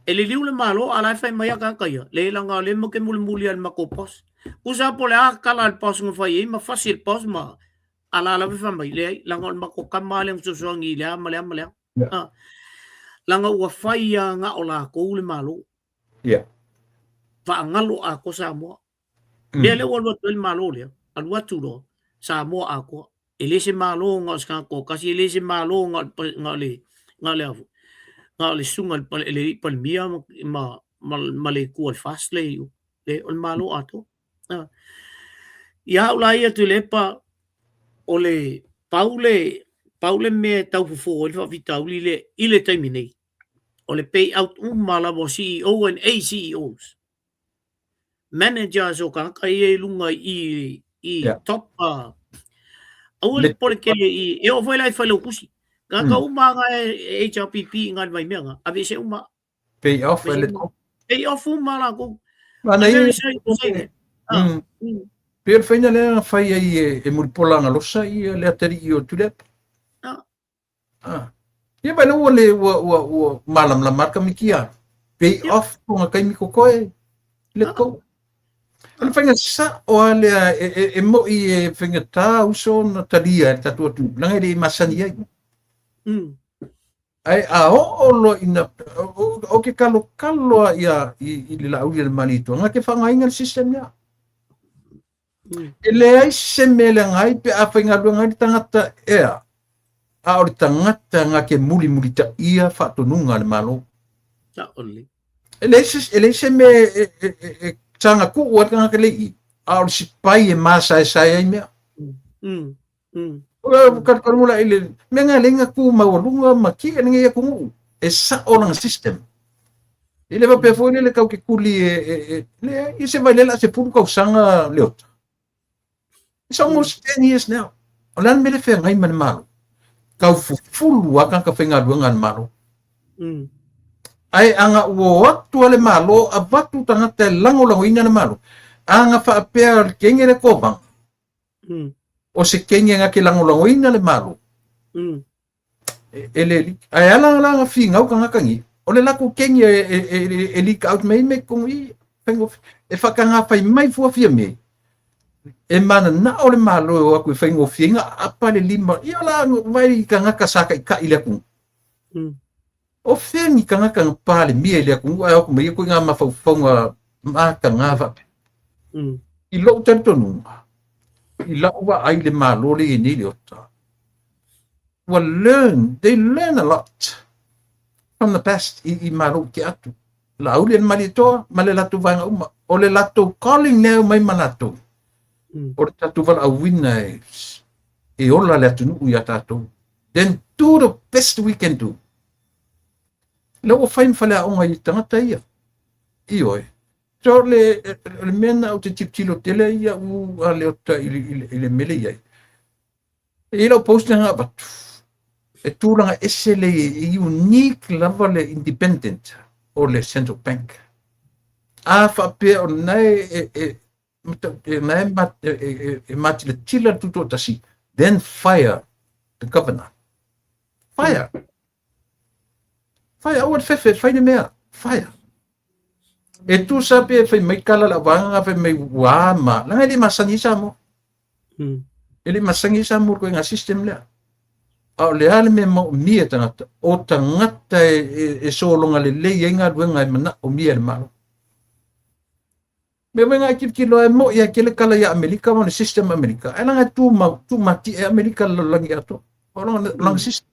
E liliu le Malo a la e fai mai a tagata ia, le leaga o lea matou te mulimuli lava i le matou boss. Tusa po o le a tala a le boss na fai ai ma fasi e le boss ma a la lava e fai mai, leai, leaga o le matou tama lea na fesoasoani i le a ma le a ma le a. Yeah. Ah. Leaga ua fai lava na o latou le Malo. Yeah. Faagalo atoa Samoa. Mea lea ua alu atu ai le Malo lea, alu atu loa, Samoa atoa. E le se Malo na o se tagata toatasi, e le se Malo na o le, na o le, na o le susuga i le alii Palemia ma, ma, ma le itu a le FAST lea i o. Le, o le Malo atoa. Ia au la ia Tuilaepa, o le pau le, pau le mea e tau fofo ai le faafitauli lea i le taimi nei, o le pay out uma lava o CEO and ACEOs. Managers o tagata ia i luga i i yeah. top aua le popole tele i e oo foi la i Failautusi. Tagata uma nga e HRPP i nga mai mea nga aveese uma. Pay off le pay off uma latou. Mana ia Pei o le faiga lea na fai ai e Mulipola Galosa ia le atalii o Tuilaepa. Ah. Ah. Ia mai ua le ua ua ua malamalama le tamaiti pay off ko nga taimi kokoe le ko. O le faiga sa'o lava lea e, e, e mo'i e faigata uso ona talia e le tatou atunuu, leaga e le i masani ai. Ae a oo loa ina o ke kalokalo lava ia i, i le Laauli a le Malietoa, na te faaaogaina le system lea. E leai se mea e leaga ai pe a faigaluega ai le tagata ea, a o le tagata na te mulimulitaia faatonuga a le Malo. E leai se, e leai se mea e, e, e, e tagatuu ai le tagata le i, a o le sipai e masaesae ai mea. O kalukalu la i le mea nga le nga ku maualuga ma ki e lenei atunuu. E sa'o lana system. E le faapea foi lele kau ke kuli e, e, e leai, ia se vailele a 10 tausaga Leota. It's almost 10 years now. O le a le mea le feagai ma le Malo? Tau fufulu lava tagata faigaluega a le Malo. Ae aga ua o atu a le Malo, avatu tagata e lagolagoina le Malo, aga faapea o le kenge le kovaga, O se kenge na ke lagolagoina le Malo. E, e le ae ala la nga fingau tagata ni, o le latou kenge e, e, e, e leak out mai me kono i, faigofie, e whakangā whai mai fuafia me, e mananao le Malo e o atu e faigofie nga apa le lima, ia la vai tagata sa kai le atunuu. O fea ni tagata na Palemia i le atunuu ae o atu mai ia koe ngā mafaufauga matagā faapea. I lou talitonuga, i lau vaai i le Malo lea e i ai nei Leota, ua learn, they learn a lot from the past i, i Malo i tea atu. Laauli e le Malietoa ma le latou vaega uma. O le latou calling lea e omai ma latou. O le tatou valaauina e, e ola le atunuu ia tatou. Then do the best we can do. Lea ua fai ma faleaoga i tagata ia. Ioe. So le, le mea na ou te tilotilo tele ai au a Leota i, i, i le mele i ai. E i lau post na avatu. E tulaga ese le e unique lava le independent o le Central Bank. A faapea o lena e, e, e na e, e, e, e matilatila le tutoatasi, then fire the governor. Fire. Fire, aua le fefe, fai le mea. Fire. E tusa pe fai mai kala la vaega fai mai ua ma, langa e le masani ai Samoa. E le masani ai Samoa i le system lea. A o le a le mea maomia e tagata, o tagata e, e, e sologa lelei ai galuega e manaomia e le Malo. Mea foi nga e tilotilo e mo'i a tele kala ia Amerika ma le system Amerika. Ae langa e tu mau, tu mati e Amerika le lalolagi atoa. O langa, langa system.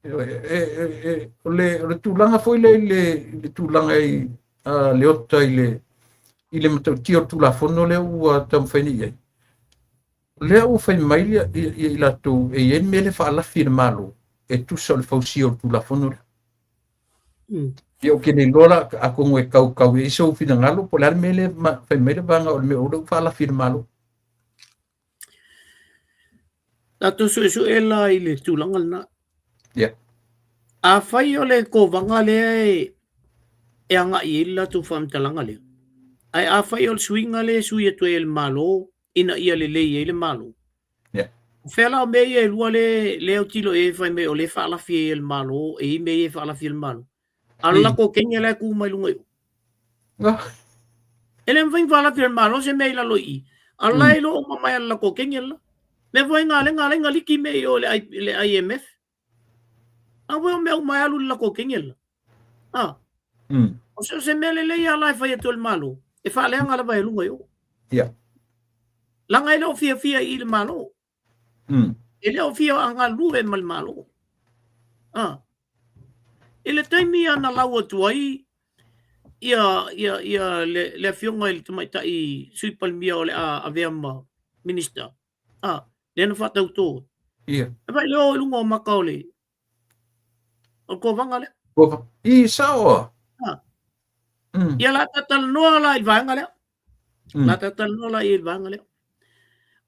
E, e, e, o le, o le tulaga foi le, le, le tulaga i a, Leota i le, i le matautia o le Tulafono lea ua taumafai nei i ai. O lea ua fai mai ia, ia, i latou e i ai le mea lea faalafi e le Malo e tusa o le fausia o le Tulafono lea. Ia ou te le iloa la, atonu e kaukau i ai sou finagalo po o le a le mea lea fai mai le vaega o le mea o lea ua faalafi e le Malo. Tatou suesue la i le tulaga lena. Yeah. Afai o le kovaga lea e, e agai i ai le latou faamatalaga lea, ae afai o le suiga lea e sui atu ai e le Malo ina ia lelei ai le Malo. Yeah. O fea la o mea ia e lua le, le autilo i ai fai mai o lea e faalafi ai e le Malo, e i ai mea ia e faalafi e le Malo. A o le latou kenya la e tu mai luga i o. E le mafai ona faalafi e le Malo se mea i lalo i i. A o la e iloa uma mai e le latou kenya la. Mea foi nga le nga le nga liki mea i o le, le IMF. A foi o mea uma e alu i le latou kenya la. Ah. O se, o se mea lelei a la e fai atu e le Malo, e faaleaga lava e luga i o. Yeah. Laga e le o fiafia i le Malo. E le o fia a galulue ma le Malo. Ah. I le taimi a na lau atu ai ia, ia, ia le, le afioga i le tamaitai Sui Palemia o le a avea ma Minista, ah, lea na faatautō. Yeah. E vai le o i luga o maka o le, o le kovaga lea. Kova. I sao a. Ah. Ia la talanoa la i le vaega lea. La talanoa la i le vaega lea.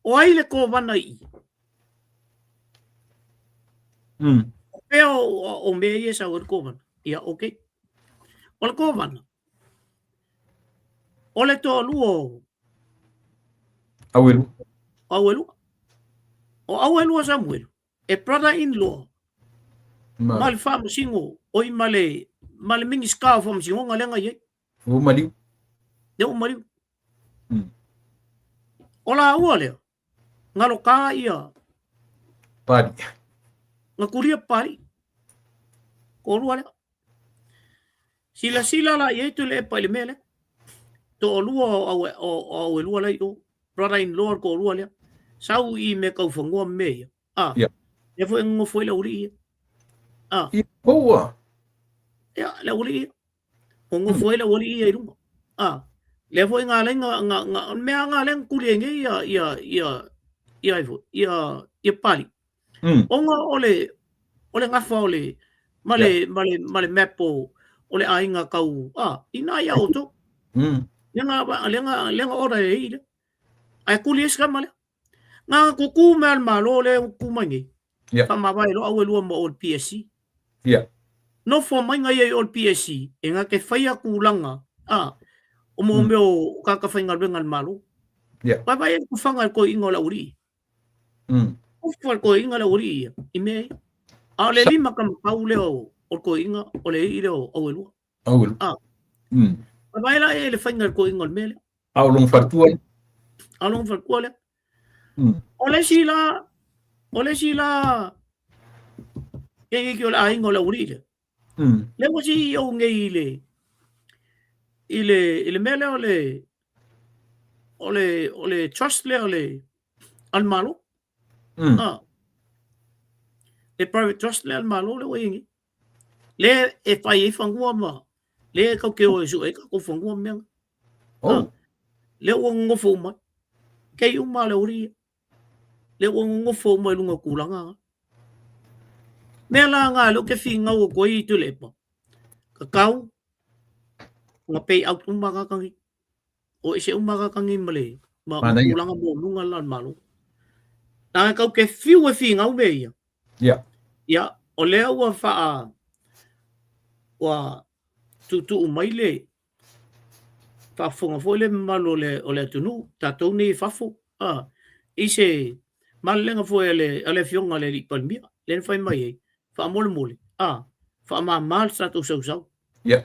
O ai le kovana i i? O pea o, o mea ia e sau ai le kovana. Ia, okay. O le kovana, o le toalua o Auelua. Auelua. O Auelua Samuelu, e brother-in-law Ma, ma le faamasino, oi ma le, ma le Minisita o Faamasinoga lea na i ai. Ua maliu. Lea ua maliu. O laua lea, galo ka ia. Pali. Nga kulia pali. Toalua lea. Silasila la i ai Tuilaepa i le mea lea. Toalua o au, o, o Auelua la i o. Brother-in-law le toalua lea. Sau i mea tau fanua ma mea ia. Ah. Yeah. Lea foi e nonofo ai le aualii ia. Ah. Ia, poua. Ia, le aualii ia. O nofo ai le aualii ia i luga. Ah. Lea foi nga lai nga, nga, nga, mea nga lea nga kuli ai nei ia, ia, ia, ia ai foi, ia, ia Pali. Ona o le, o le gafa o le, ma le, ma le, ma le map o, o le aiga tau, ah, ina ia outou. Lea nga, lea nga, lea nga order e ai lea. Ae kuli ai se tama lea. Nga kuku mea le Malo lea ua kuku mai nei. Faamavae loa Auelua ma o le PSC. Nofo mai nga ia i o le PSC, e nga te whaia kūlanga, a, o mo mea o kaka whaingaluenga le Malo. Vai vai e kuwhanga le koe inga o le aualii. Ufa le koe inga le aualii ia, i mea ia. A o le lima ka makau lea o, o le koe inga, o le ii lea o Auelua. Auelua. A. Vai vai la e le whainga le koe inga o le mea lea. A o lona faletua lea. A o lona faletua lea. O le isi la, o le isi la, keiki o le aiga o le aualii lea. Lea ua CEO nei i le, i le, i le mea lea o le, o le, o le trust lea o le, a le Malo. Ah. Le private trust lea a le Malo lea ua i ai nei. Lea e fai ai fanua ma, lea e kau te o e sue ai tatou fanua ma mea na. Oh. Lea ua nonofo uma ai. Kei uma le aualii ia. Lea ua nonofo uma i luga o tulaga na. Mea la nga lea ou te finau atu ai i Tuilaepa, tatau ona pay out uma tagata nei. O ese uma tagata nei ma le ma, ma tulaga maualuga la o le Malo. Leaga kau te fiu e finau mea ia. Ia, o lea ua faa ua tuutuu mai le Faafofoga foi le mamalu o le, o le atunuu, tatou nei i fafo, a, i se malelega foi a le, a le afioga a le Alii Palemia, lea na fai mai ai, faamolemole, a, faamama le tatou sausau. Yeah.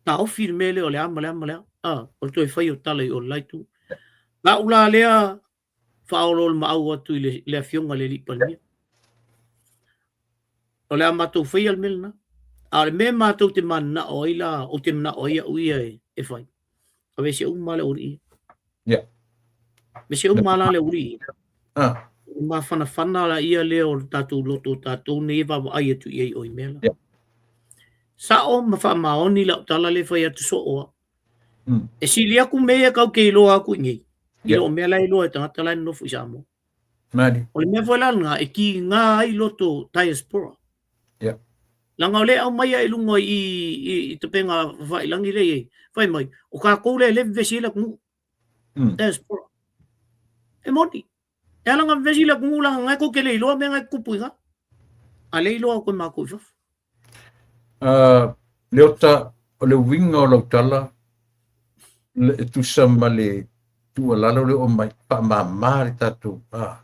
Taofi le mea lea o le a ma le a ma le a, a, o le toe fai o tala i o le la itu. Lau la lea faaoloolomaau atu i le, le afioga i le Alii Palemia. O le a matou faia le mea lena. A o le mea matou te mananao ai la, ou te manao ai au ia e, e fai. Aveese uma le aualii ia. Yeah. Aveese uma la le aualii ia. Ah. Mafanafana la ia lea o le tatou loto o tatou nei e vaavaai atu i ai o i mea la. Yeah. Sa'o ma faamaoni lau tala le fai atu soo a. Mm. E sili atu mea ia kau ke iloa atu i nei. I Yeah. loo mea la e iloa e tagata la e nonofo i Samoa. Mali. O le mea foi la lena e kiga ai loto diaspora. Yeah. Leaga o lea e aumai lava i luga i, i, i tapenga faafailangi lea e i ai, fai mai, o tatou lea e le vevesi ai le atunuu. Diaspora. E moni. E ala ona vevesi le atunuu leaga na e tou te le iloa mea na e tutupu i ina. A lea e iloa atu e matou i fafo. Uh, Leota, o le uiga o lau tala, e tusa ma le tuualalo lea o mai, faamama le tatou, ah.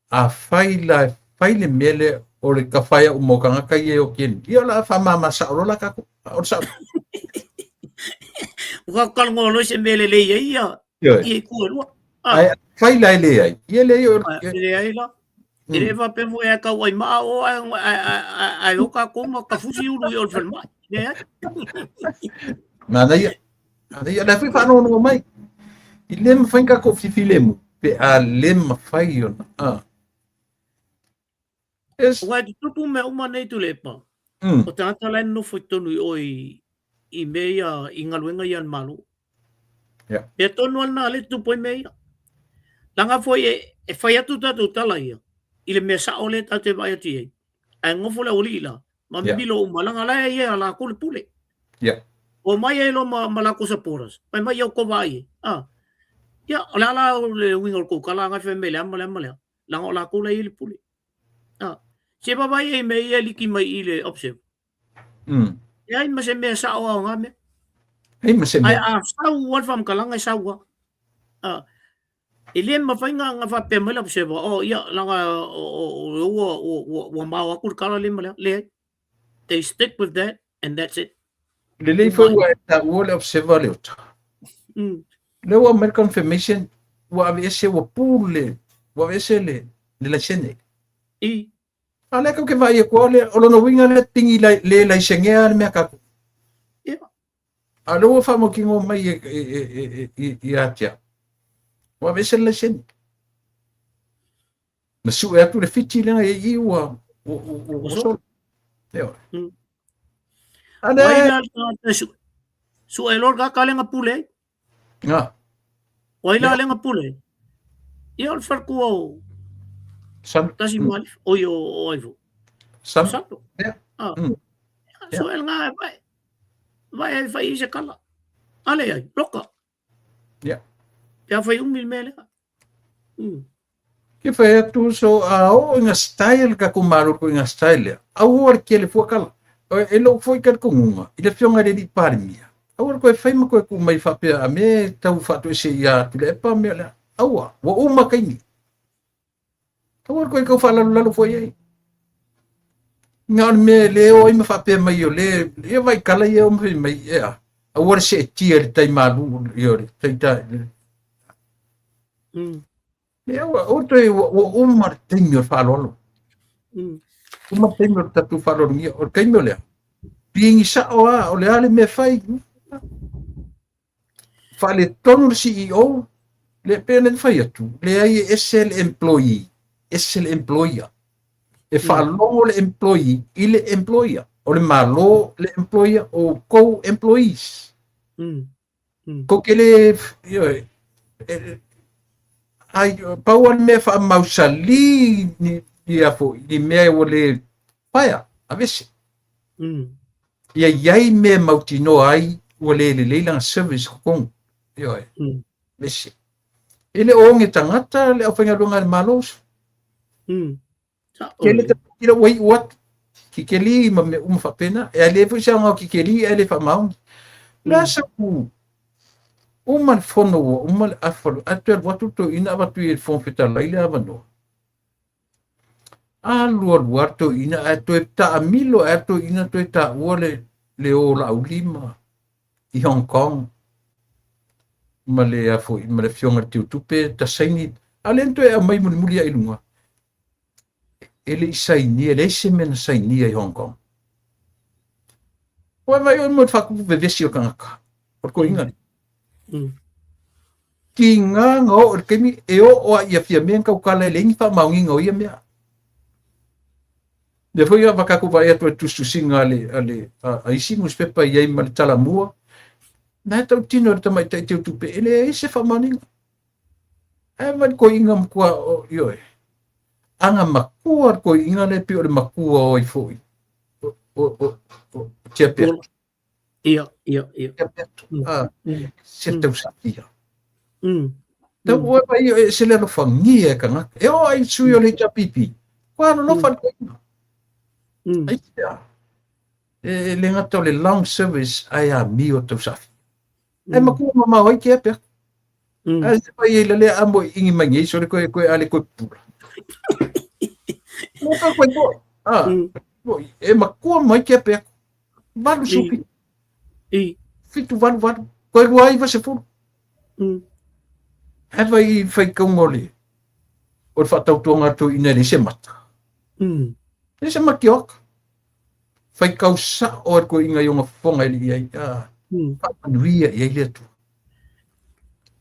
Afai la e fai le mea lea o le tafaia uma o tagata ia e oti ai, ia o le a faamama sao loa la tatou. O le sao. Ua tatou talanoa loa i se mea lelei ai ia Ioe. ia itu e lua. Ae afai la e leai, ia leai o E leai la. E le faapea foi e tau ai maa o ae ae o tatou ma tafusi ulu i o le falemai. Leai. Manaia. Manaia. La foi faanoanoa mai. I le mafai ona tatou filemu pe a le mafai ona. Ah. Yes. Aua e tutupu mea uma nei Tuilaepa. O tagata la e nonofo i totonu i o i, i mea ia, i galuega ia a le Malo. Yeah. Mea tonu lava lena lea e tutupu ai mea ia. Leaga foi e, e fai atu tatou tala ia i le mea sao lea tatou te vaai atu i ai. Ae nofo le aualii la, ma mimilo uma, leaga la e i ai a latou le pule. Yeah. Omai ai loa ma, ma latou supporters. Fai mai ia outou vaai ai. Ah. Ia, o le a la le uiga o le tou tala na fai mai le a ma le a ma le a. Leaga o latou la e i ai le pule. Ah. Se vaavaai ai mea ia e liki mai i le observe. Leai ma se mea sao lava o na mea. Leai ma se Ae mea. a sau lava le faamatalaga e sau lava. Ah. E le mafai na, na faapea mai le observer, oh ia, leaga o, o, o, ua, ua, ua, ua mao atu le tala lea ma lea. Leai. They stick with that and that's it. Lelei foi ua e taua le observer le ota. Lea ua aumai le confirmation, ua aveese, ua pull le, ua aveese le, le laisene. I. A lea kau ke vaai atu o le, o lona uiga lea tingi lai, le laisengea le mea tatou. Ia. A lea ua faamautinoa mai e, e, e, e, e, ia te au. Ua aveese le laisene. Na sue atu le fiti lea e i ua ua ua ua solo. Ioe. A lea. Wai la le tagata sue. Sue loa le tagata lea na pule ai. Nga. Wai la lea na pule ai. Ia o le faletua o Sam. Tasi Malifa. Oi o o ai fo. Sam. Sato. Yeah. Ah. Sue le nga e vai. Vai ai fai i se kala. Ale ai, loka. Yeah. Pe a fai umi le mea lea. Ke fai atu so a o i nga style ka ku malo ko i nga style lea. Aua le kele fua kala. E lou foi ka le kongunga i le afioga i le Alii Palemia. Aua le koe fai ma koe ku mai faapea a me tau faatoese ia Tuilaepa mea lea. Aua, ua uma kaimi. Aua le koe kau faalalolalo foi ai. Na o le mea e le o ai ma faapea mai o le, ia vai kala ia o ma fai mai, ea. Aua le seetia i le tai malu, ia o le tai tai. Le aua, o toe ua, ua uma le taimi o le faaaloalo. Uma le taimi o le tatou faaaloalogia. O le taimi o lea, pigi sao lava, o le a le mea e fai. Faaletonu le CEO, le pei ona fai atu, leai e ese le employee, ese le employer. E faalogo le employee i le employer. O le Malo le employer, o outou employees. Kou te le, ioe, e, ai, pau lava le mea e faamausalī ni, ni a foi, ni mea ua le paea, aveese. Ia i ai mea e mautinoa ai ua le lelei lana service i totonu. Ioe. Aveese. E le o oge tagata le aufaigaluega a le Malo. Kele tamaiti la ua iu atu, kikeli ma mea uma faapena. E le foi se aoga o kikeli ae le faamaoni. O le a sau Uma le fono ua uma le afa, ae toe alu atu le toeaina avatu i le Fofoga Fetalai le avanoa. Alu alu lava le toeaina ae toe taamilo ae le toeaina toe taua le, le o laulima i Hong Kong ma le a foi ma le afioga i le Teutupe ta saini a lea na toe aumai mulimuli ai i luga e le i sainia, e leai se mea na sainia i Hong Kong. Ua vai oe mo le faatupu vevesi o le tagata, o le toeaina lea. Tiga na oo i le taimi e oo lava ia Fiamē na tautala e leai ni faamaoniga o ia mea. Lea foi a tatou vaai atu i le tusitusiga a le, a le, a, a isi nusipepa i ai ma le talamua, na e tautino e le tamaitai teutupe e leai se faamaoniga. Ae vai le toeaina matua, o, ioe, ana matua le toeaina lea pei o le matua o ai foi, o, o, o, o Tia Peto. Ia, ia, ia. Tia Peto, a, se tausafia. Tau oe mai e se le alofagia e tagata. E oo ai sui o le HRPP. Kua alolofa le toeaina. Ai sea. E le gata o le long service ae amio tausafia. Ae matua mamao ai ke pea. Ae se pai ei lale a mo ingi mai nei sole koe koe ale koe pula. Mo ka koe koe. Ah. E makua mai ke pea. Valu supi. I. Fitu valu valu. Koe rua iwa se fulu. Ae vai i whaikaunga o le o le whaatautuanga atu ina le se mata. Le se makioka. Whaikau sao e koe inga i onga fofoga e li ai. Ah. Whaamanuia i ai le Atua.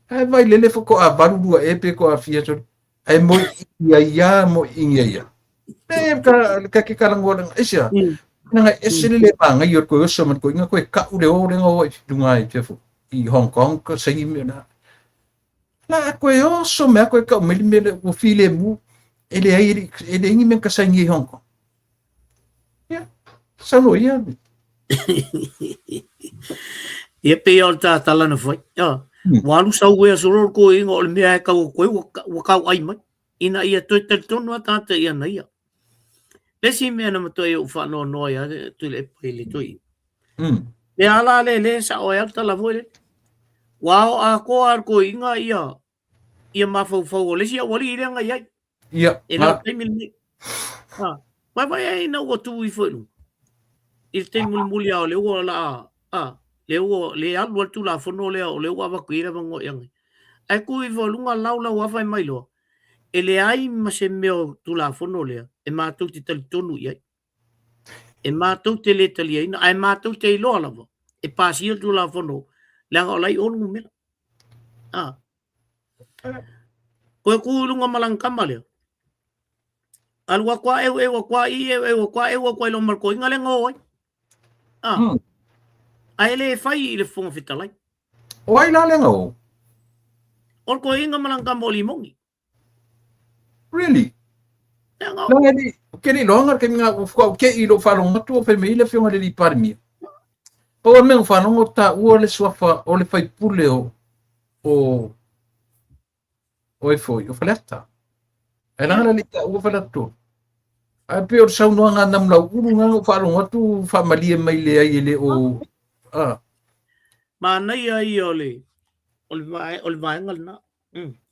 Ae vai lele fo ko a valu lua e pe ko a fia sole. Ae mo i ai ia, mo i ia ia. E ka, ka ke kalangoa lenga. E sea, nanga e se le maangai o koe oso ma koe inga koe ka'u le o lenga o i lunga i fia fo i Hong Kong ka saini mea na. La koe oso mea koe ka'u mai le mea le ua filemu e leai e le e leai ni mea ka saini i Hong Kong. Ia, saunoa ia. Ia pei o le tātala na whai. Ia, ua alu sau ea solo le koe inga o le mea e kau koe ua, ua kau ai mai. Ina ia toe talitonu a tātou i ana ia. Le isi mea na matua i ou whaanoanoa ia Tuilaepa i le toi. Le ala le le sa o e au tala foi le. Ua ao atoa le koe inga ia ia mafaufau o le isi aualii lea na i ai. Ia. E le o taimi lenei. Ha. Vai vai ai na ua tu ifo i luga. I le taimi mulimuli lava o lea ua laa, a, lea ua le alu ai le Tulafono lea o lea ua avatu i ai le avanoa i aga. Ae tu ifo i luga lau lau afa e mai loa, e leai ma se mea o Tulafono lea e matou te talitonu i ai. E matou te le taliaina, ae matou te iloa lava e pasia le Tulafono leaga o la e i o le numera. A. Koe ku i lunga ma lana tama lea. Alu atu a eueu atu a i eueu atu a eu atu ai loa ma le toeaina lea na o ai. A. Ae le fai i le Fofoga Fetalai. O ai la lea na o? O le toeaina ma lana tama o Limoni. Really? Lea na o. Leaga e le, ke le iloaga le taimi na faatoa ou te i lou faalogo atu o fai mai ai le afioga i le alii Palemia. Pau lava le mea na ou faalogo taua le suafa o le faipule o o o ai foi, o Faleata. Ae leaga la le i taua Faleata 3. Ae pei o le saunoaga a Namulauulu na na ou faalogo atu faamalie mai leai e le o a. Manaia ia o le o le vae, o le vaega lena.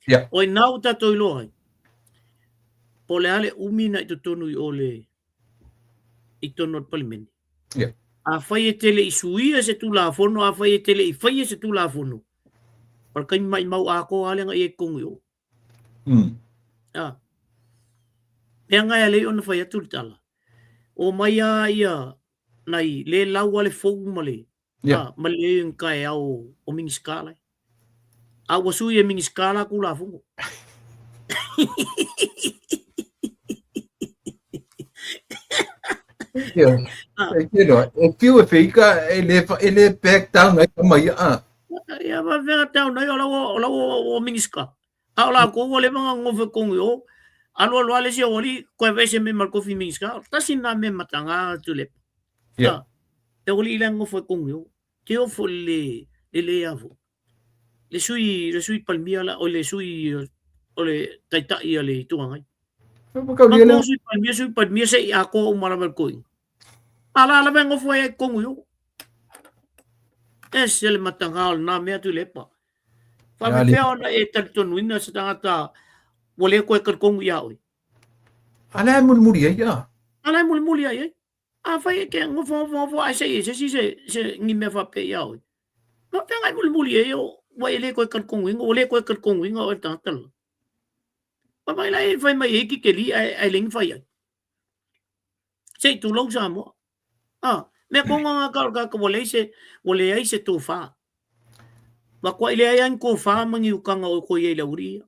Yeah. O i ina ua tatou iloa ai, po o le a le umi na i totonu i o le i totonu o le Palemene. Yeah. Afai e te le i suia se Tulafono, afai e te le i faia se Tulafono, o le taimi maimau atoa lava lea na i ai i totonu i o. Ah. Mea nga e alei ona fai atu le tala. O mai a ia nai le lau a le fou ma le Yeah. ah, ma le nka e ao o Minisita lai. A ua sui e Minisita la Tulafono. Ia. Ah. E te loa, e whiu e whika, e le, e le back down ai tama ia. Ah. Ia ma whenga tau nei o lau o lau o Minisita. A o la ko ua leva nga ngofe kongi o. Alu alu ale si awali koe vese me mal kofi Minisita. Tasi na me matanga tule. Yeah. Ah. Te awali ila ngofe kongi o. Te ofo le le le avo. Le sui le sui Palemia la o le sui o le taitai a le Itu Agai. Ma kau Ma ko sui Palemia sui Palemia se i atoa uma lava le koiga. A la lava e ngofo ai ai kongi o. Ese le matanga o lena mea Tuilaepa. Faapefea ona e talitonuina se tagata ua le toe talitonu ia oe? A lea e mulimuli ai a. A lea e mulimuli ai ai. Afai e te nofo nofo nofo ae se i e se isi se se ni mea faapea ia oe. Faapefea ona e mulimuli ai ua e le toe talitonuina, ua le toe talitonuina oe e le tagata lela. Vaavaai la e fai mai ai titeli ae ae leai ni fai ai. Se i tulou Samoa. Ah, mea tonu lava na tau o le tagata ua leai se ua leai se tofa. Matuai leai lava ni tofa ma ni utaga o toe i ai i le aualii ia.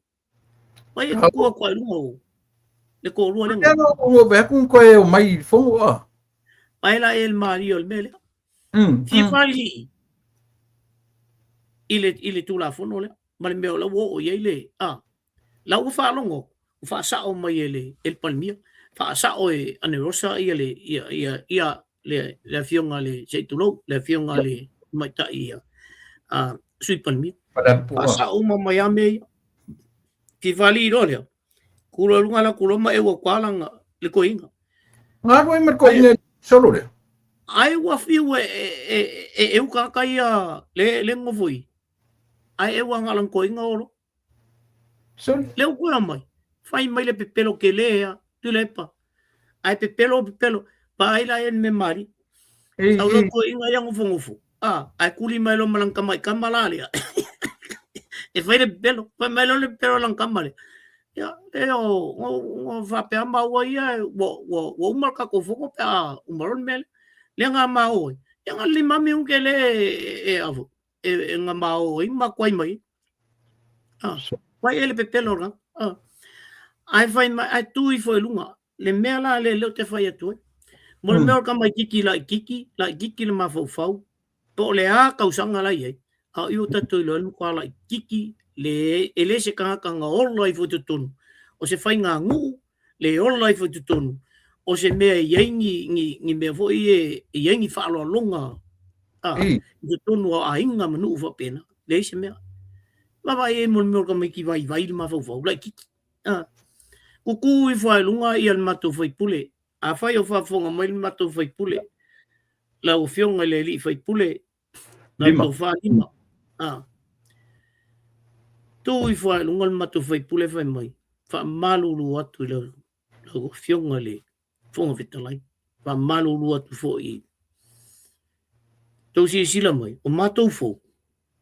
Vai e tutu atu i luga o le toalua lea. Lea ua vaai atu koe o mai i le fono a. Vai la e le malie o le mea lea. Fia faalilii i le, i le Tulafono lea ma le mea o la ua oo i ai le, a, la ua faalogo atu, ua faasao mai e le, e le Palemia, faasao e Anerosa ia le, ia, ia, ia le, le afioga le, se i tulou, le afioga le tamaitai ia, a, Sui Palemia. Faasao uma mai a mea ia. Fia faalii loa lea, kulo i luga la kulo ma e ua kwa langa le koinga. Ngalu ai ma le koinga solo lea. Ai ua fiu e e e e uka ka ia le le ngofo i. Ai e ua ngala koinga olo. Solo. Le u koe mai. Fai mai le pepelo ke le ea, Tuilaepa. Ai pepelo pepelo pa ai la e me mari. Sau loa toeaina ia nofonofo, a, ae kuli mai loa ma lana tama i kama la lea. E fai le pepelo, fai mai loa le pepelo a lana tama lea. Ia, e o, no, no faapea maua ia, ua, ua, ua uma le tatou fono pe a uma loa le mea lea. Lea na mao ai. Ia na limami unke le e, e, avo, e, e na mao ai ma kuai mai. A, fai e le pepelo la. A, ae fai mai, ae tu ifo i luga. Le mea la lea lea ou te fai atu ai. Mo le mea o le tamaititi laititi, laititi le mafaufau, po o le a tausaga la i ai, a o i ua tatou iloa ai le matua laititi, le, e le se tagata na ola ifo i totonu o se faiganuu, le ola ifo i totonu o se mea e i ai ni, ni, ni mea foi e, e i ai ni faaaloaloga a, i totonu o aiga ma nuu faapena. Leai se mea. Vaavaai ai mo le mea o le tamaiti vaivai le mafaufau, laititi. Ah, kukū ifo lava i luga ia le matou faipule. Afai o faafofoga mai le matou faipule, lau Afioga i le alii faipule, lau tofa Lima. Ah, tu ifo lava i luga le matou faipule fai mai, faamalulu atu i lau, lau Afioga i le Fofoga Fetalai, faamalulu atu foi i tou silasila mai, o matou fou,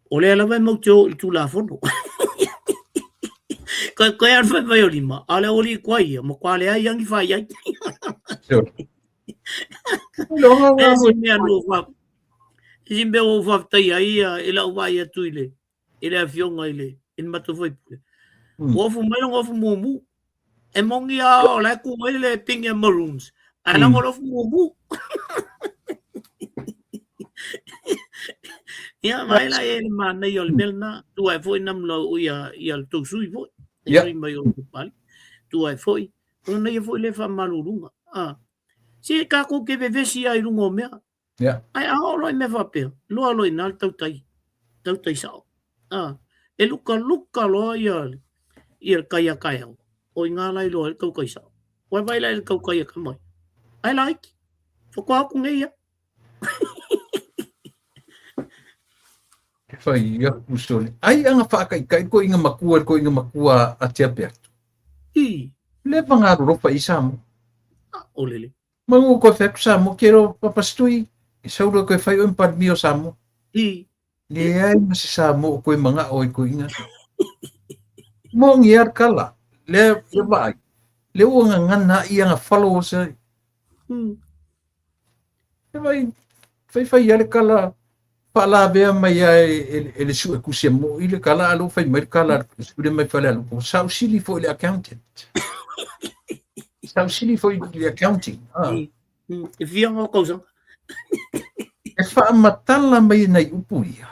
o lea lava e mau te o i le Tulafono. Koe koe a le fai mai o Lima, a o le aualii koa ia, matua leai lava ni fai ai. E si mea no fa, si mea ua ou faafetaia ai ia i lau vaai atu i le i le afioga i le i le matou faipule. Ua ofu mai lona ofu mumu. E moni lava o la e tu mai le pine a Maroons, ae leaga o le ofu mumu. Ia, vaai la i ai le manaia o le mea lena. Tu ae foi namula ia ia le tou sui foi. Le sui mai o le pali. Tu ae foi. O lona ia foi lea faamaluluga. Ah. Se tatou te vevesi lava i luga o mea. Yeah. Ae a oo loa i mea faapea, loa loa i ina le tautai, tautai sao. Ah, e lukaluka loa ia, ia le kai a taeao, o i ina la e iloa ai le tautai sao. Ua vaai la i le tautai a tama ia. Ae laiti, faatoa atu nei ia. E fai aku sole. Ai anga whaakaikai ko inga makua ko inga makua a te ape atu. I. Le whangaroropa i Samoa. Ah, o lele. Mangu koe whai atu Samoa, ke ro papastui, e sauro koe whai oe mparmi o Samoa. I. Leai ma se Samoa o koe manga'o i koe inga. Mongi ar kala, lea ia vaai, le ua ngangana ai anga followers ai. E vai, fai fai ia le kala, faalavea mai lava e, e, e le suetusi a mo'i le kala, a lo fai mai le kala, le sui mai Falealupo. Sausili foi i le accountant. Sausili foi i le accounting. Ah. E fia ngā tausaga. E faamatala mai e nai upu ia.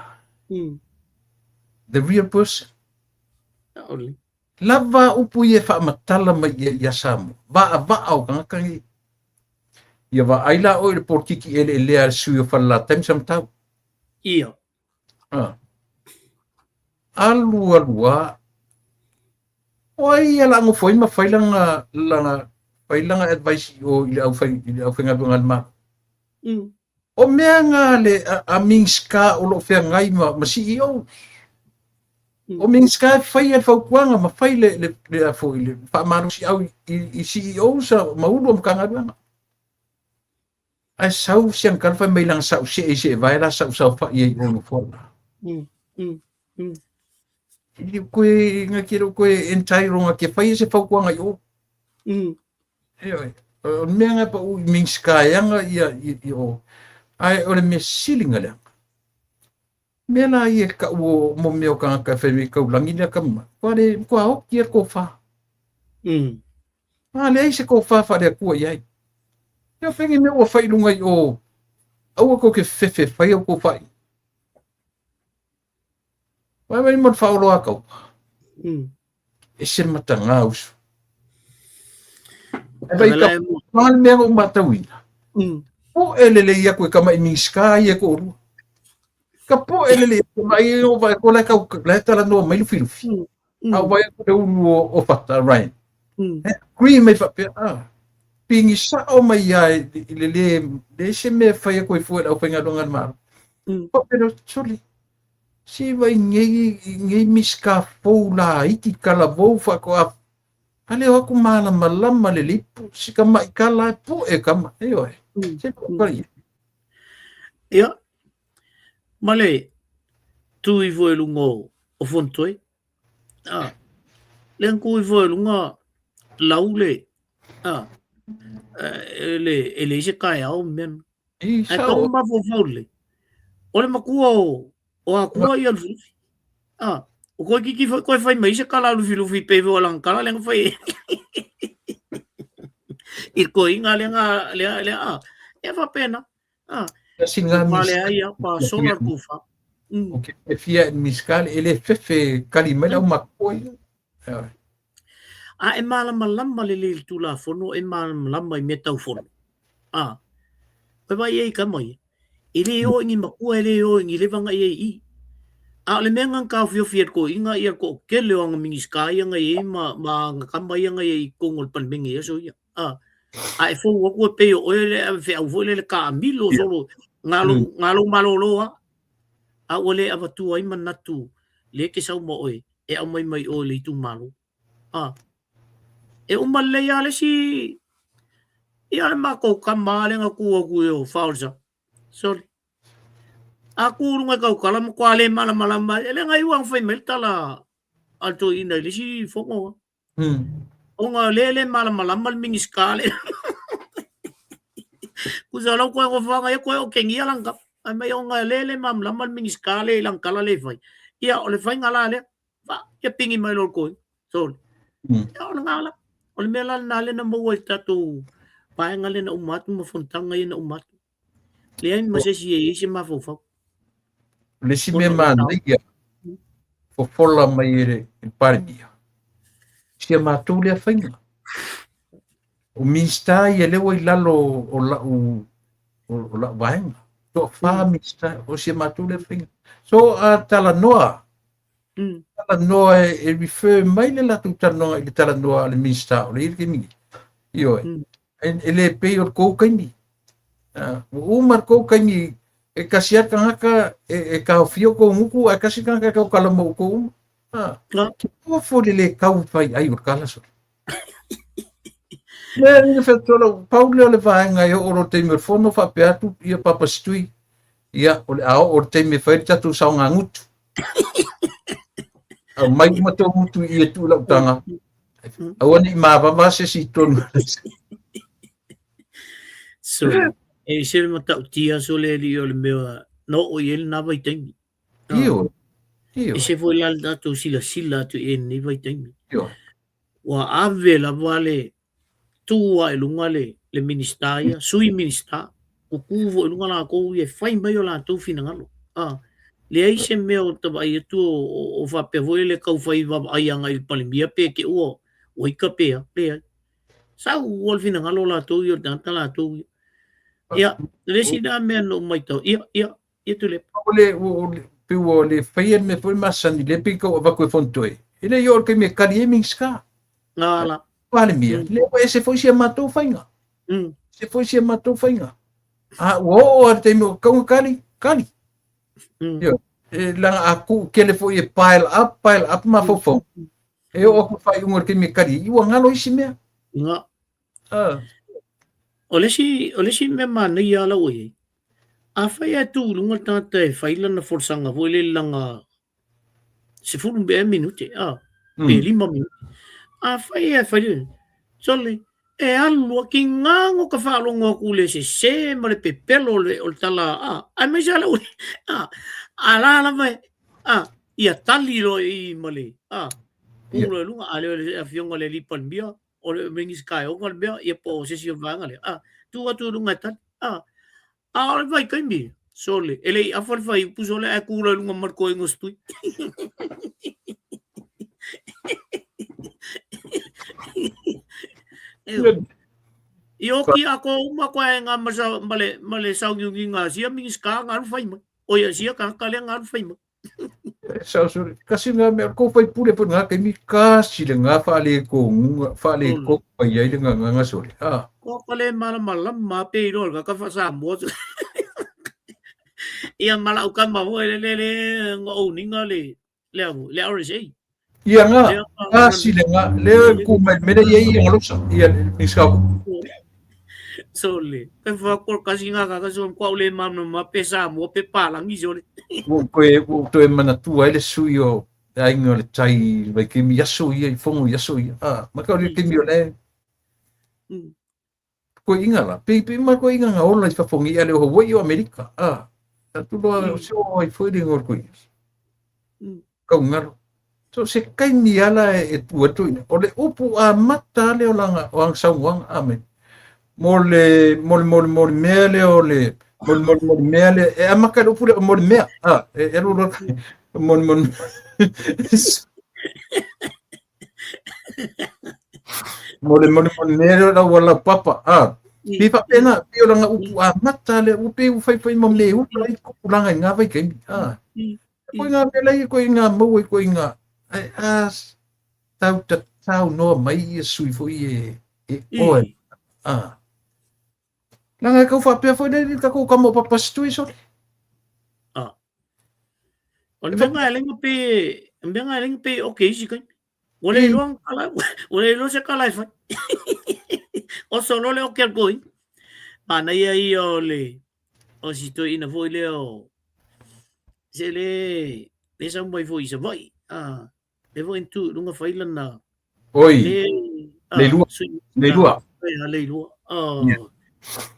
The real person. Aole. Lava upu ia e faamatala mai ia ia Samoa. Vaavaa o tagata nei. Ia vaai la oe i le polokiki eleelea a le sui o Falelatai ma Samatau. Ia. Ah. Alu alu a. O ai ia la nofo ai ma fai lana lana fai lana advice i o i le au fai i le aufaigaluega a le Malo. O mea nga le a, a Minska o lo o feagai ma, ma CEO. O Minisita e faia le fautuaga ma fai le, le, le, a foi, le faamalosiau i CEOs ma ulu o Matagaluega. Ae sau si ana fai mai lana sau see i seevae la sau saofai ai i o nofoa la. E le o koe, na te le o koe entitled na te faia se fautuaga i o. Ioe. O le mea na pau i Minisita e ana ia i o. Ae o le mea sili na leaga. Mea la ia e kau o mo mea o tagata e fai mai taulagi lea kama. Kua le kua oki e kofa. A leai se kofa fa le Atua i ai. Ia fengi mea ua fai lunga i o. Aua ko ke fefe fai au ko fai. Vai mai mo le faoloa kau. Ese le matagā uso. Ai vai ka pa le mea o matauina. Po e lelei aku e kama i Minisita ia ko orua. Ka po e lelei aku mai o vai ko lai kau lai tala noa mai lufilufi. A vai aku le ulu o Fata Ryan. E agree mai faapea a. Pingi sao mai ia i le le le se mea fai aku e fua le aufaigaluega a le Malo. Faapea sole. Se vai nei nei Minisita fou laiti talavou faatoa a le o atu malamalama lelei po si tama'i tala e po'e tama, ioe. Se pale ia. Ia, ma le tu ifo i luga o Fonotoe. Ah, le tu ifo i luga lau le, ah, e le, e leai se taeao mea. I Ae sao. tau mafaufau lelei. O le matua o Akua ia Lufilufi. Ah, o koe kiki foi koe fai mai se kala Lufilufi pe foi o lana kala lea na fai i koe inga lea nga lea lea ah. E faapena. Ah, Tasi lena o Minisita. leai a pa sola le tofa. O ke e fia e Minisita e le fefe kali mai le aumatua ia. Ioe. A e malamalama lelei i le Tulafono, e malamalama i mea tau fono. A, koe vaai ai i tama ia, e le o i ni makua, e le o i ni leva na i ai i i. A o le mea na na taofiofi e le toeaina ia le toatele o ana Minisita ia na i ai ma, ma ana tama ia na i ai i totonu o le Palemene i aso ia. A, a e fou atu e pei o oe le feau foi lele taamilo solo, na lou, na lou malolo lava. A ua le avatua ai manatu lea e te sau ma oe e aumai mai oe i le itumalo. A, e uma lelei lava le isi, ia le matou tama lea na tu atu i o Faolsa. Sorry. A tu i luga i tautala matua le malamalama, e le na iu lava ona fai mai le tala a le toeaina i le isi fono. Ona lea e le malamalama le Minisita lea. Tusa o lau toe nofoaga ia toe otegia lana tala. Fai mai ona lea e le malamalama le Minisita lea i lana tala lea e fai. Ia o le faiga la lea, fa, ia pigi mai loa le toeaina. Sorry. Ia o lena la. O le mea la lena lea na maua i le tatou vaega lea na uma atu ma fonotaga ia na uma atu. Leai ma se isi e i ai se mafaufau. O le isi mea manaia fofola mai e le Palemia, si a matou lea faiga. O Minisita ia lea ua i lalo o lau o lau vaega. Toafa Minisita o si a matou lea faiga. So a talanoa, talanoa e refer mai le latou talanoaga i le talanoa a le Minisita o le i le taimi nei. Ioe. E le pei o le kou taimi. Ua uma le kou taimi e kasi lava le tagata e taofia o kou gutu ae kasi le tagata e tautala ma outou uma. Ke pua foi le le tau fai ai o le tala sole. Mea ina fetola, pau lea o le vaega e oo lo taimi o le fono faapea atu ia Papa Situi. Ia, o le a oo le taimi e fai le tatou saoga gutu. Aumai uma tou gutu i e tuu i lau taga. Aua ne i mavava se isi i totonu. So, e ese le matautia so le alii o le mea na oo i ai lena vaitaimi. Ioe. Ioe. Ese foi la le tatou silasila atu i ai i lenei vaitaimi. Ioe. Ua ave lava le tu lava i luga le, le Minisita ia, Sui Minisita, tutu foi i luga latou ia e fai mai o latou finagalo. Ah, leai se mea o ta vaai atu o faapea foi le tau fai vaavaai agai i le Palemia pe te ua ua ita pe a, leai. Sau ua le finagalo o latou ia o le tagata latou ia. Ia, le isi lena mea na ou matau, ia, ia, ia Tuilaepa. O le, o le, pei ua le faia le mea foi masani, lea pei tau avatu e Fonotoe. E le i oo i le taimi e kali ai Minisita. Ala. Palemia, lea ua ese foi si a matou faiga. Ese foi si a matou faiga. A ua oo lava i le taimi o tau na kali, kali. Ioe. E laga a tuu tele foi e pile up, pile up mafaufauga, e oo atu i le faaiuga o le taimi e tali ai, ua galo isi mea. Nga. O le isi, o le isi mea manaia lava la ua i ai, afai ae tu i luga le tagata e fai lana folasaga foi lele lana 10 ea minute, pe 5 minute. Afai ae fai le, sole, e alu a tiga ona ka faalogo atu i le sese ma le pepelo o le tala, aemaise lava le a la lava e, ia tali loa i i ma le, tu loa i luga, a le o le afioga i le alii Palemia, o le Minisita e ona le mea, ia po o se isi o vaega lea, tu atu i luga e tali, A o le vaitaimi, sole, e le i afa le fuaiupu sole ae tu loa i luga ma le toeaina o Setui. I oti atoa uma koe nga ma le sauniuniga a sia Minisita na alu fai mai. Oi a sia tagata lea na alu fai mai. Sausuri, kasi nga mea ko fai pule po nga kaimi kasi le nga whaale ko ngunga whaale ko pai ai le nga nga sore. Ah. Ko ka le malamalama pe i loa ka ka Samoa. Ia mala uka ma ho le le le ngo uninga le le avu le RSA. Ia nga kasi le nga le ku mai mele ia ia ngalosa ia ni sa So le pe fa ko kasi nga ka so ko le ma ma pe Samoa pe palangi so le. Ua koe ua toe manatua ai le sui o le aiga o le tai i Vaitaimi i aso ia, i Fogo i aso ia. Ah, ma ka o le taimi o le koe inga la. Pe pe ma koe inga nga ola i fafo ngi ale o Hawaii o Amerika. Ah, atu loa se o ai foi le ngol koe. Kau ngalo. So se kaimi ala e tu atu ina. O le upu amata lea o langa o anga saunoaga. Amen. Mo le mo le mo le mo le mea lea o le mo le mo le mo le mea lea e amata le upu lea mo le mea. Ah, e alu loa mo le mo le mo le mo le mo le mea lea o lau ala papa. Ah, pe faapena pei o lana upu amata lea ua pei ua faifai ma me ula ai tupulaga i ngā vaitaimi. Ah. Koe ngā mea lai, koe ngā maua, koe ngā... Ai, a, tau ta tau noa mai ia sui foi e, e oe. Ah. Langa e kau whapea foi nei, ka kou kamo papa situi sore. Ah. O le mea ngai lenga pe, mea ngai lenga pe oke isi kai. Ua le iloa kala, ua le iloa se kala e fai. O solo le oke al koi. Manaia ia o le, o si toeaina foi lea o se le le sau mai foi i Savaii, a le foi na tu i luga fai lana Oi, le Leilua, Leilua. Leilua. Oh.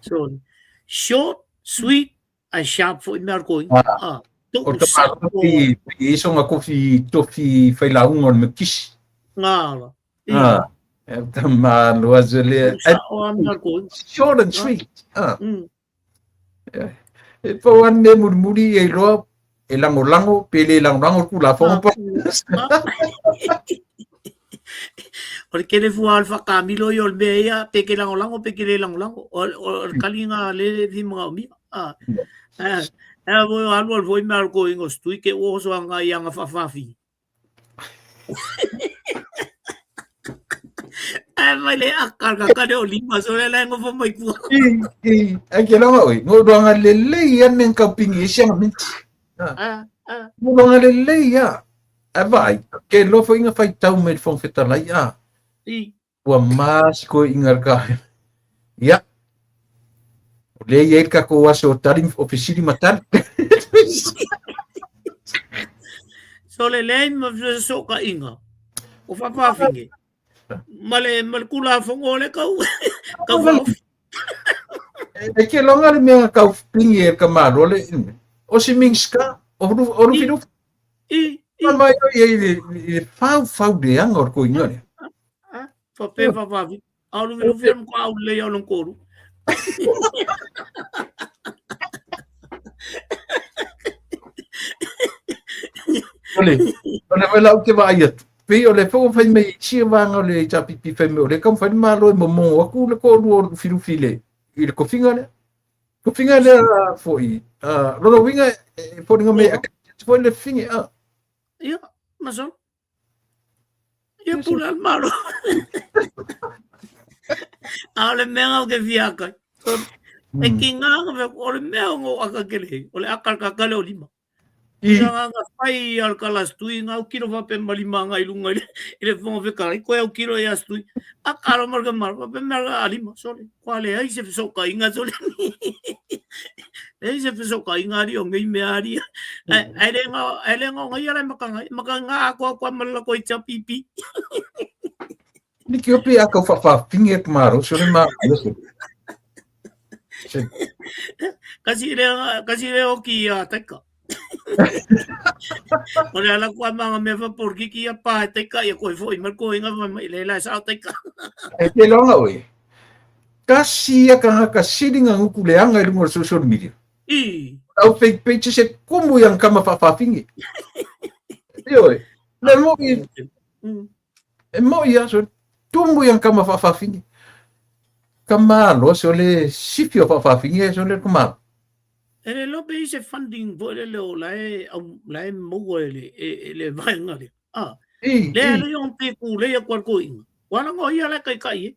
So, short, sweet, and sharp foi mea koi. Ah, o te māroa i iso ngā kofi tofi whai launga o le makisi. Ngā ala. Ah, e te māroa se le. Short and sweet. Ah. E pau a mea murimuri e iloa e lagolago pe le lagolago le Tulafono pa. O le kele fua o le whakamilo i o le mea ia, pe ke lagolago, pe ke le lagolago. O le kalinga le le fi mga o mia. Ah. Eh, eh, voi alu al voi mea al ko ingo stui ke o so anga i anga whawhawhi. Ai mai le aka ka ka le o lima so le la ngofo mai kua. I, i, ai ke langa oi, ngo ruanga le lei a men ka pingi e sianga minti. Ah, ah. Ngo ruanga le lei a. A vai, ke lofo inga whai tau me le whong whetalai a. I. Ua masi koe inga le ka. Ia. O le i ai le kako aso o tali, o fesili ma tali. So le leai ma so ka inga. O whawhawhinge. Ma le, ma le kula whongo le kau. Kau whaofi. E ke longa le mea kau pingi e ka malo le. O si mingska, o rufi rufi. I, i. Mai o i le whau whau le anga o ko inga le. Fa pe whawhawhi. Au lufi lufi am ko au le au koru. Ole, ole wai lau te vaai atu. Pei o le fo fai mai sia vanga o le HRPP fai mai o le kau fai malo e momongo aku le koru o lufi lufi le i le kofinga lea. Kofinga lea foi. Lona uiga e foliga mai foi le finge a. Ia, masalo. Ia pule al malo. A o le mea ngau ke fia kai. E ki ngā ngā o le mea o ngō aka ke lehi. O le aka ka kale o lima. I. Nga fai al kala stui nga autiro fape malima nga i lunga i le Fofoga Fetalai koe autiro ia stui a kalo mar ka mar fape mea alima sole koa leai se fesootaiga sole leai se fesootaiga ali o nei mea ali ae le nga ae le nga ngai ala maka ngai maka nga ako ako ma la koi cha pipi. Niki opi a kau whawhawhingi e kumaro, sore ma Kasi le kasi le oki a taika. O le ala kua manga mea whaporki ki a pā taika ia koe foi mar koe ngā mai le la sa taika. E te longa oe. Kasi ia ka haka siringa nguku le anga i lunga o social media. I. Au fake pages e kumu i ang kama whawhawhingi. Ioe. Le mo i. E mo ia so tumu i ang kama whawhawhingi. Ka malo so le sifi o whawhawhingi e so le kumalo. E le lope i se funding po le leo la e au la e maua e le e le vaenga le. Ah. I, Le i. le yon te ku le ia kwa ko inga. Wala ngo ia la kai kai e.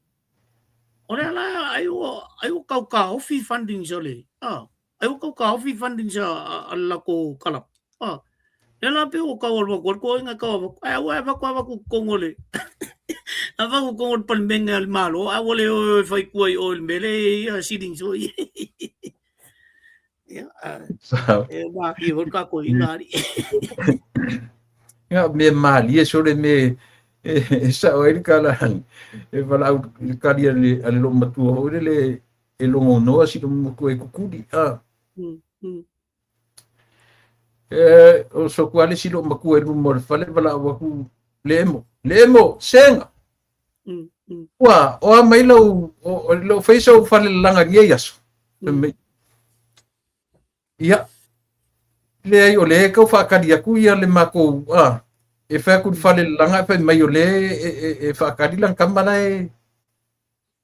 O le ala ai o ai o kau ka ofi funding so le. Ah. Ai o kau ka ofi funding sa a la ko kala. Ah. Le la pe o kau alwa ko ko inga kau wa. Ai wa va ko va ku kongo le. A va ku kongo pal menga al malo. A wale o fai ku ai o mele ia siling so. Ia, e wā ki hoi ka koe inga ari. Ia, me mālie sore me e sao ai le kala e wala au le kali a le a le lo matua hoi le e longo noa si lo moku e kukuli. Ah. E, o so kuale si lo makua e luma o le fale wala au aku le emo. Le emo, senga. Ua, o a mai lau, o lau whaisa o fale langa ni ei aso. Ia, le ai o le e kau whaakari aku ia le mākou, a, e whai aku fale langa e whai mai o le e whaakari lang kamara e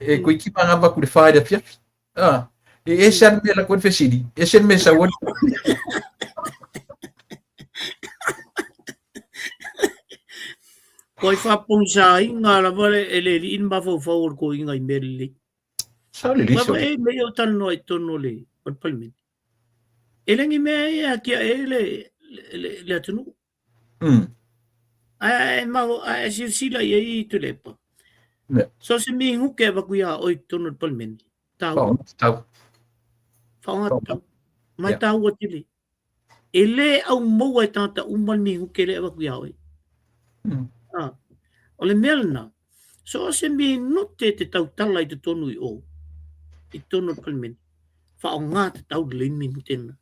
e koe ki manga waku le whaere a fiafi. A, e e se ane mea la koe whesiri, e se mea sa wani. Koe whapongisa ai ngā rawa le e le li in mawhauwhau o ko inga i mea lelei. Sa le liso. E mea o tanoa i tono le o le palimene. E lengi mea e a kia e le le le atunu. Ai mau ai silasila i ai tu lepa. Ne. So se mi nguke wa ku ia oi tono le palimene. Tau. Tau. Whaonga tau. Mai tau o tele. E le au maua e tangata uma le mi nguke le wa ku ia oi. Ah. O le mea lena, so se mi note te tautala i te tonu i o, i tonu o le palimene, whaonga te tau le mi note na.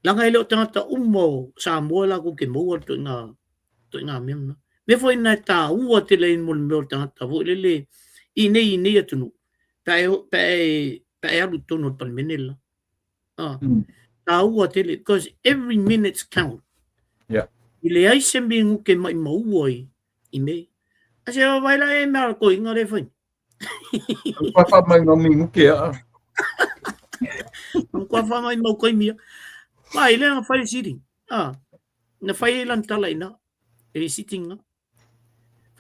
Langa e le o tangata uma o Samoa la ko ke maua to ngā mea na. Me foi na tā ua te lei mo le mea o tangata foi le le i nei atunu. Pa e alu tonu o le palimene la. Ah. Tā ua te le, because every minute's count. Yeah. I le ai se mi nguke mai maua i me. A se vai la e mea ko inga le whai. Kwa wha mai ngā mi nguke a. Kwa wha mai mau koe mia. Mai le nga whai sitting. Ah. Na whai e lan tala ina. E sitting nga.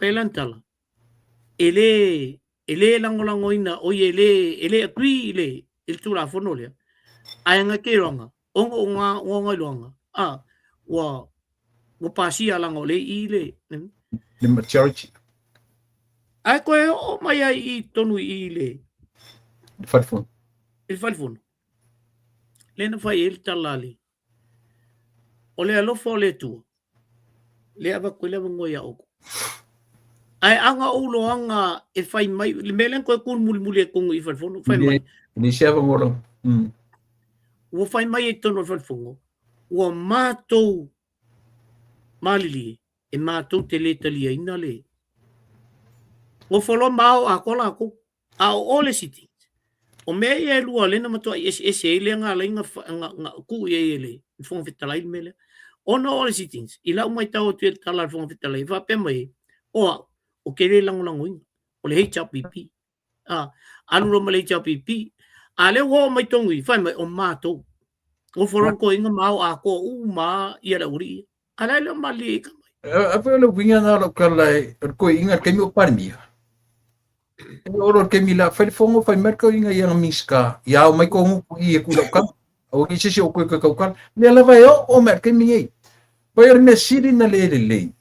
Whai lan tala. E le langolango ina o i e le agree i le tūra whono lea. Ai nga ke roanga. Ongo o ngā roanga. Ah. Ua pasia langa o le i le. Le majority. Ai koe o mai ai i tonu i le. Le whalifono. Le whalifono. Le na whai e le talali. O le alofa o le tua. Le awa koe le awa ngoia oko. Ai anga o loanga e whai mai. Le mele koe kuru muli muli e kongo i whalifono. Whai mai. Ni se awa ngora. Ua whai mai e tonu o whalifono. Ua mātou malili e mātou te le talia ina le. O whalo mao a kola ako. A o ole siti. O mea ia e lua lena matua i ese ese e le ngā leinga ngā ku i e le whonga whitalai le mele. Ona ole sittings. I lau mai tau atu e tala le whonga whitalai. Wha mai. O a, o ke le lango lango inga. O le HRPP. A, alu ma le HRPP. A le o mai tongu i whai mai o mātou. O whalo ko inga mao a ko u ma ia la uri. A lai le mali i ka mai. A whai le winga ngā lau ka lai, ko inga kemi o parmia. E oro kemi la whai whongo whai merko inga i anga miska. I au mai ko nguku i e kula ka. Aua nei se isi o outou e toe tautala. Mea lava e oo mai i le taimi nei. Pai o le mea sili na le lelei,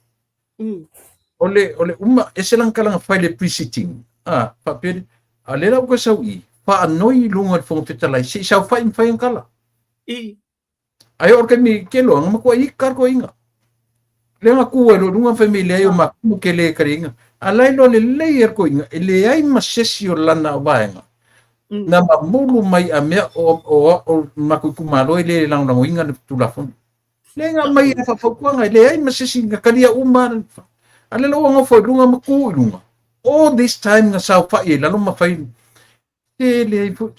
o le, o le uma, ese lana tala na fai i le pre-sitting, a, faapea le, a lea la ua toe sau i, faanoi i luga o le Fofoga Fetalai, se i saofai ma fai ana tala. Ae oo i le taimi ke loa, na matuai ika le toeaina. Lea na tu ai loa i luga ma fai mai, leai o matou matou te le taliaina. A la e iloa lelei e le toeaina, e leai ma se isi o lana vaega na mamulu mai a mea o, o, o matou itumalo e le lagolagoina le Tulafono. Lea na aumai e faafautuaga, e leai ma se isi na talia uma. A lea la ua nofo i luga ma tu i luga. All this time na saofai ai i lalo ma fai tele ai foi.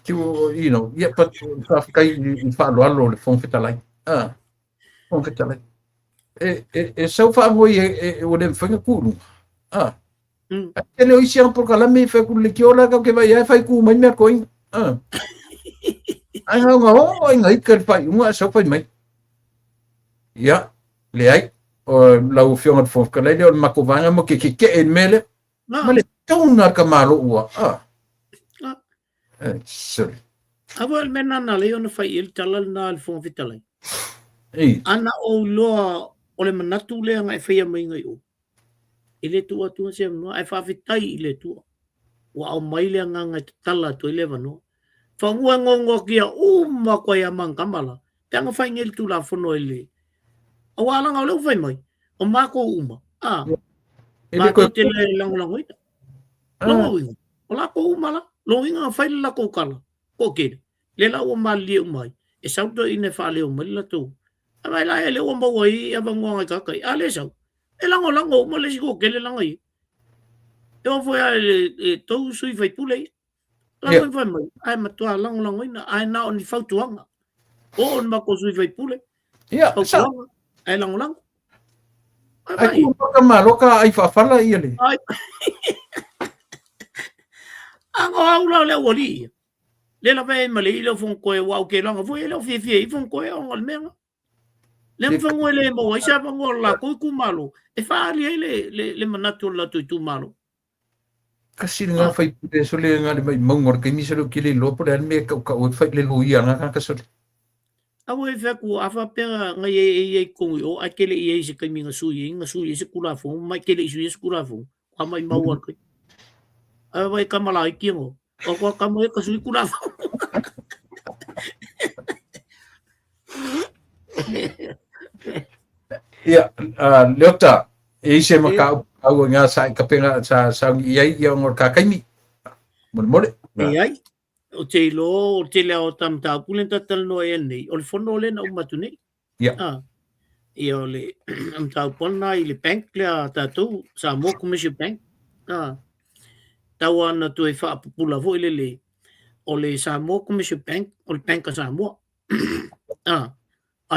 You know, yeah, but faafetai i faaaloalo o le Fofoga Fetalai. Ah, Fofoga Fetalai. E, e, e sau faanoi e, e, ua le mafai ona tu i luga. Ah. Ai tele o isi ana polokalame i fai atu le leitioa la kau ke vaai ai fai ku mai mea toeaina. Ah. Ai na ona oo ai na ika i le faaiuga ae sau fai mai. Ia, leai, o lau Afioga i le Fofoga Fetalai lea o le matou vaega mo ke keke'e i le mea lea. Ma le tauna a le tamaloa ua, ah. Eh, sorry. Aua le mea lena na ala ai ona fai i ai le tala lena a le Fofoga Fetalai. Ana ou iloa o le manatu lea na e faia mai i o, e le tuu atu se avanoa, ae faafetai i le Atua ua aumai le agaga e tatala atu ai le avanoa. Faamua e gogoakia uma atu ai lava ma ana tama la, pe a na fai nei le Tulafono i le... Aua leaga o lea ua fai mai, o matou uma, a, matou te le lagolagoina. Lona uiga, o latou uma la, lona uiga na fai le latou tala, toatele, lea la ua malilie uma ai, e sau le toeaina e faaleo mai le latou. A vaai la lea ua maua ai avanoa nai tagata ia, a le sau, e lagolago uma le isi toatele lana ia. E oo foi lava i le tou sui usufono ia, la foi fai mai, ae matua lagolagoina, ae na o ni fautuaga. Oo i le matou sui usufono, fautuaga, ae lagolago. Ai ku ka malo ka ai faafala ia le. Ai. Anga o au la o le aualii ia. Le lava e ma le i le fongoe ua au ke langa foi e le o fiafia i fongoe ona o le mea nga. Le mfanua e le maua ai se avanoa o le latou itumalo e faaali ai le, le, le manatu o le latou itumalo. Kasi lena faipule sole na le maumauga o le taimi sole ou te le iloa po o le a le mea e tautau ai fai le loia a lena tagata sole. Aua e fai atu, a faapea na i ai i totonu i o, ae te le i ai i se taimi na sui ai, na sui ai se Tulafono, ma e te le i suia se Tulafono, kua maumau lava le taimi. Ae vaai tama laiti no, o kua tama ia ka sui Tulafono. Ia, Leota, e i se mataupu taua i ngā sa i kapenga sa sauni i ai ia ona o le kākaimi. Molemole. E ai, o te iloa o le tele o ta mataupu lea na ta talanoa i ai nei, o le fono lea na uma atu nei. Ia. Ah, ia o le mataupu lena i le bank lea a tatou, Samoa Commercial Bank. Ah, tau lava na toe faapupula foi lele, o le Samoa Commercial Bank, o le Bank a Samoa. Ah,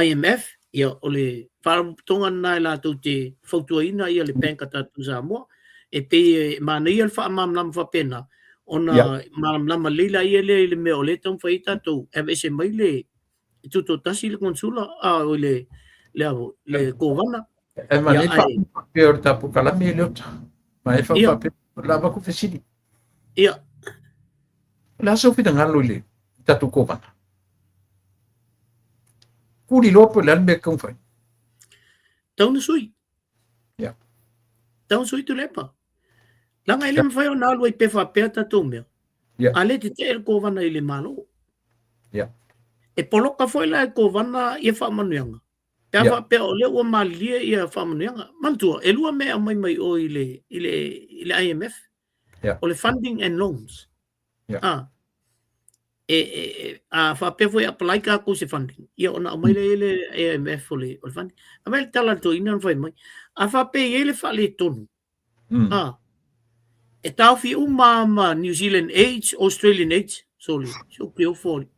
IMF, ia o le faalapotopotoga lena e latou te fautuaina ia le bank a tatou Samoa. E pei e manaia le faamalamalama faapena, ona malamalama lelei laia lea i le mea o lea e taumafai ai tatou e aveese mai le tutoatasi le konsula, a o le le a foi, le kovana. E manaia le faapea o le tatou kalame Leota. Manaia le faapea, o le a avatu fesili. Ia. O le a sou finagalo i le tatou kovana? Kuli loa po o le a le mea e tatau ona fai. Tau na sui. Yeah. Tau na sui Tuilaepa. Leaga e le mafai ona alu ai pea faapea tatou mea. Yeah. A lea e tetee le kovana i le Malo. Yeah. E poloka foi la e le kovana ia faamanuiaga. Pe a faapea o lea ua malilie ia faamanuiaga. Manatua, e lua mea e aumai mai o i le, i le, i le IMF. Yeah. O le funding and loans. Yeah. Ah. E, e, e, a faapea foi apply tatou se funding, ia ona aumai lea i le AMF o le, o le funding. Aumai le tala a le toeaina na fai mai. A faapea e i ai le faaletonu, ah, e taofi uma ma New Zealand AIDS, Australian AIDS, sorry, se upu e ofo ali.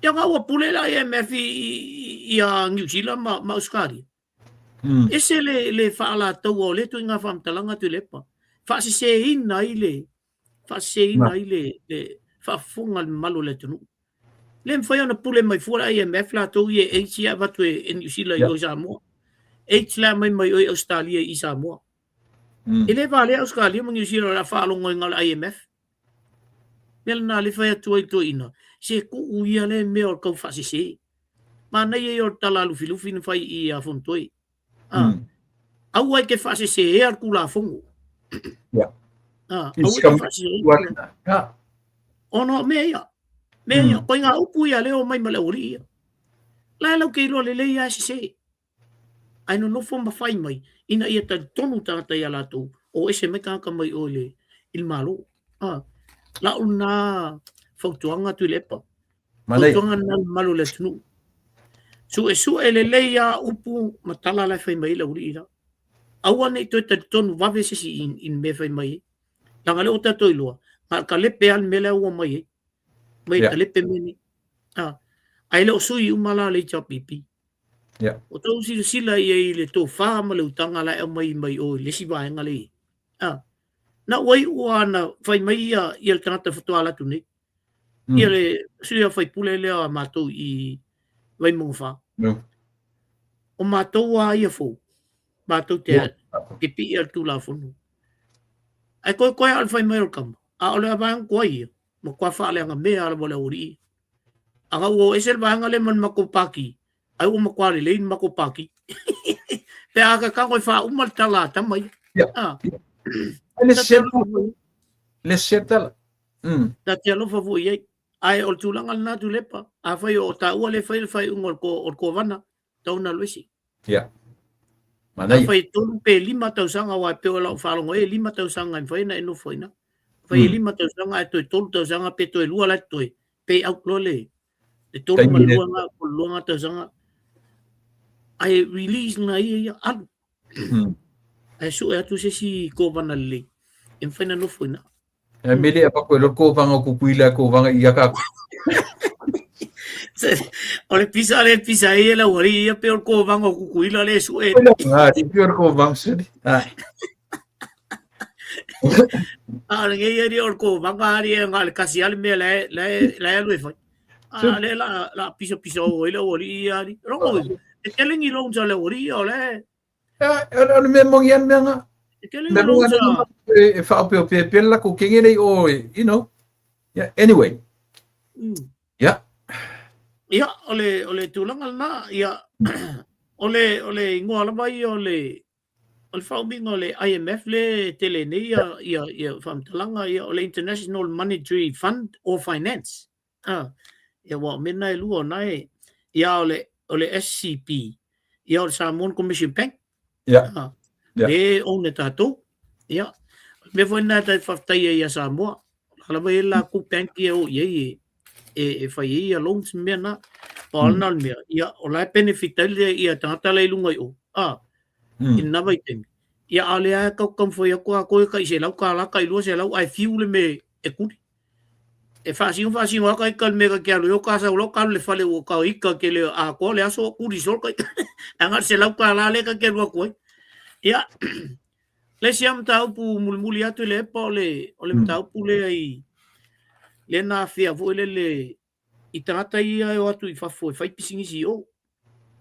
Ia nga ua pule le IMF i, i, i a New Zealand ma, ma Australia. Ese le, le faalataua o lea ituaiga faamatalaga Tuilaepa. Faaseseina ai le, faaseseina ai le, le faafofoga a le mamalu o le atunuu. Le mafai ona pule mai fua le IMF latou ia e AIDS ia avatu e, e Niu Sila i o i Samoa. AIDS le aumai mai o i Ausetalia i Samoa. E le valea Ausetalia ma Niu Sila o le a faalogo ai na o le IMF. Mea lena le fai atu ai toeaina, se tuu ia lea mea o le tau faasese. Manaia ia o le tala a Lufilufi na fai i ia Fonotoe. Ah. Aua e te faasesea le Tulafono. Yeah. Ah, aua e te faasesea. Yeah. Ona o mea ia. Mea ia, koe ngā upu ia leo mai ma le aualii ia. La lau ke iloa lelei a e sese. Ae nonofo ma fai mai, ina ia talitonu tagata iā latou, o ese mai tagata mai o i le, i le Malo. Ah, lau lena fautuaga Tuilaepa. Fautuaga lena i le mamalu o le atunuu. Suesue lelei lava upu ma tala la e fai mai ai le aualii la. Aua ne i toe talitonu vave se isi i le mea e fai mai ai. Leaga o lea ua tatou iloa, na o le talepe lava le mea lea ua omai ai. Mai talepe mea nei. Ah, ae le o sui uma la le HRPP. Yeah. O tou silasila i ai i le tofa ma le utaga la e aumai mai o i le isi vaega le i. Ah. Na ua iu lava na fai mai ia, ia le tagata faatoa alu atu nei. Ia le sui a faipule lea a matou i Vaimauga 4. O matou lava ia fou, matou te pipii a le Tulafono. Ae koekoe lava o le fai mai o le tama, a o le vaega tuai ia, matua faaleaga mea lava o le aualii. Aga ua o ese le vaega lea ma le matou pati, ai ua matua lelei le matou pati. Pe a ka tago e faauma le tala a tama ia. Yeah. Ah. Le se le se tala. Ta te alofa foi i ai. Ae o le tulaga lena Tuilaepa, afai o taua lea e fai le faaiuga o le Kovana, tatau ona alu ese. Yeah. Manaia. Afai e 3 pe 5 tausaga, aua e pei o lau faalogo e 5 tausaga e mafai ona e nofo i ina. Afai e 5 tausaga ae toe 3 tausaga pe toe 2 la e totoe, pay out loa le 3 ma le 2 na, po o le 2 na tausaga. Ae release na ia ia, alu. Ae sue atu se isi kovana lelei e mafai ona nofo i ina. E mele a paku e lor kovanga o Kukuila e kovanga i aka. O le pisa le pisa e la wari ia pe o kovanga o Kukuila le sue. Ah, ti pe o kovanga suri. Ah. A le ngai ari o kovanga ari e ngā le kasi ali mea la la la alu e fai. A le la la pisa pisa o i le wari ia ari. Rongo e tele ni loans a le wari ia o le O le mea moni a le mea nga. E tele ni loans a e whaopeopea pea la ko kenge nei o, you know. Yeah, anyway. Yeah. Ia, o le, o le tulaga lena, ia, o le, o le ingoa lava ia o le, o le faaumiga o le IMF le tele nei ia, ia, ia faamatalaga, ia, o le International Monetary Fund or Finance. Ah, ia ua o mea na e lua o na e, ia o le, o le SCB, ia o le Samoan Commission Bank. Yeah. Ah, yeah. Le own e tātou. Ia, mea foi na e whawhtai ai a Samoa. La lava e la ku bank ia o ia e, e, e whai e ia loans mea na. Pa mm. na mea, ia, o la e benefit ai le ia tangata la i lunga i o. Ah, i na vai temi. Ia a le a kau kam foi aku a koe ka i se lau ka la ka i lua se lau ai fiu le me e kuri. E faasino faasino aka ika le mea ka ke alu o ka sau lau ka alu le fale ua ka ika ke le a koa le aso o kuri sol ka ika. Anga se lau ka la le ka ke alu aku ai. Ia, le isi a mataupu mulimuli atu i le epa o le, o le mataupu lea i, lea na afea foi le le, i tagata ia e o atu i fafo e fai pisinisi i o.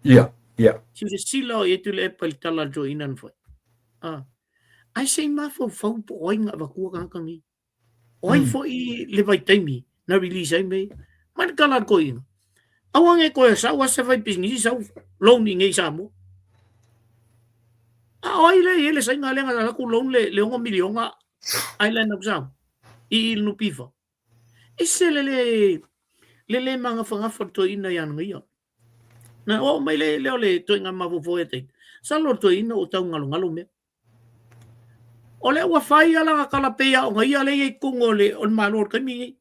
Ia, ia. Silasila o i atu le epa i le tala a le toeaina na fai. Ah. Ai se i mafaufau po o ai na avatua tagata nei. O ai foi le vaitaimi na release ai mea ia. Mai le tala a le toeaina, aua ne i toe sau a se fai pisinisi sau loan i inei i Samoa. A o ai lea e i ai le saina lea na alu atu loan le $6 miliona Island of Samoa i i le NPF. Ese le le le le magafagafa o le toeaina ia ana ia. Na oo mai le lea o le toeaina mafaufau ia te Masalo o le toeaina ua tau galogalo mea. O lea ua fai lava lana tala pei lava ona ia lea e i ai i totonu o le o le Malo i le taimi lenei.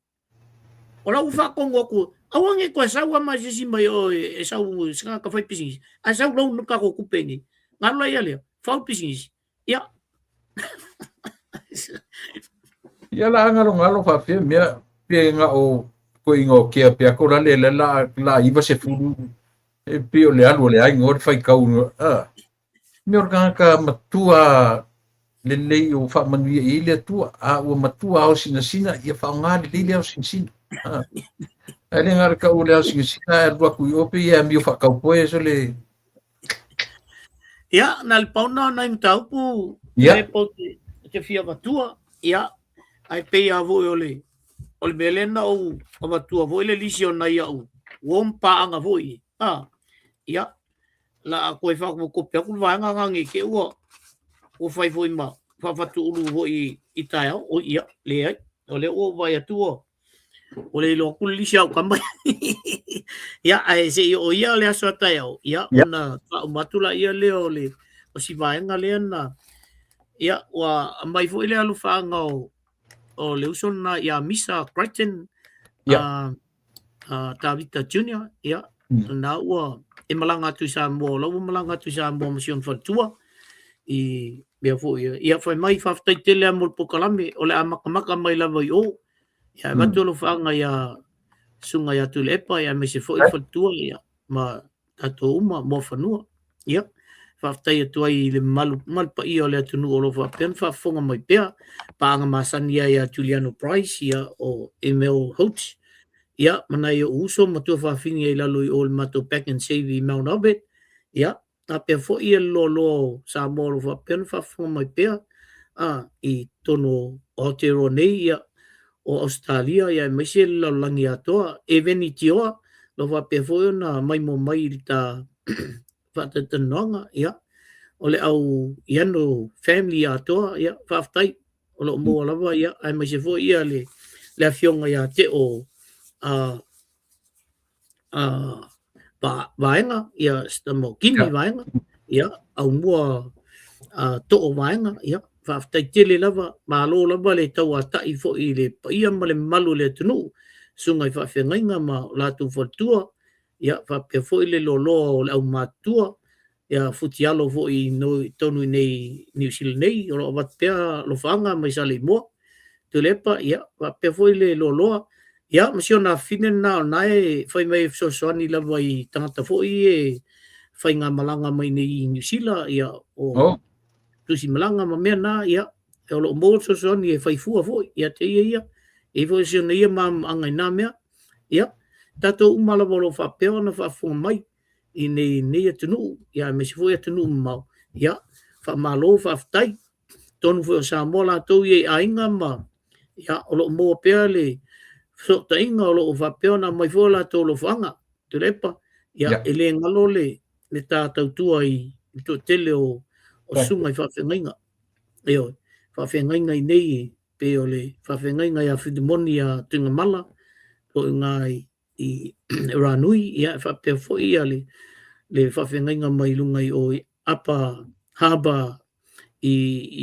O lau faatonu atu, aua ne i toe sau lava ma se isi mai o e sau se tagata fai pisinisi, ae sau loan le tatou tupe nei. Ona alu laia lea, fau le pisinisi. Ia. Ia la galogalo faapea mea pe na o koiga o kea pea ko la le la la iva se fulu e pe o le alu o le aiga o le faitau a Mea o le tagata matua lelei o faamanuia i ai le Atua, a ua matua ao sinasina, ia faaaoga lelei le ao sinasina. Ae le na o le tau o le ao sinasina ae alu atu i o pei e amio faataupoe so le... Ia, na le pau na o nai mataupu, Ia. le pau te, te fia avatua, ia, ae pei lava foi o le, o le mea lea na ou avatua foi le lisi o nai au uo ma paaga foi, a, ia, la a toe faakopekope atu le vaega na nei te ua ua fai foi ma faafatuulu foi i taeao. Oi, ia, leai, o lea ua ou vaai atu ua ua le iloa atu le lisi a au tama. Ia, ae se i oo ia le aso a taeao, ia, ona faauma atu laia lea o le o si vaega lea na, ia, ua aumai foi le alofaaga o o le uso lena ia Misa Crichton, Tavita Junior, ia, na ua e malaga atu i Samoa, o la ua malaga atu i Samoa ma si ona faletua i mea foi ia. Ia, fai mai, faafetai tele lava mo le polokalame, o le a matamata mai lava i o. Ia, avatu alofaaga ia Susuga ia Tuilaepa, ia aemaise foi le faletua, ia, ma tatou uma Muafanua. Ia, faafetai atu ai i le mamalu ma le paia o le atunuu o lo o faapea ona faafofoga mai pea, paaga masani ai ia Juliano Price, ia, o Emil Holtz, ia, ma nai ou uso ma tuafafine i lalo i o i le matou Pack and Save i Mount Albert, ia, faapea foi le loaloa o Samoa o lo o faapea ona faafofoga mai pea, a, i totonu o Aotearoa nei, ia, o Ausetalia, ia aemaise le lalolagi atoa. Eveni Tioa, o lo o faapea foi ona maimoa mai i le ta faatalatalanoaga, ia, o le au Iano family atoa, ia, faafetai, o lo o maua lava, ia, aemaise foi ia le, le afioga ia Teo a, a vaega, ia Stamokini vaega, ia, Aumua Too vaega, ia, faafetai tele lava, malo lava le tauatai foi i le paia ma le mamalu o le atunuu, susuga i faafeagaiga ma o latou faletua, ia, faapea foi le loaloa o le aumatutua, ia Futialo foi i totonu i nei Niu Sila nei, o lo o avatu pea alofaaga mai Saleimoa, Tuilaepa, ia, faapea foi le loaloa, ia, ma si ona afafine lena o lena e fai mai e fesoasoani lava i tagata foi e faigamalaga mai nei i Niu Sila, ia, o oh. tusi malaga ma mea na, ia, o lo o maua le fesoasoani e fai fua foi ia te ia ia, e i ai foi si ona ia malamalamaaga i na mea, ia, tatou uma lava o lo o faapea ona faafofoga mai i nei, nei atunuu, ia, aemaise foi atunuu mamao, ia, faamalo, faafetai. Tonu foi o Samoa latou ia i aiga ma, ia, o lo o maua pea le fesootaiga, o lo o faapea ona aumai foi o latou alofaaga, Tuilaepa, ia, e le galo le, le ta tautua i le toatele o, o susuga i faafeagaiga. Ioe, faafeagaiga i nei, pei o le faafeagaiga ia Filimoni ia Tuigamala, o i ina i i Ranui, ia e faapea foi ia le, le faafeagaiga mai luga i o i Upper Harbour i,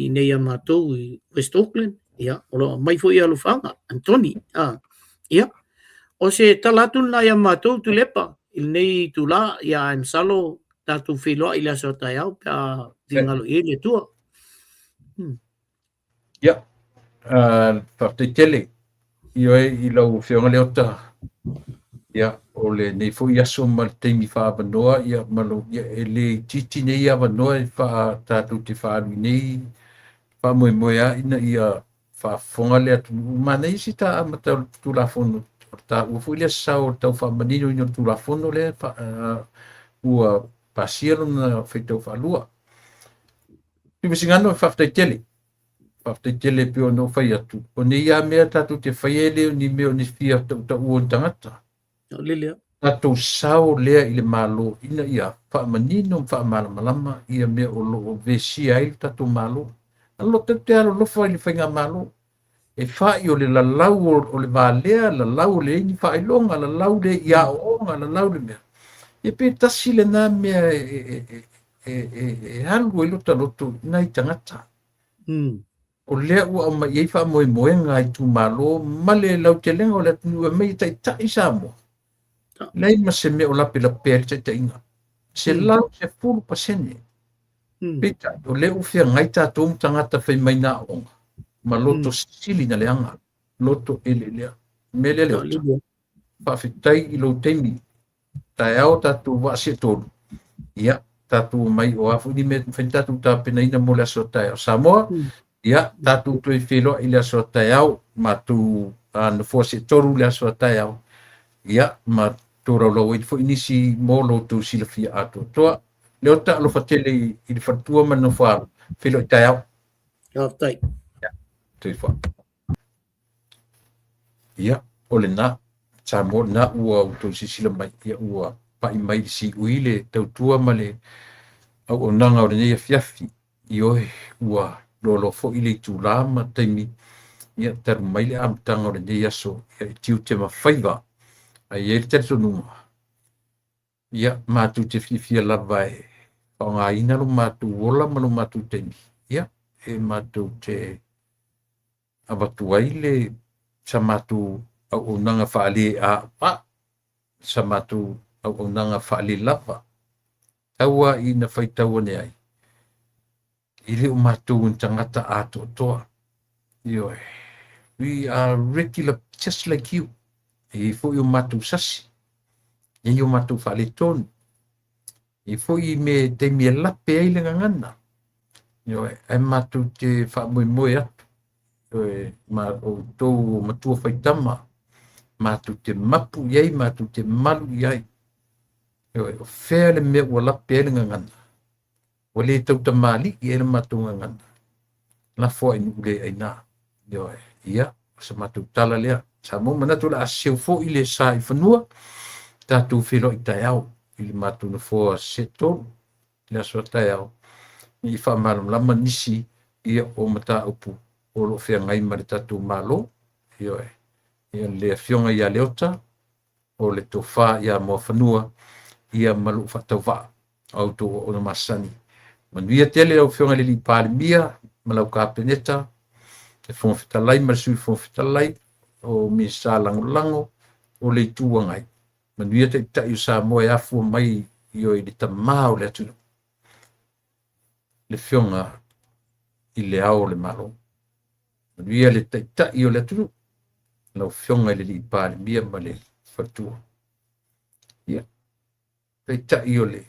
i nei a matou i West Auckland, ia, o lo o aumai foi alofaaga, Anthony, a, ia, o se tala atu lena ia matou Tuilaepa i lenei itulā, ia, ae masalo tatou feiloai i le aso a taeao pe a finagalo i ai le Atua. Hmm. Ia, faafetai tele ioe i lau Afioga Leota. Ia, o lenei foi aso ma le taimi faaavanoa, ia, ma lou, ia, e le itiiti nei avanoa e faa, tatou te faaalu i nei faamoemoe lava ina ia faafofoga le atunuu. Manaia si ta amata o le Tulafono, o le taua foi lea sao o le tau faamaninoina o le Tulafono lea fa, ua pasia lona faitau faalua. Tuimasegano, faafetai tele. Faafetai tele e pei ona ou fai atu, o nei lava mea tatou te faia e le o ni mea o ni fia tautaua o ni tagata. Tatou sao lea i le Malo ina ia faamanino ma faamalamalama ia mea o lo o vesia ai le tatou Malo. Alo tatou te alolofa i le faigamalo. E fa'i o le lalau o le valea, lalau o le leai ni faailoga, lalau le i aoaoga, lalau le mea. Ia pe tasi lena mea e, e, e, e alu ai lota loto i nai tagata. O lea ua aumai i ai faamoemoega a itumalo ma le lautelega o le atunuu e aumai e taitai Samoa. Leai ma se mea o lapelapea ai le taitaiga. 110%. Peitai, o lea ua feagai tatou ma tagata fai mai na aoga ma loto sili na leaga, loto eleelea. O le mea lea Leota, faafetai i lou taimi. Taeao tatou vaa seatolu, ia, tatou omai o a foi ni mea e mafai ona tatou tapenaina mo le aso a taeao. Samoa, ia, tatou toe feiloai i le aso a taeao, matou nofoa seatolu i le aso a taeao, ia, ma tolaulau ai foi nisi mo lo outou silafia atoatoa. Leota, alofa tele i le faletua ma le nofoaalo. Feiloai taeao. Faafetai. Ia, soifua. Ia, o lena, Samoa lena ua outou silasila mai, ia ua pai mai i le siui le tautua ma le auaunaga o lenei afiafi. Ioe, ua loaloa foi le itulā ma taimi, ia, talu mai le amataga o lenei aso, ia, i tiute ma faiva. Ae i ai le talitonuga, ia, matou te fiafia lava e faaaogaina lo matou ola ma lo matou taimi, ia, e matou te avatu ai le sa matou auaunaga faale-a'ua'u, sa matou auaunaga faalelava, tau lava ina faitau ane ai, e le o matou o ni tagata atoatoa. Ioe, we are regular just like you. E i ai foi o matou sasi, e i ai o matou faaletonu, e i ai foi me taimi e lape ai le gagana. Ioe, ae matou te faamoemoe atu, ioe, ma outou o matua faitama, matou te mapu i ai, matou te malu i ai. Ioe, o fea le mea ua lape ai le gagana, ua le tautamalii ai le matou gagana, lafo ai i nuu le aina. Ioe, ia, o se matou tala lea. Samoa, manatu o le a seu foi le sa i fanua, tatou feiloai taeao i le matou nofoa se tolu le aso a taeao, i faamalamalama nisi ia o mataupu o lo o feagai ma le tatou Malo. Ioe, ia le afioga ia Leota, o le tofa ia Muafanua, ia ma lou faatauvaa o outou auauna masani. Manuia tele lau Afioga i le Palemia ma lau Kapeneta, le Fofoga Fetalai ma le Sui Fofoga Fetalai, o Minisita Lagolago o le Itu Agai. Manuia Taitai o Samoa e afua mai ioe i le Tama o le atunuu, le Afioga i le Ao o le Malo. Manuia le Taitai o le atunuu, lau Afioga i le Palemia ma le faletua. Ia, Taitai o le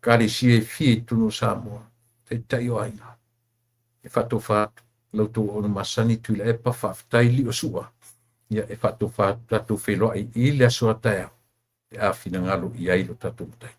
Ekalesia e fia i totonu o Samoa, Taitai o aiga, e faatofa atu la outou auauna masani Tuilaepa, faafetai Liosua, ia e faatofa atu tatou feiloai i le aso a taeao pe a finagalo i ai lo tatou Matai.